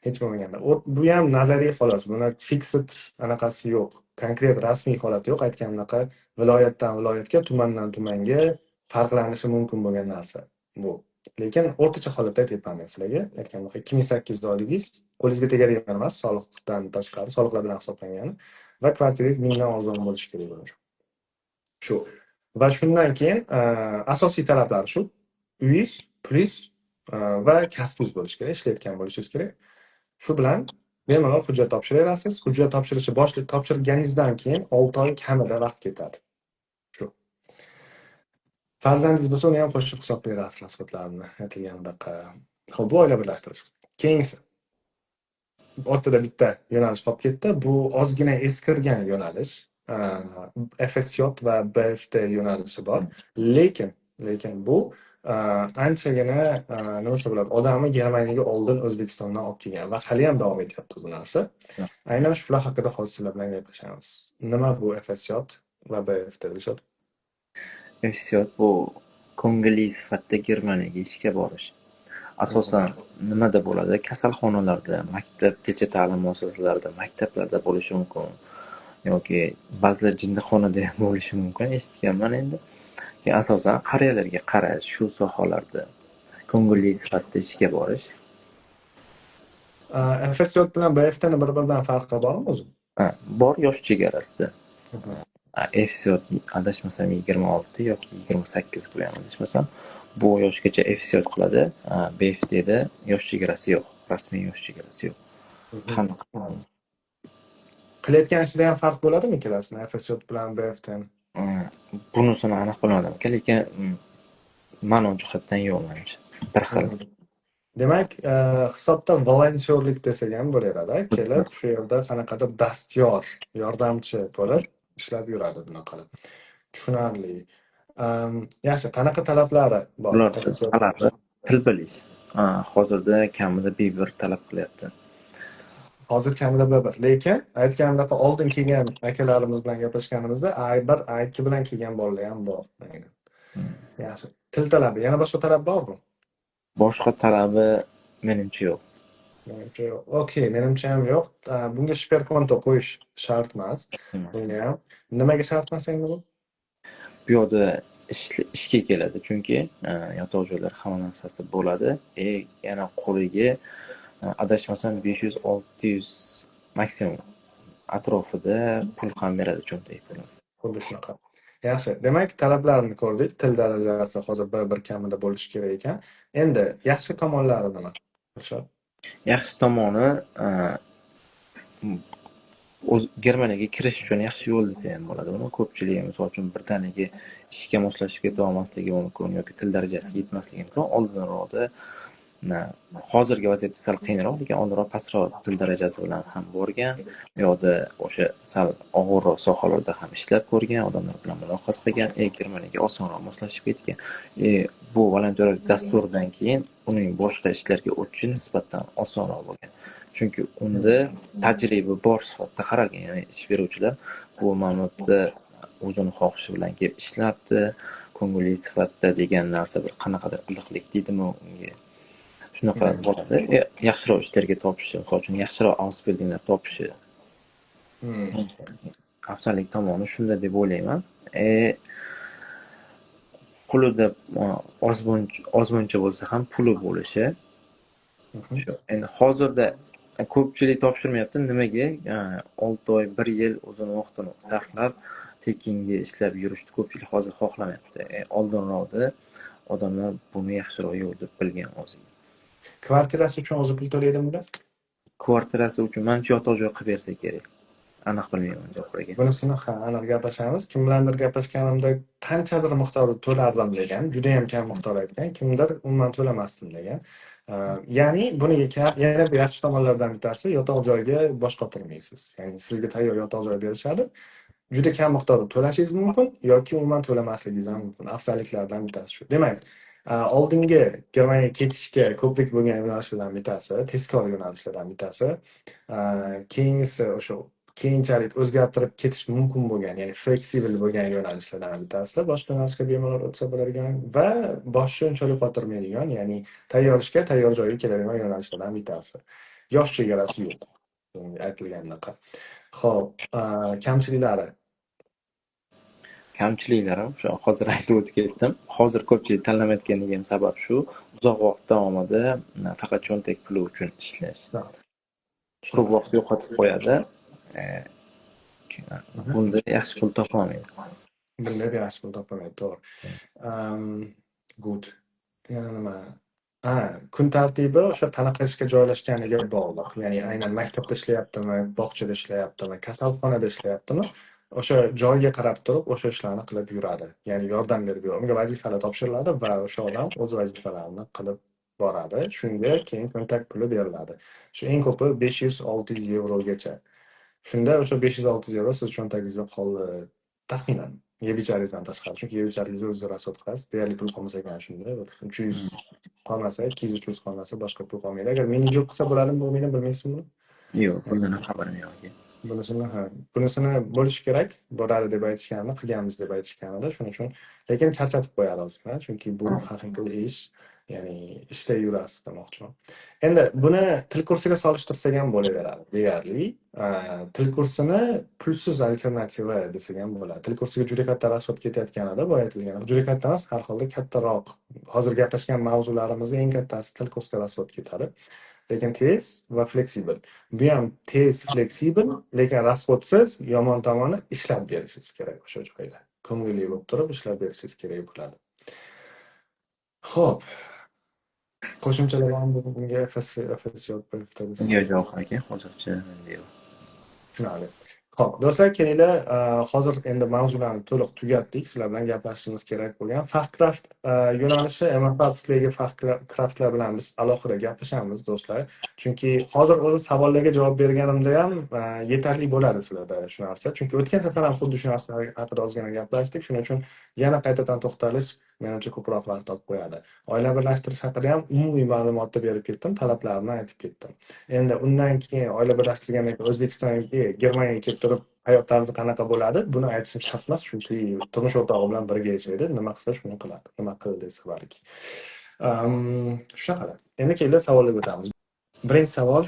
Hech bo'lmaganda. Bu ham nazariy xolos. Buni fixed anaqasi yo'q. Konkret rasmiy holati yo'q. Aytganimdaqa viloyatdan viloyatga, tumandan tumanga farqlanishi mumkin bo'lgan narsa bu. Lekin o'rtacha holatda aytyapman men sizlarga. Aytganimdek 2800 oyligingiz qo'lingizga tegadigan emas, soliqdan tashqari, soliqlar bilan hisoblangani va kvartirangiz 1000 dan arzon bo'lishi kerak buning uchun. Shu. Va shundan keyin asosiy talablar shu. Uyingiz, pulingiz va kasbingiz bo'lishi kerak, ishlayotgan bo'lishingiz kerak. Shu bilan bemalol hujjat topshiraverasiz. Hujjat topshirishni boshlab topshirganingizdan keyin 6 oy kamida vaqt ketadi. Shu. Farzandingiz bo'lsa, uni ham qo'shib hisoblayverasiz расход larni aytilganidaqa. Xo'p, bu oila birlashtirish. Keyingisi. O'rtada bitta yo'nalish qolib ketdi. Bu ozgina eskirgan yo'nalish. FSJ va BFT yo'nalishi bor. Lekin bu anchagina, nima desa bo'ladi, odamni Germaniyaga oldin O'zbekistondan olib kelgan va hali ham davom etyapti bu narsa. Aynan shular haqida hozir sizlar bilan gaplashamiz. Nima bu FSJ va BFT, Dilshod? FSJ bu ko'ngilli sifatda Germaniyaga ishga borish. Asosan nimada bo'ladi? Kasalxonalarda, maktabgacha ta'lim muassasalarida, maktablarda bo'lishi mumkin yoki ba'zilar jinnixonada ham bo'lishi mumkin, eshitganman endi. Keyin asosan qariyalarga qarash, shu sohalarda ko'ngilli sifatda ishga borish. FSJ bilan BFTni bir-biridan farqi bormi o'zi? Ha, bor, yosh chegarasida. FSJ adashmasam 26 yoki 28, bu ham adashmasam, bu yoshgacha FSJ qiladi. BFTda yosh chegarasi yo'q, rasmiy yosh chegarasi yo'q. Hamma Qilayotgan ishida ham farq bo'ladimi ikkalasini, FSJ bilan BFTni? Bunisini aniq bilmadim aka, lekin ma'no jihatdan yo'q manimcha. Bir xil. Demak, hisobda volontyorlik desak ham bo'laveradi. Kelib shu yerda qanaqadir dastyor, yordamchi bo'lib ishlab yuradi bunaqa qilib. Tushunarli. Yaxshi, qanaqa talablari bor? Bular talabi til bilish. Hozirda kamida B1 talab qilyapti. Hozir kamida B1, lekin aytganimdek oldin kelgan akalarimiz bilan gaplashganimizda A1, A2 bilan kelgan bolalar ham bor. Yaxshi. Til talabi, yana boshqa talab bormi? Boshqa talabi menimcha yo'q. Menimcha yo'q. Okey, menimcha ham yo'q. Bunga Sperrkonto qo'yish shart emas. Bunga ham. Nimaga shart emas endi bu? Bu yoqda ishga keladi, chunki yotoq joylar hamma narsasi bo'ladi. Yana qo'liga adashmasam 500-600 maksimum atrofida pul ham beradi, cho'ntak puli. Xuddi shunaqa. Yaxshi, demak, talablarni ko'rdik. Til darajasi hozir bir kamida bo'lishi kerak ekan. Endi yaxshi tomonlari nima? Dilshod? Yaxshi tomoni, o'z Germaniyaga kirish uchun yaxshi yo'l desa ham bo'ladi. Uni ko'pchilik, misol uchun, birdaniga ishga moslashib keta olmasligi mumkin yoki til darajasi yetmasligi mumkin. Oldinroqda, hozirgi vaziyatda sal qiyinroq, lekin oldinroq pastroq til darajasi bilan ham borgan, u yoqda o'sha sal og'irroq sohalarda ham ishlab ko'rgan, odamlar bilan muloqot qilgan, Germaniyaga osonroq moslashib ketgan. Bu volontyorlik dasturidan keyin uning boshqa ishlarga o'tishi nisbatan osonroq bo'lgan. Chunki unda tajriba bor sifatida qaralgan, ya'ni ish beruvchilar bu ma'lumotda o'zini xohishi bilan kelib ishlabdi, ko'ngilli sifatda degan narsa bir qanaqadir iliqlik deydimi unga. Shunaqa bo'ladi. Yaxshiroq ishlarga topishi, misol uchun yaxshiroq Ausbildunglar topishi. Afzallik tomoni shunda deb o'ylayman. Pulida ozmuncha bo'lsa ham puli bo'lishi. Shu endi hozirda ko'pchilik topshirmayapti. Nimaga? 6 oy, 1 yil o'zini vaqtini sarflab tekinga ishlab yurishni ko'pchilik hozir xohlamayapti. Oldinroqda odamlar buni yaxshiroq yo'l deb bilgan o'ziga. Kvartirasi uchun o'zi pul to'laydimi ular? Kvartirasi uchun manimcha yotoq joy qilib bersa kerak. Aniq bilmayman, Jahur aka. Bunisini, ha, aniq gaplashamiz. Kim bilandir gaplashganimda qanchadir miqdorda to'lardim degan, judayam kam miqdor aytgan, kimdir umuman to'lamasdim degan. Ya'ni buni yana bir yaxshi tomonlaridan bittasi, yotoq joyga bosh qotirmaysiz. Ya'ni sizga tayyor yotoq joy berishadi. Juda kam miqdorda to'lashingiz mumkin yoki umuman to'lamasligingiz ham mumkin. Afzalliklardan bittasi shu. Demak, oldingi Germaniyaga ketishga ko'prik bo'lgan yo'nalishlardan bittasi, tezkor yo'nalishlardan bittasi. Keyingisi o'sha keyinchalik o'zgartirib ketish mumkin bo'lgan, ya'ni flexible bo'lgan yo'nalishlardan bittasi, boshqa yo'nalishga bemalol o'tsa bo'ladigan va boshni unchalik qotirmaydigan, ya'ni tayyor ishga, tayyor joyga keladigan yo'nalishlardan bittasi. Yosh chegarasi yo'q, aytilganidaqa. Xo'p, kamchiliklari? Kamchiliklari o'sha hozir aytib o'tib ketdim. Hozir ko'pchilik tanlamayotganligi ham sabab shu, uzoq vaqt davomida faqat cho'ntak puli uchun ishlash. Ko'p vaqt yo'qotib qo'yadi. Bunda yaxshi pul topolmaydi. Bunda yaxshi pul topolmaydi, to'g'ri. Gut. Yana nima? Ha, kun tartibi o'sha qanaqa ishga joylashganiga bog'liq. Ya'ni aynan maktabda ishlayaptimi, bog'chada ishlayaptimi, kasalxonada ishlayaptimi, o'sha joyga qarab turib o'sha ishlarni qilib yuradi. Ya'ni yordam berib yuradi. Unga vazifalar topshiriladi va o'sha odam o'z vazifalarini qilib boradi. Shunga keyin cho'ntak puli beriladi. Shu eng ko'pi 500-600 yevrogacha. Shunda o'sha 500-600 yevro siz cho'ntagingizda qoldi taxminan. Yeb icharingizdan tashqari. Chunki yeb icharingizni o'zingiz расход qilasiz. Deyarli pul qolmasa ekan shunda. Bir 300 qolmasa, 200-300 qolmasa boshqa pul qolmaydi. Agar minijob qilsa bo'ladimi, bo'lmaydimi, bilmaysizmi buni? Yo'q, bundan ham xabarim yo'q aka. Bunisini, ha, bunisini bo'lishi kerak, bo'ladi deb aytishganini, qilganmiz deb aytishganida, shuning uchun, lekin charchatib qo'yadi ozgina, chunki bu haqiqiy ish, ya'ni ishda yurasiz demoqchiman. Endi buni til kursiga solishtirsak ham bo'laveradi, deyarli. Til kursini pulsiz alternativa desak ham bo'ladi. Til kursiga juda katta расход ketayotganida, boya aytilgan, juda katta emas, har holda kattaroq. Hozir gaplashgan mavzularimizning eng kattasi til kursiga расход ketadi. Lekin tez va fleksibel. Bu ham tez, fleksibel, lekin расход siz. Yomon tomoni, ishlab berishingiz kerak o'sha joyda. Ko'ngilli bo'lib turib ishlab berishingiz kerak bo'ladi. Xo'p. Qo'shimchalar bormi bunga FSJ? Yo'q, yo'q aka, hozircha menda yo'q. Tushunarli. Xo'p, do'stlar, kelinglar, hozir endi mavzularni to'liq tugatdik. Sizlar bilan gaplashishimiz kerak bo'lgan Fachkraft yo'nalishi, MFA Fachkraftlar bilan biz alohida gaplashamiz, do'stlar. Chunki hozir o'zi savollarga javob berganimda ham yetarli bo'ladi sizlarda shu narsa. Chunki o'tgan safar ham xuddi shu narsa haqida ozgina gaplashdik. Shuning uchun yana qaytadan to'xtalish menimcha ko'proq vaqt olib qo'yadi. Oila birlashtirish haqida ham umumiy ma'lumotni berib ketdim, talablarini aytib ketdim. Endi undan keyin oila birlashtirgandan keyin O'zbekistonga, Germaniyaga kelib turib hayot tarzi qanaqa bo'ladi, buni aytishim shart emas, chunki turmush o'rtog'i bilan birga yashaydi, nima qilsa shuni qiladi, nima qil desa balki. Shunaqa. Endi kelinglar, savolga o'tamiz. Birinchi savol,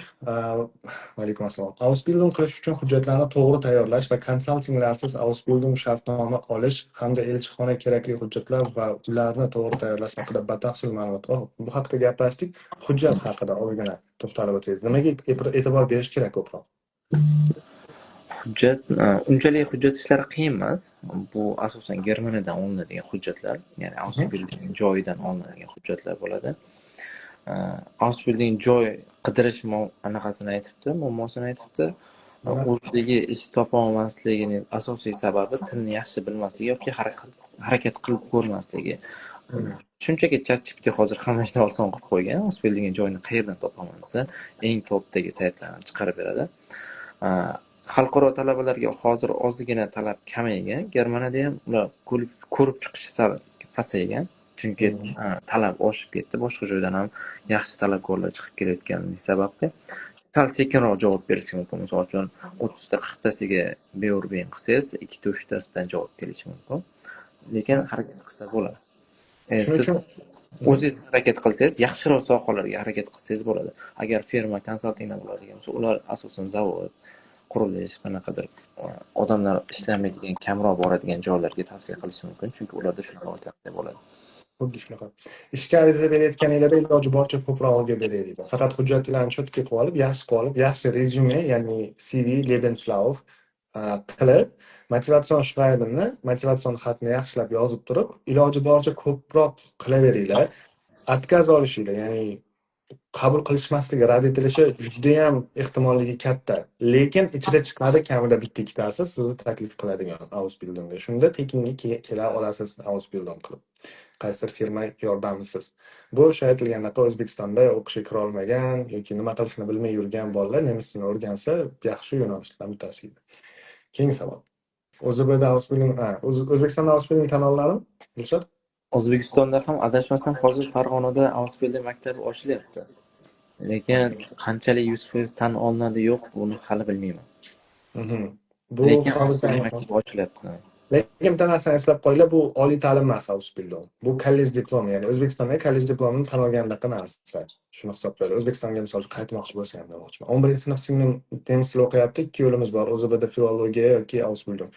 alaykum assalom. Ausbildung qilish uchun hujjatlarni to'g'ri tayyorlash va konsaltinglarsiz Ausbildung shartnoma olish hamda elchixona kerakli hujjatlar va ularni to'g'ri tayyorlash haqida batafsil ma'lumot. Oh, bu haqida gaplashdik. Hujjat haqida ozgina to'xtalib o'tsangiz, nimaga e'tibor berish kerak ko'proq? Hujjat, unchalik hujjat ishlari qiyin emas. Bu asosan Germaniyadan olinadigan hujjatlar, ya'ni Ausbildung joyidan olinadigan hujjatlar bo'ladi. Ausbildung joy qidirish anaqasini aytibdi, muammosini aytibdi. O'zidagi ish topa olmasligining asosiy sababi tilni yaxshi bilmasligi yoki harakat qilib ko'rmasligi. Shunchaki ChatGPT hozir hamma ishni oson qilib qo'ygan. Ausbildung joyini qayerdan topaman desa, eng topdagi saytlarni chiqarib beradi. Xalqaro talabalarga hozir ozgina talab kamaygan. Germaniyada ham ular ko'rib chiqishi sal pasaygan. Chunki talab oshib ketdi. Boshqa joydan ham yaxshi talabgorlar chiqib kelayotganligi sababli sal sekinroq javob berishi mumkin. Misol uchun, 30ta 40tasiga Bewerbung qilsangiz, ikkita uchtasidan javob kelishi mumkin. Lekin harakat qilsa bo'ladi. Shuning Siz uchun o'zingiz harakat qilsangiz, yaxshiroq sohalarga harakat qilsangiz bo'ladi. Agar firma konsaltingdan bo'ladigan bo'lsa, ular asosan zavod, qurilish, qanaqadir odamlar ishlamaydigan, kamroq boradigan joylarga tavsiya qilishi mumkin, chunki ularda shunaqa vakansiya bo'ladi. Xuddi shunaqa. Ishga ariza berayotganinglarda iloji boricha ko'prog'iga beringlar. Faqat hujjatlarni чётко qilib olib, yaxshi qilib olib, yaxshi rezyume, ya'ni CV, Lebenslauf qilib, motivatsion Schreiben ni, motivatsion xatni yaxshilab yozib turib, iloji boricha ko'proq qilaveringlar. Отказ olishinglar, ya'ni Qabul qilishmasligi, rad etilishi judayam ehtimolligi katta. Lekin ichida chiqadi kamida bitta ikkitasi sizni taklif qiladigan Ausbildungga. Shunda tekinga kela olasiz Ausbildung qilib. Qaysidir firma yordamisiz. Bu o'sha aytilgandaqa, O'zbekistonda o'qishga kira olmagan yoki nima qilishini bilmay yurgan bolalar nemis tilini o'rgansa, yaxshi yo'nalishlardan bittasi edi. Keyingi savol. OZBda Ausbildung, O'zbekistonda Ausbildung tan olinadimi? Dilshod? O'zbekistonda ham, adashmasam, hozir Farg'onada Ausbildung maktabi ochilyapti. Lekin qanchalik 100% tan olinadi, yo'q, buni hali bilmayman. Bu Lekin hozircha Ausbildung aniq. maktabi ochilyapti. Lekin bitta narsani eslab qo'yinglar, bu oliy ta'lim emas Ausbildung. Bu kollej diplomi, ya'ni O'zbekistonda kollej diplomini tan olgandaqa narsa. Shuni hisoblaydi. O'zbekistonga, misol uchun, qaytmoqchi bo'lsa ham demoqchiman. 11 sinf singlim nemis tili o'qiyapti, ikki yo'limiz bor: OZBda filologiya yoki Ausbildung.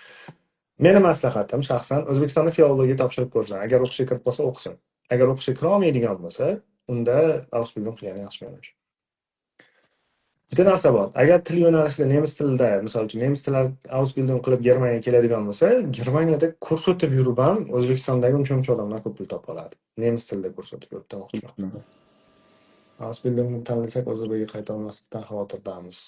Meni maslahatim shaxsan, O'zbekistonda filologiya topshirib ko'rsin. Agar o'qishga kirib qolsa, o'qisin. Agar o'qishga kira olmaydigan bo'lsa, unda Ausbildung qilgani yaxshi menimcha. Bitta narsa bor. Agar til yo'nalishida, nemis tilida, misol uchun, nemis tili Ausbildung qilib Germaniyaga keladigan bo'lsa, Germaniyada kurs o'tib yurib ham O'zbekistondagi uncha-muncha odamlar ko'p pul topa oladi. Nemis tilida kurs o'tib yurib demoqchiman. Ausbildungni tanlasak, OZBga qayta olmaslikdan xavotirdamiz.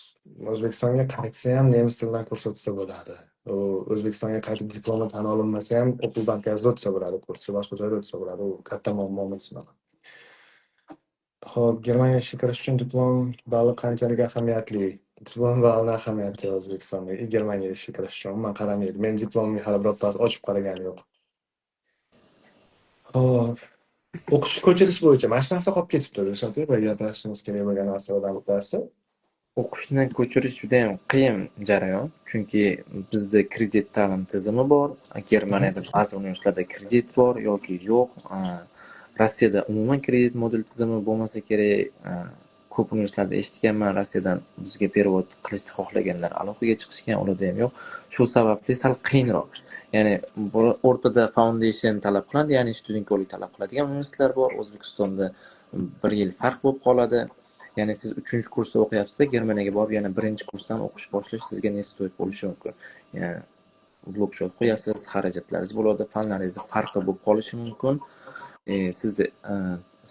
O'zbekistonga qaytsa ham nemis tilidan kurs o'tsa bo'ladi. U O'zbekistonga qaytib diplomi tan olinmasa ham, o'quv markazida o'tsa bo'ladi, kursni boshqa joyda o'tsa bo'ladi. U katta muammo emas unaqa. Xo'p, Germaniyaga ishga kirish uchun diplom bali qanchalik ahamiyatli? Diplom balini ahamiyati O'zbekistonda Germaniyaga ishga kirish uchun umuman qaramaydi. Men diplomimga hali birortasi ochib qaraganim yo'q. Xo'p, o'qish ko'chirish bo'yicha mana shu narsa qolib ketibdi. Dilshod, gaplashishimiz kerak bo'lgan narsalardan bittasi. O'qishni ko'chirish judayam qiyin jarayon, chunki bizda kredit ta'lim tizimi bor. Germaniyada ba'zi universitetlarda kredit bor yoki yo'q. Rossiyada umuman kredit modul tizimi bo'lmasa kerak. Ko'p universitetlarda eshitganman, Rossiyadan bizga перевод qilishni xohlaganlar aloqaga chiqishgan, ularda ham yo'q. Shu sababli sal qiyinroq. Ya'ni o'rtada foundation talab qilinadi, ya'ni Studienkolleg talab qiladigan universitetlar bor. O'zbekistonda bir yil farq bo'lib qoladi. Ya'ni siz uchinchi kursda o'qiyapsizda, Germaniyaga borib yana birinchi kursdan o'qish boshlash sizga не стоит bo'lishi mumkin. Ya'ni блок счет qo'yasiz, xarajatlaringiz bo'ladi, fanlaringizda farqi bo'lib qolishi mumkin. Sizda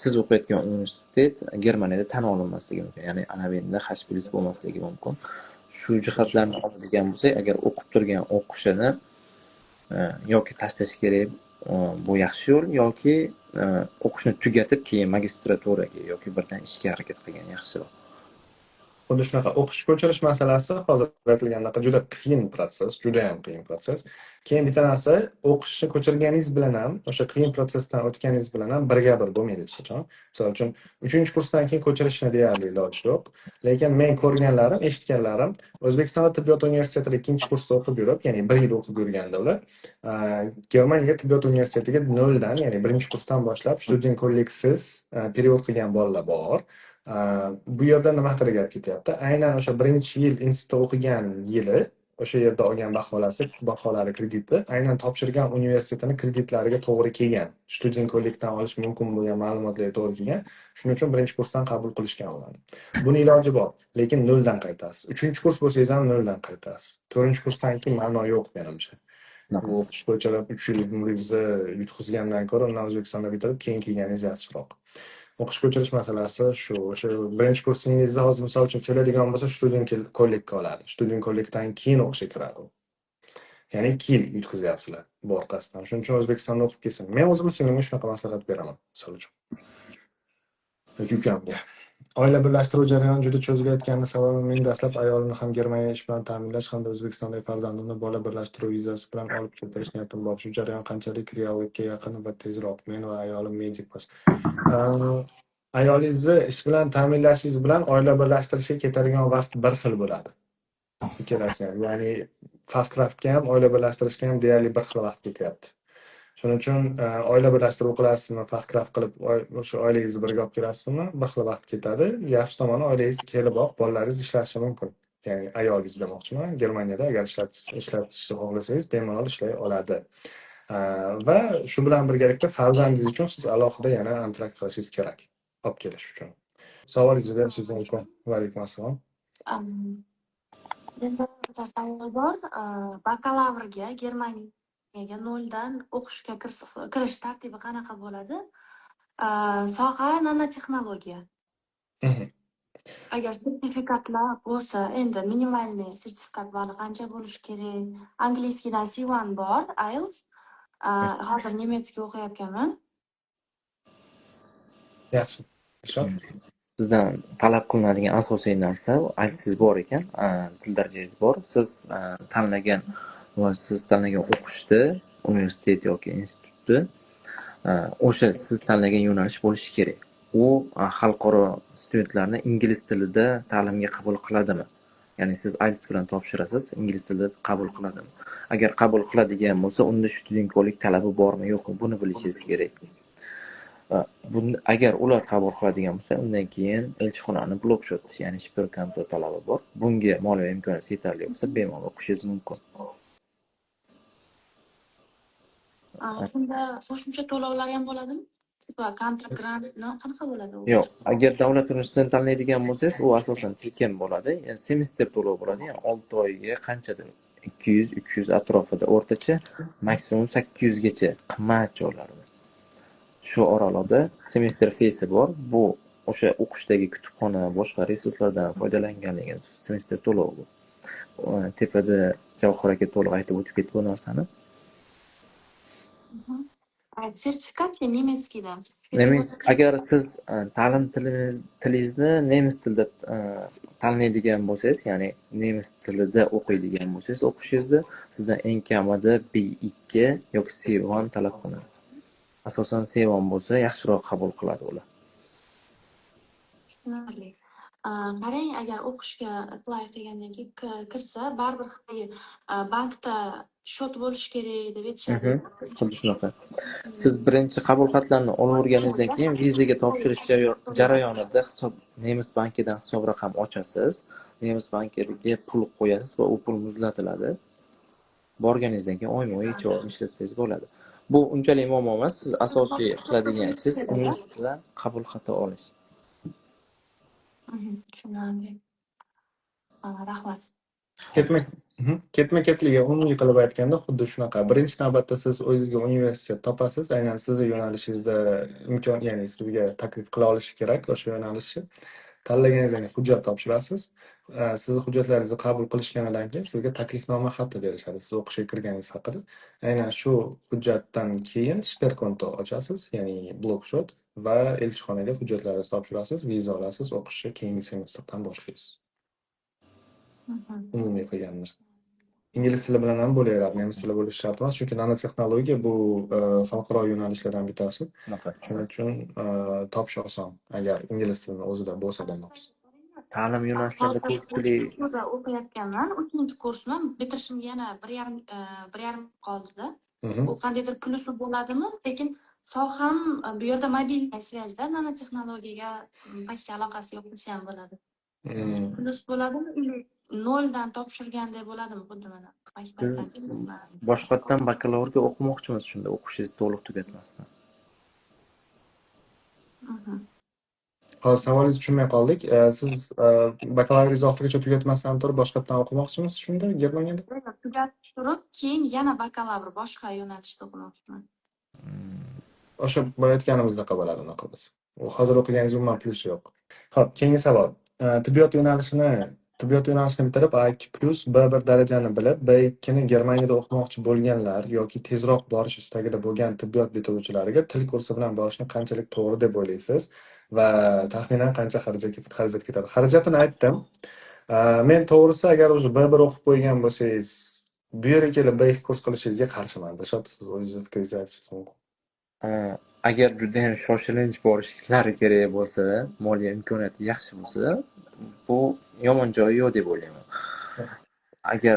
siz o'qiyotgan universitet Germaniyada tan olinmasligi mumkin. Ya'ni Anabenda H plus bo'lmasligi mumkin. Shu jihatlarni oladigan bo'lsak, agar o'qib turgan o'qishini yoki tashlash kerak, bu yaxshi yo'l, yoki o'qishni tugatib, keyin magistraturaga yoki birdan ishga harakat qilgan yaxshiroq. Xuddi shunaqa, o'qish ko'chirish masalasi hozir aytilgandaqa juda qiyin protsess, judayam qiyin protsess. Keyin bitta narsa, o'qishni ko'chirganingiz bilan ham, o'sha qiyin protsessdan o'tganingiz bilan ham birga bir bo'lmaydi hech qachon. Misol uchun, uchinchi kursdan keyin ko'chirishni deyarli iloji yo'q. Lekin men ko'rganlarim, eshitganlarim, O'zbekistonda tibbiyot universitetida ikkinchi kursda o'qib yurib, ya'ni bir yil o'qib yurganda ular, Germaniyaga tibbiyot universitetiga noldan, ya'ni birinchi kursdan boshlab Studienkollegsiz перевод qilgan bolalar bor. Bu yerda nima haqida gap ketyapti? Aynan o'sha birinchi yil institutda o'qigan yili, o'sha yerda olgan baholari, krediti aynan topshirgan universitetini kreditlariga to'g'ri kelgan. Studienkollegdan olish mumkin bo'lgan ma'lumotlarga to'g'ri kelgan. Shuning uchun birinchi kursdan qabul qilishgan ularni. Buni iloji bor, lekin noldan qaytasiz. Uchinchi kurs bo'lsangiz ham noldan qaytasiz. To'rtinchi kursdan keyin ma'no yo'q menimcha. Bu o'qish ko'chirib 3 yil umringizni yutqizgandan ko'ra, undan O'zbekistonda bitirib, keyin kelganingiz yaxshiroq. O'qish ko'chirish masalasi shu. O'sha birinchi kursingizda hozir, misol uchun, keladigan bo'lsa, Studienkollegga oladi. Studienkollegdan keyin o'qishga kiradi u. Ya'ni 2 yil yutqizyapsizlar bu orqasidan. Shuning uchun O'zbekistonda o'qib kelsin. Men o'zim singlimga shunaqa maslahat beraman, misol uchun. Yoki ukamga. Oila birlashtiruv jarayoni juda cho'zilayotgani sababi men dastlab ayolimni ham Germaniya ish bilan ta'minlash hamda O'zbekistondagi farzandimni bola birlashtiruv vizasi bilan olib keltirish niyatim bor. Shu jarayon qanchalik reallikka yaqin va tezroq? Men va ayolim medikmiz. Ayolingizni ish bilan ta'minlashingiz bilan oila birlashtirishga ketadigan vaqt bir xil bo'ladi. Ikkalasi ham. Ya'ni Fachkraftga ham, oila birlashtirishga ham deyarli bir xil vaqt ketyapti. Shuning uchun oila birlashtiruv qilasizmi, Fachkraft qilib o'sha oilangizni birga olib kelasizmi, bir xil vaqt ketadi. Yaxshi tomoni, oilangiz keliboq bolalaringiz ishlashi mumkin. Ya'ni ayolingiz demoqchiman. Germaniyada agar ishlatishni xohlasangiz, bemalol ishlay oladi. Va shu bilan birgalikda farzandingiz uchun siz alohida yana Antrag qilishingiz kerak olib kelish uchun. Savolingizni berishingiz mumkin. Va alaykum assalom. Menda bitta savol bor. Bakalavrga Germaniyaga noldan o'qishga kirish tartibi qanaqa bo'ladi? Soha nanotexnologiya. Agar sertifikatlar bo'lsa, endi минимальный sertifikat bali qancha bo'lishi kerak? Английский dan C1 bor, IELTS. Hozir немецкий o'qiyotganman. Yaxshi. Dilshod? Sizdan talab qilinadigan asosiy narsa, IELTSingiz bor ekan, til darajangiz bor. Siz tanlagan va siz tanlagan o'qishda, universitet yoki institutda o'sha siz tanlagan yo'nalish bo'lishi kerak. U xalqaro studentlarni ingliz tilida ta'limga qabul qiladimi? Ya'ni siz IELTS bilan topshirasiz, ingliz tilida qabul qiladimi? Agar qabul qiladigan bo'lsa, unda Studienkolleg talabi bormi, yo'qmi, buni bilishingiz kerak. Buni agar ular qabul qiladigan bo'lsa, undan keyin elchixonani блок-счёт, ya'ni Sperrkonto talabi bor. Bunga moliyaviy imkoniyat yetarli bo'lsa, bemalol o'qishingiz mumkin. Shunda qo'shimcha to'lovlar ham bo'ladimi? Va kontrakt, grant qanaqa bo'ladi u? Yo'q, agar davlat universitetini tanlaydigan bo'lsangiz, u asosan tekin bo'ladi. Ya'ni semestr to'lov bo'ladi. Ya'ni 6 oyga qanchadir 200-300 atrofida o'rtacha, maksimum 800 gacha qimmat joylarda. Shu oraliqda semestr feesi bor. Bu o'sha o'qishdagi kutubxona, boshqa resurslardan foydalanganligi semestr to'lovi bu. Tepada Javohir aka to'liq aytib o'tib ketdi bu narsani. Sertifikat немецкий dan. Nemis, agar siz ta'lim tilingizni nemis tilida tanlaydigan bo'lsangiz, ya'ni nemis tilida o'qiydigan bo'lsangiz, o'qishingizda sizdan eng kamida B2 yoki C1 talab qilinadi. Asosan C1 bo'lsa, yaxshiroq qabul qiladi ular. Tushunarli. Qarang, agar o'qishga apply qilgandan keyin kirsa, baribir bankda счёт bo'lishi kerak deb aytishadi. Xuddi shunaqa. Siz birinchi qabul xatlarini olaverganingizdan keyin vizaga topshirish jarayonida nemis bankidan hisob raqam ochasiz. Nemis bankiga pul qo'yasiz va u pul muzlatiladi. Borganingizdan keyin oyma-oy yechib olib ishlatsangiz bo'ladi. Bu unchalik muammo emas. Siz asosiy qiladigan ishingiz universitetdan qabul xati olish. Tushunarli. Rahmat. Ketma-ketligi umumiy qilib aytganda xuddi shunaqa. Birinchi navbatda siz o'zingizga universitet topasiz, aynan sizni yo'nalishingizda imkon, ya'ni sizga taklif qila olishi kerak o'sha yo'nalishni. Tanlaganingizdan keyin hujjat topshirasiz. Sizni hujjatlaringizni qabul qilishganidan keyin sizga taklifnoma xati berishadi, siz o'qishga kirganingiz haqida. Aynan shu hujjatdan keyin Sperrkonto ochasiz, ya'ni блок-счёт va elchixonaga hujjatlaringizni topshirasiz, viza olasiz, o'qishni keyingi semestrdan boshlaysiz. Umumiy qilganda. Ingliz tili bilan ham bo'laveradi, nemis tili bo'lishi shart emas, chunki nanotexnologiya bu xalqaro yo'nalishlardan bittasi. Shuning uchun topish oson, agar ingliz tilini o'zida bo'lsa demoqchi. Ta'lim yo'nalishlarida ko'pchilik o'qiyotganman, 3-kursman, bitirishimga yana 1,5 qoldida. U qandaydir plusi bo'ladimi? Lekin soham bu yerda мобильная связь da nanotexnologiyaga почти aloqasi yo'q desa ham bo'ladi. Plus bo'ladimi? Или noldan topshirgandek bo'ladimi xuddi mana Siz boshqatdan bakalavrga o'qimoqchimisiz shunda, o'qishingizni to'liq tugatmasdan? Hozir savolingizni tushunmay qoldik. Siz bakalavringizni oxirigacha tugatmasdan turib boshqatdan o'qimoqchimisiz shunda Germaniyada? Tugatib turib, keyin yana bakalavr boshqa yo'nalishda o'qimoqchiman. O'sha bo'layotganimizdaqa bo'ladi unaqa bo'lsa. U hozir o'qiganingiz umuman plusi yo'q. Xo'p, keyingi savol. Tibbiyot yo'nalishini bitirib A2 plus B1 darajani bilib, B2 ni Germaniyada o'qimoqchi bo'lganlar yoki tezroq borish istagida bo'lgan tibbiyot bitiruvchilariga til kursi bilan borishni qanchalik to'g'ri deb o'ylaysiz va taxminan qancha xarajat ketadi? Xarajatini aytdim. Men to'g'risi agar o'zi B1 o'qib qo'ygan bo'lsangiz, bu yerga kelib B2 kurs qilishingizga qarshiman. Dilshod, siz o'zingiz fikringizni aytishingiz mumkin. Agar juda ham shoshilinch borishlari kerak bo'lsa, moliya imkoniyati yaxshi bo'lsa, bu yomon joyi yo'q deb o'ylayman. Agar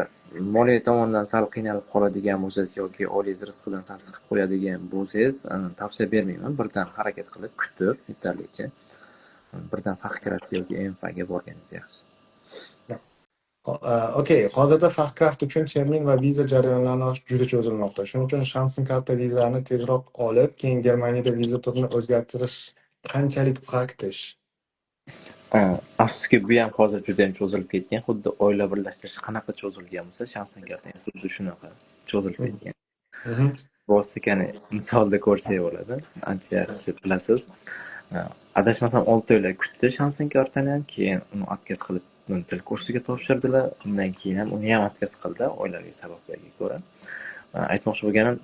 moliya tomondan sal qiynalib qoladigan bo'lsangiz yoki oilangiz rizqidan sal siqib qo'yadigan bo'lsangiz, tavsiya bermayman. Birdan harakat qilib, kutib, yetarlicha birdan Fachkraft yoki MFga borganingiz yaxshi. Okey, hozirda Fachkraft uchun termin va viza jarayonlarini juda cho'zilmoqda. Shuning uchun Chancenkarte vizani tezroq olib, keyin Germaniyada viza turini o'zgartirish qanchalik praktik? Afsuski, bu ham hozir juda ham cho'zilib ketgan. Xuddi oila birlashtirish qanaqa cho'zilgan bo'lsa, Chancenkarte ham xuddi shunaqa cho'zilib ketgan. Bostikani misolda ko'rsak bo'ladi. Ancha yaxshi bilasiz. Adashmasam 6 oylar kutdi Chancenkarte ni ham, keyin uni отказ qilib, uni til kursiga topshirdilar. Undan keyin ham uni ham отказ qildi oilaviy sabablarga ko'ra. Aytmoqchi bo'lganim,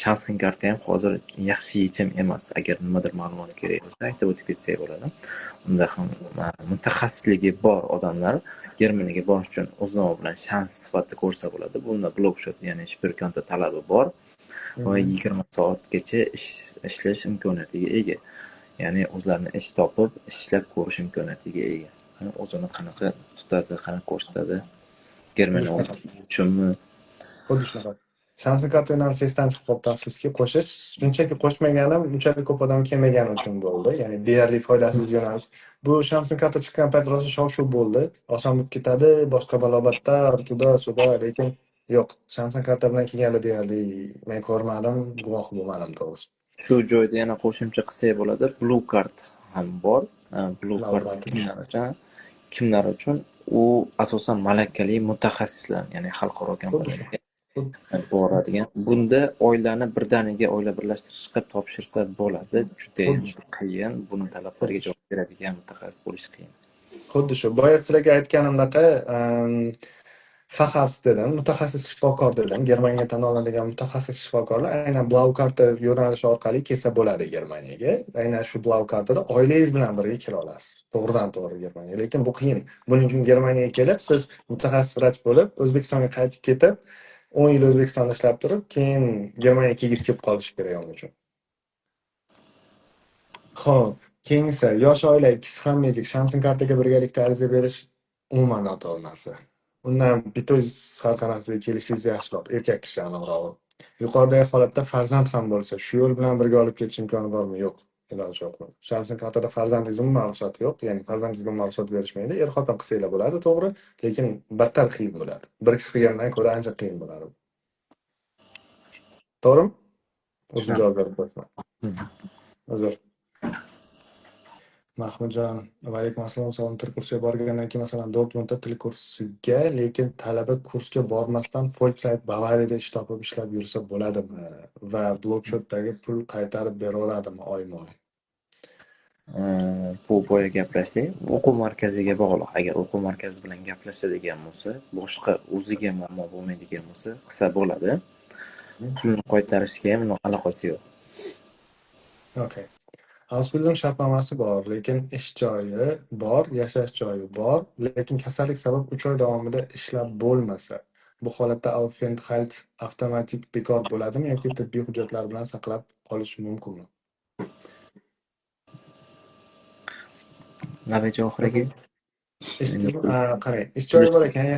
Chancenkarte ham hozir yaxshi yechim emas. Agar nimadir ma'lumot kerak bo'lsa, aytib o'tib ketsak bo'ladi. Unda ham mutaxassisligi bor odamlar Germaniyaga borish uchun o'z nomi bilan shans sifatida ko'rsa bo'ladi. Bunda Blockshot, ya'ni Sperkonto talabi bor va 20 soatgacha ishlash imkoniyatiga ega. Ya'ni o'zlarini ish topib, ishlab ko'rish imkoniyatiga ega. O'zini qanaqa tutadi, qanaqa ko'rsatadi, Germaniya uchunmi? Xuddi shunaqa. Chancenkarte yo'nalishi esdan chiqib qolibdi, afsuski, qo'shish. Shunchaki qo'shmaganim, unchalik ko'p odam kelmagani uchun bo'ldi. Ya'ni deyarli foydasiz yo'nalish. Bu Chancenkarte chiqqan payt rosa shov-shuv bo'ldi. Oson bo'lib ketadi, boshqa balobatlar, туда-сюда, lekin yo'q. Chancenkarte bilan kelganlar deyarli men ko'rmadim, guvoh bo'lmadim to'g'risi. Shu joyda yana qo'shimcha qilsak bo'ladi. Blue Card ham bor. Blue Card kimlar uchun? Kimlar uchun? U asosan malakali mutaxassislar, ya'ni xalqaro kompaniyalarga boradigan. Bunda oilani birdaniga oila birlashtirish qilib topshirsa bo'ladi. Juda ham qiyin. Buni talablariga javob beradigan mutaxassis bo'lish qiyin. Xuddi shu. Boya sizlarga aytganimdaqa, Facharzt dedim, mutaxassis shifokor dedim. Germaniyaga tan olinadigan mutaxassis shifokorlar aynan Blau karta yo'nalishi orqali kelsa bo'ladi Germaniyaga. Aynan shu Blau kartada oilangiz bilan birga kela olasiz. To'g'ridan to'g'ri Germaniyaga. Lekin bu qiyin. Buning uchun Germaniyaga kelib, siz mutaxassis vrach bo'lib, O'zbekistonga qaytib ketib, 10 yil O'zbekistonda ishlab turib, keyin Germaniyaga kelgisi kelib qolishi kerak uning uchun. Xo'p, keyingisi yosh oila, ikkisi ham medik. Chancenkarte birgalikda ariza berish umuman noto'g'ri narsa. Undan bitta o'zingiz har qanaqasiga kelishingiz yaxshiroq, erkak kishi aniqrog'i. Yuqoridagi holatda farzand ham bo'lsa, shu yo'l bilan birga olib ketish imkoni bormi? Yo'q, iloji yo'q. Chancenkarte farzandingiz umuman ruxsati yo'q, ya'ni farzandingizga umuman ruxsat berishmaydi. Er-xotin qilsanglar bo'ladi, to'g'ri, lekin battar qiyin bo'ladi. Bir kishi qilgandan ko'ra ancha qiyin bo'ladi. To'g'rimi? O'zim javob berib qo'yibman. Uzr. Mahmudjon, va alaykum assalom, salom. Til kursiga borgandan keyin, masalan, Dortmundda til kursiga, lekin talaba kursga bormasdan Vollzeit Bavariyada ish topib ishlab yursa bo'ladimi? Va Blockshotdagi pul qaytarib beraveradimi oyma-oy? Bu boya gaplashdik. O'quv markaziga bog'liq. Agar o'quv markazi bilan gaplashadigan bo'lsa, boshqa o'ziga muammo bo'lmaydigan bo'lsa, qilsa bo'ladi. Pulni qaytarishga ham aloqasi yo'q. Okay. Ausbildung shartnomasi bor, lekin ish joyi bor, yashash joyi bor, lekin kasallik sabab 3 oy davomida ishlab bo'lmasa, bu holatda Aufenthalt avtomatik bekor bo'ladimi yoki tibbiy hujjatlar bilan saqlab qolish mumkinmi? Navbat oxiriga. Qarang, ish joyi bor ekan,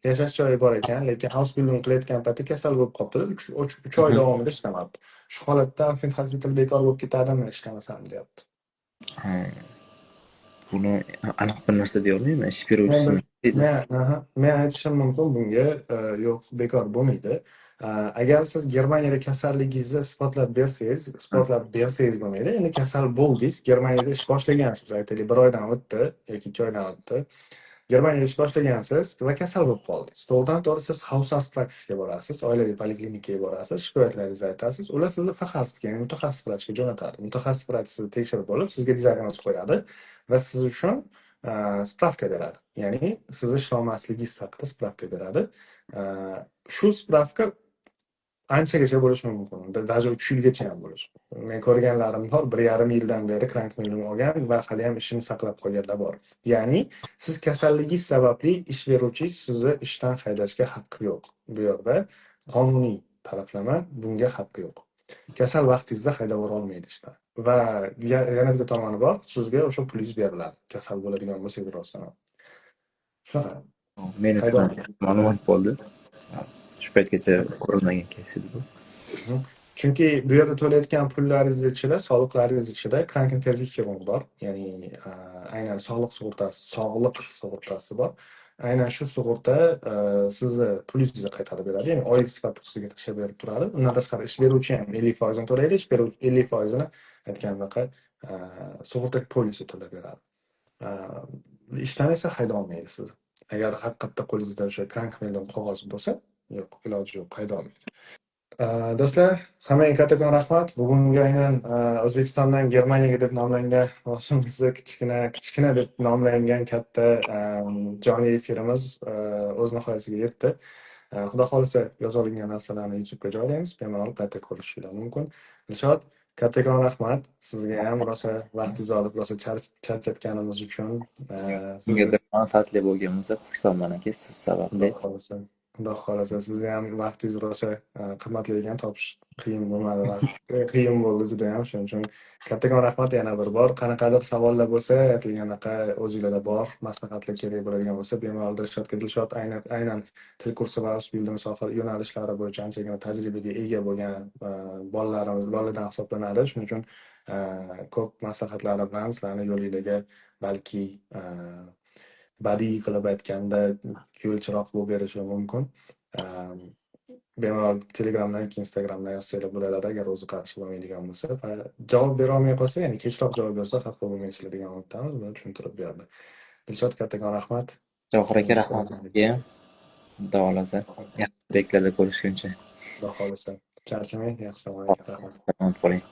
yashash joyi bor ekan, lekin Ausbildung qilayotgan paytda kasal bo'lib qolibdi, 3 oy davomida ishlamabdi. Shu holatda Aufenthalt bekor bo'lib ketadimi ishlamasam deyapti. Buni aniq bir narsa deya olmayman, ish beruvchisini. Men aytishim mumkin bunga, yo'q, bekor bo'lmaydi. Agar siz Germaniyada kasalligingizni isbotlab bersangiz, bo'lmaydi. Endi kasal bo'ldingiz, Germaniyada ish boshlagansiz, aytaylik, 1 oydan o'tdi yoki 2 oydan o'tdi. Germaniyada ish boshlagansiz va kasal bo'lib qoldingiz. To'g'ridan to'g'ri siz Hausarztpraxisga borasiz, oilaviy poliklinikaga borasiz, shikoyatlaringizni aytasiz. Ular sizni Facharztga, ya'ni mutaxassis vrachga jo'natadi. Mutaxassis vrach sizni tekshirib bo'lib, sizga diagnoz qo'yadi va siz uchun spravka beradi. Ya'ni sizni ishlamasligingiz haqida spravka beradi. Shu spravka anchagacha bo'lishi mumkin. Даже 3 yilgacha ham bo'lishi mumkin. Men ko'rganlarim bor, 1,5 yildan beri krankmeldung olgan va hali ham ishini saqlab qolganlar bor. Ya'ni siz kasalligingiz sababli ish beruvchingiz sizni ishdan haydashga haqqi yo'q. Bu yerda qonuniy taraflama bunga haqqi yo'q. Kasal vaqtingizda haydab yubora olmaydi ishdan. Va yana bitta tomoni bor, sizga o'sha pulingiz beriladi. Kasal bo'ladigan bo'lsangiz rostdan ham. Shunaqa. Men uchun ma'lumot bo'ldi. Shu paytgacha ko'rilmagan kes edi bu. Chunki bu yerda to'layotgan pullaringiz ichida, soliqlaringiz ichida Krankenversicherung bor, ya'ni aynan sog'liq sug'urtasi, sog'liq sug'urtasi bor. Aynan shu sug'urta sizni pulingizni qaytarib beradi, ya'ni oylik sifatida sizga tashlab berib turadi. Undan tashqari ish beruvchi ham 50% to'laydi, ish beruvchi 50%ni aytganimdaqa sug'urta polisi to'lab beradi. Ishdan esa hayda olmaydi sizni. Agar haqiqatda qo'lingizda o'sha Krankmeldung qog'ozi bo'lsa, yo'q, iloji yo'q, hayda olmaydi. Do'stlar, hammaga kattakon rahmat. Bugungi aynan O'zbekistondan Germaniyaga deb nomlangan mavzumizni kichkina kichkina deb nomlangan katta jonli efirimiz o'z nihoyasiga yetdi. Xudo xohlasa, yozib olingan narsalarni YouTube'ga joylaymiz, bemalol qayta ko'rishinglar mumkin. Dilshod, kattakon rahmat. Sizga ham rosa vaqtingizni olib, rosa charchatganimiz uchun. Sizga manfaatli bo'lgan bo'lsa, xursandman aka, siz sababli. Xudo xohlasa. Xudo xohlasa, sizni ham vaqtingiz rosa qimmatli ekan, topish qiyin bo'lmadi, vaqt qiyin bo'ldi judayam. Shuning uchun kattakon rahmat yana bir bor. Qanaqadir savollar bo'lsa, aytilganaqa o'zinglarda bor, maslahatlar kerak bo'ladigan bo'lsa, bemalol Dilshodga. Dilshod aynan til kursi va Ausbildung soha yo'nalishlari bo'yicha anchagina tajribaga ega bo'lgan bolalarimiz, bolalardan hisoblanadi. Shuning uchun ko'p maslahatlari bilan sizlarni yo'linglarga balki badiiy qilib aytganda yo'l chiroq bo'lib berishi mumkin. Bemalol Telegramdan yoki Instagramdan yozsanglar bo'ladi, agar o'zi qarshi bo'lmaydigan bo'lsa va javob bera olmay qolsa, ya'ni kechroq javob bersa, xafa bo'lmaysizlar degan umiddamiz, buni tushuntirib berdi. Dilshod, kattakon rahmat. Johir aka, rahmat sizga ham. Xudo xohlasa, yaxshi beklarda ko'rishguncha. Xudo xohlasa. Charchamang, yaxshi, rahmat. Salomat bo'ling.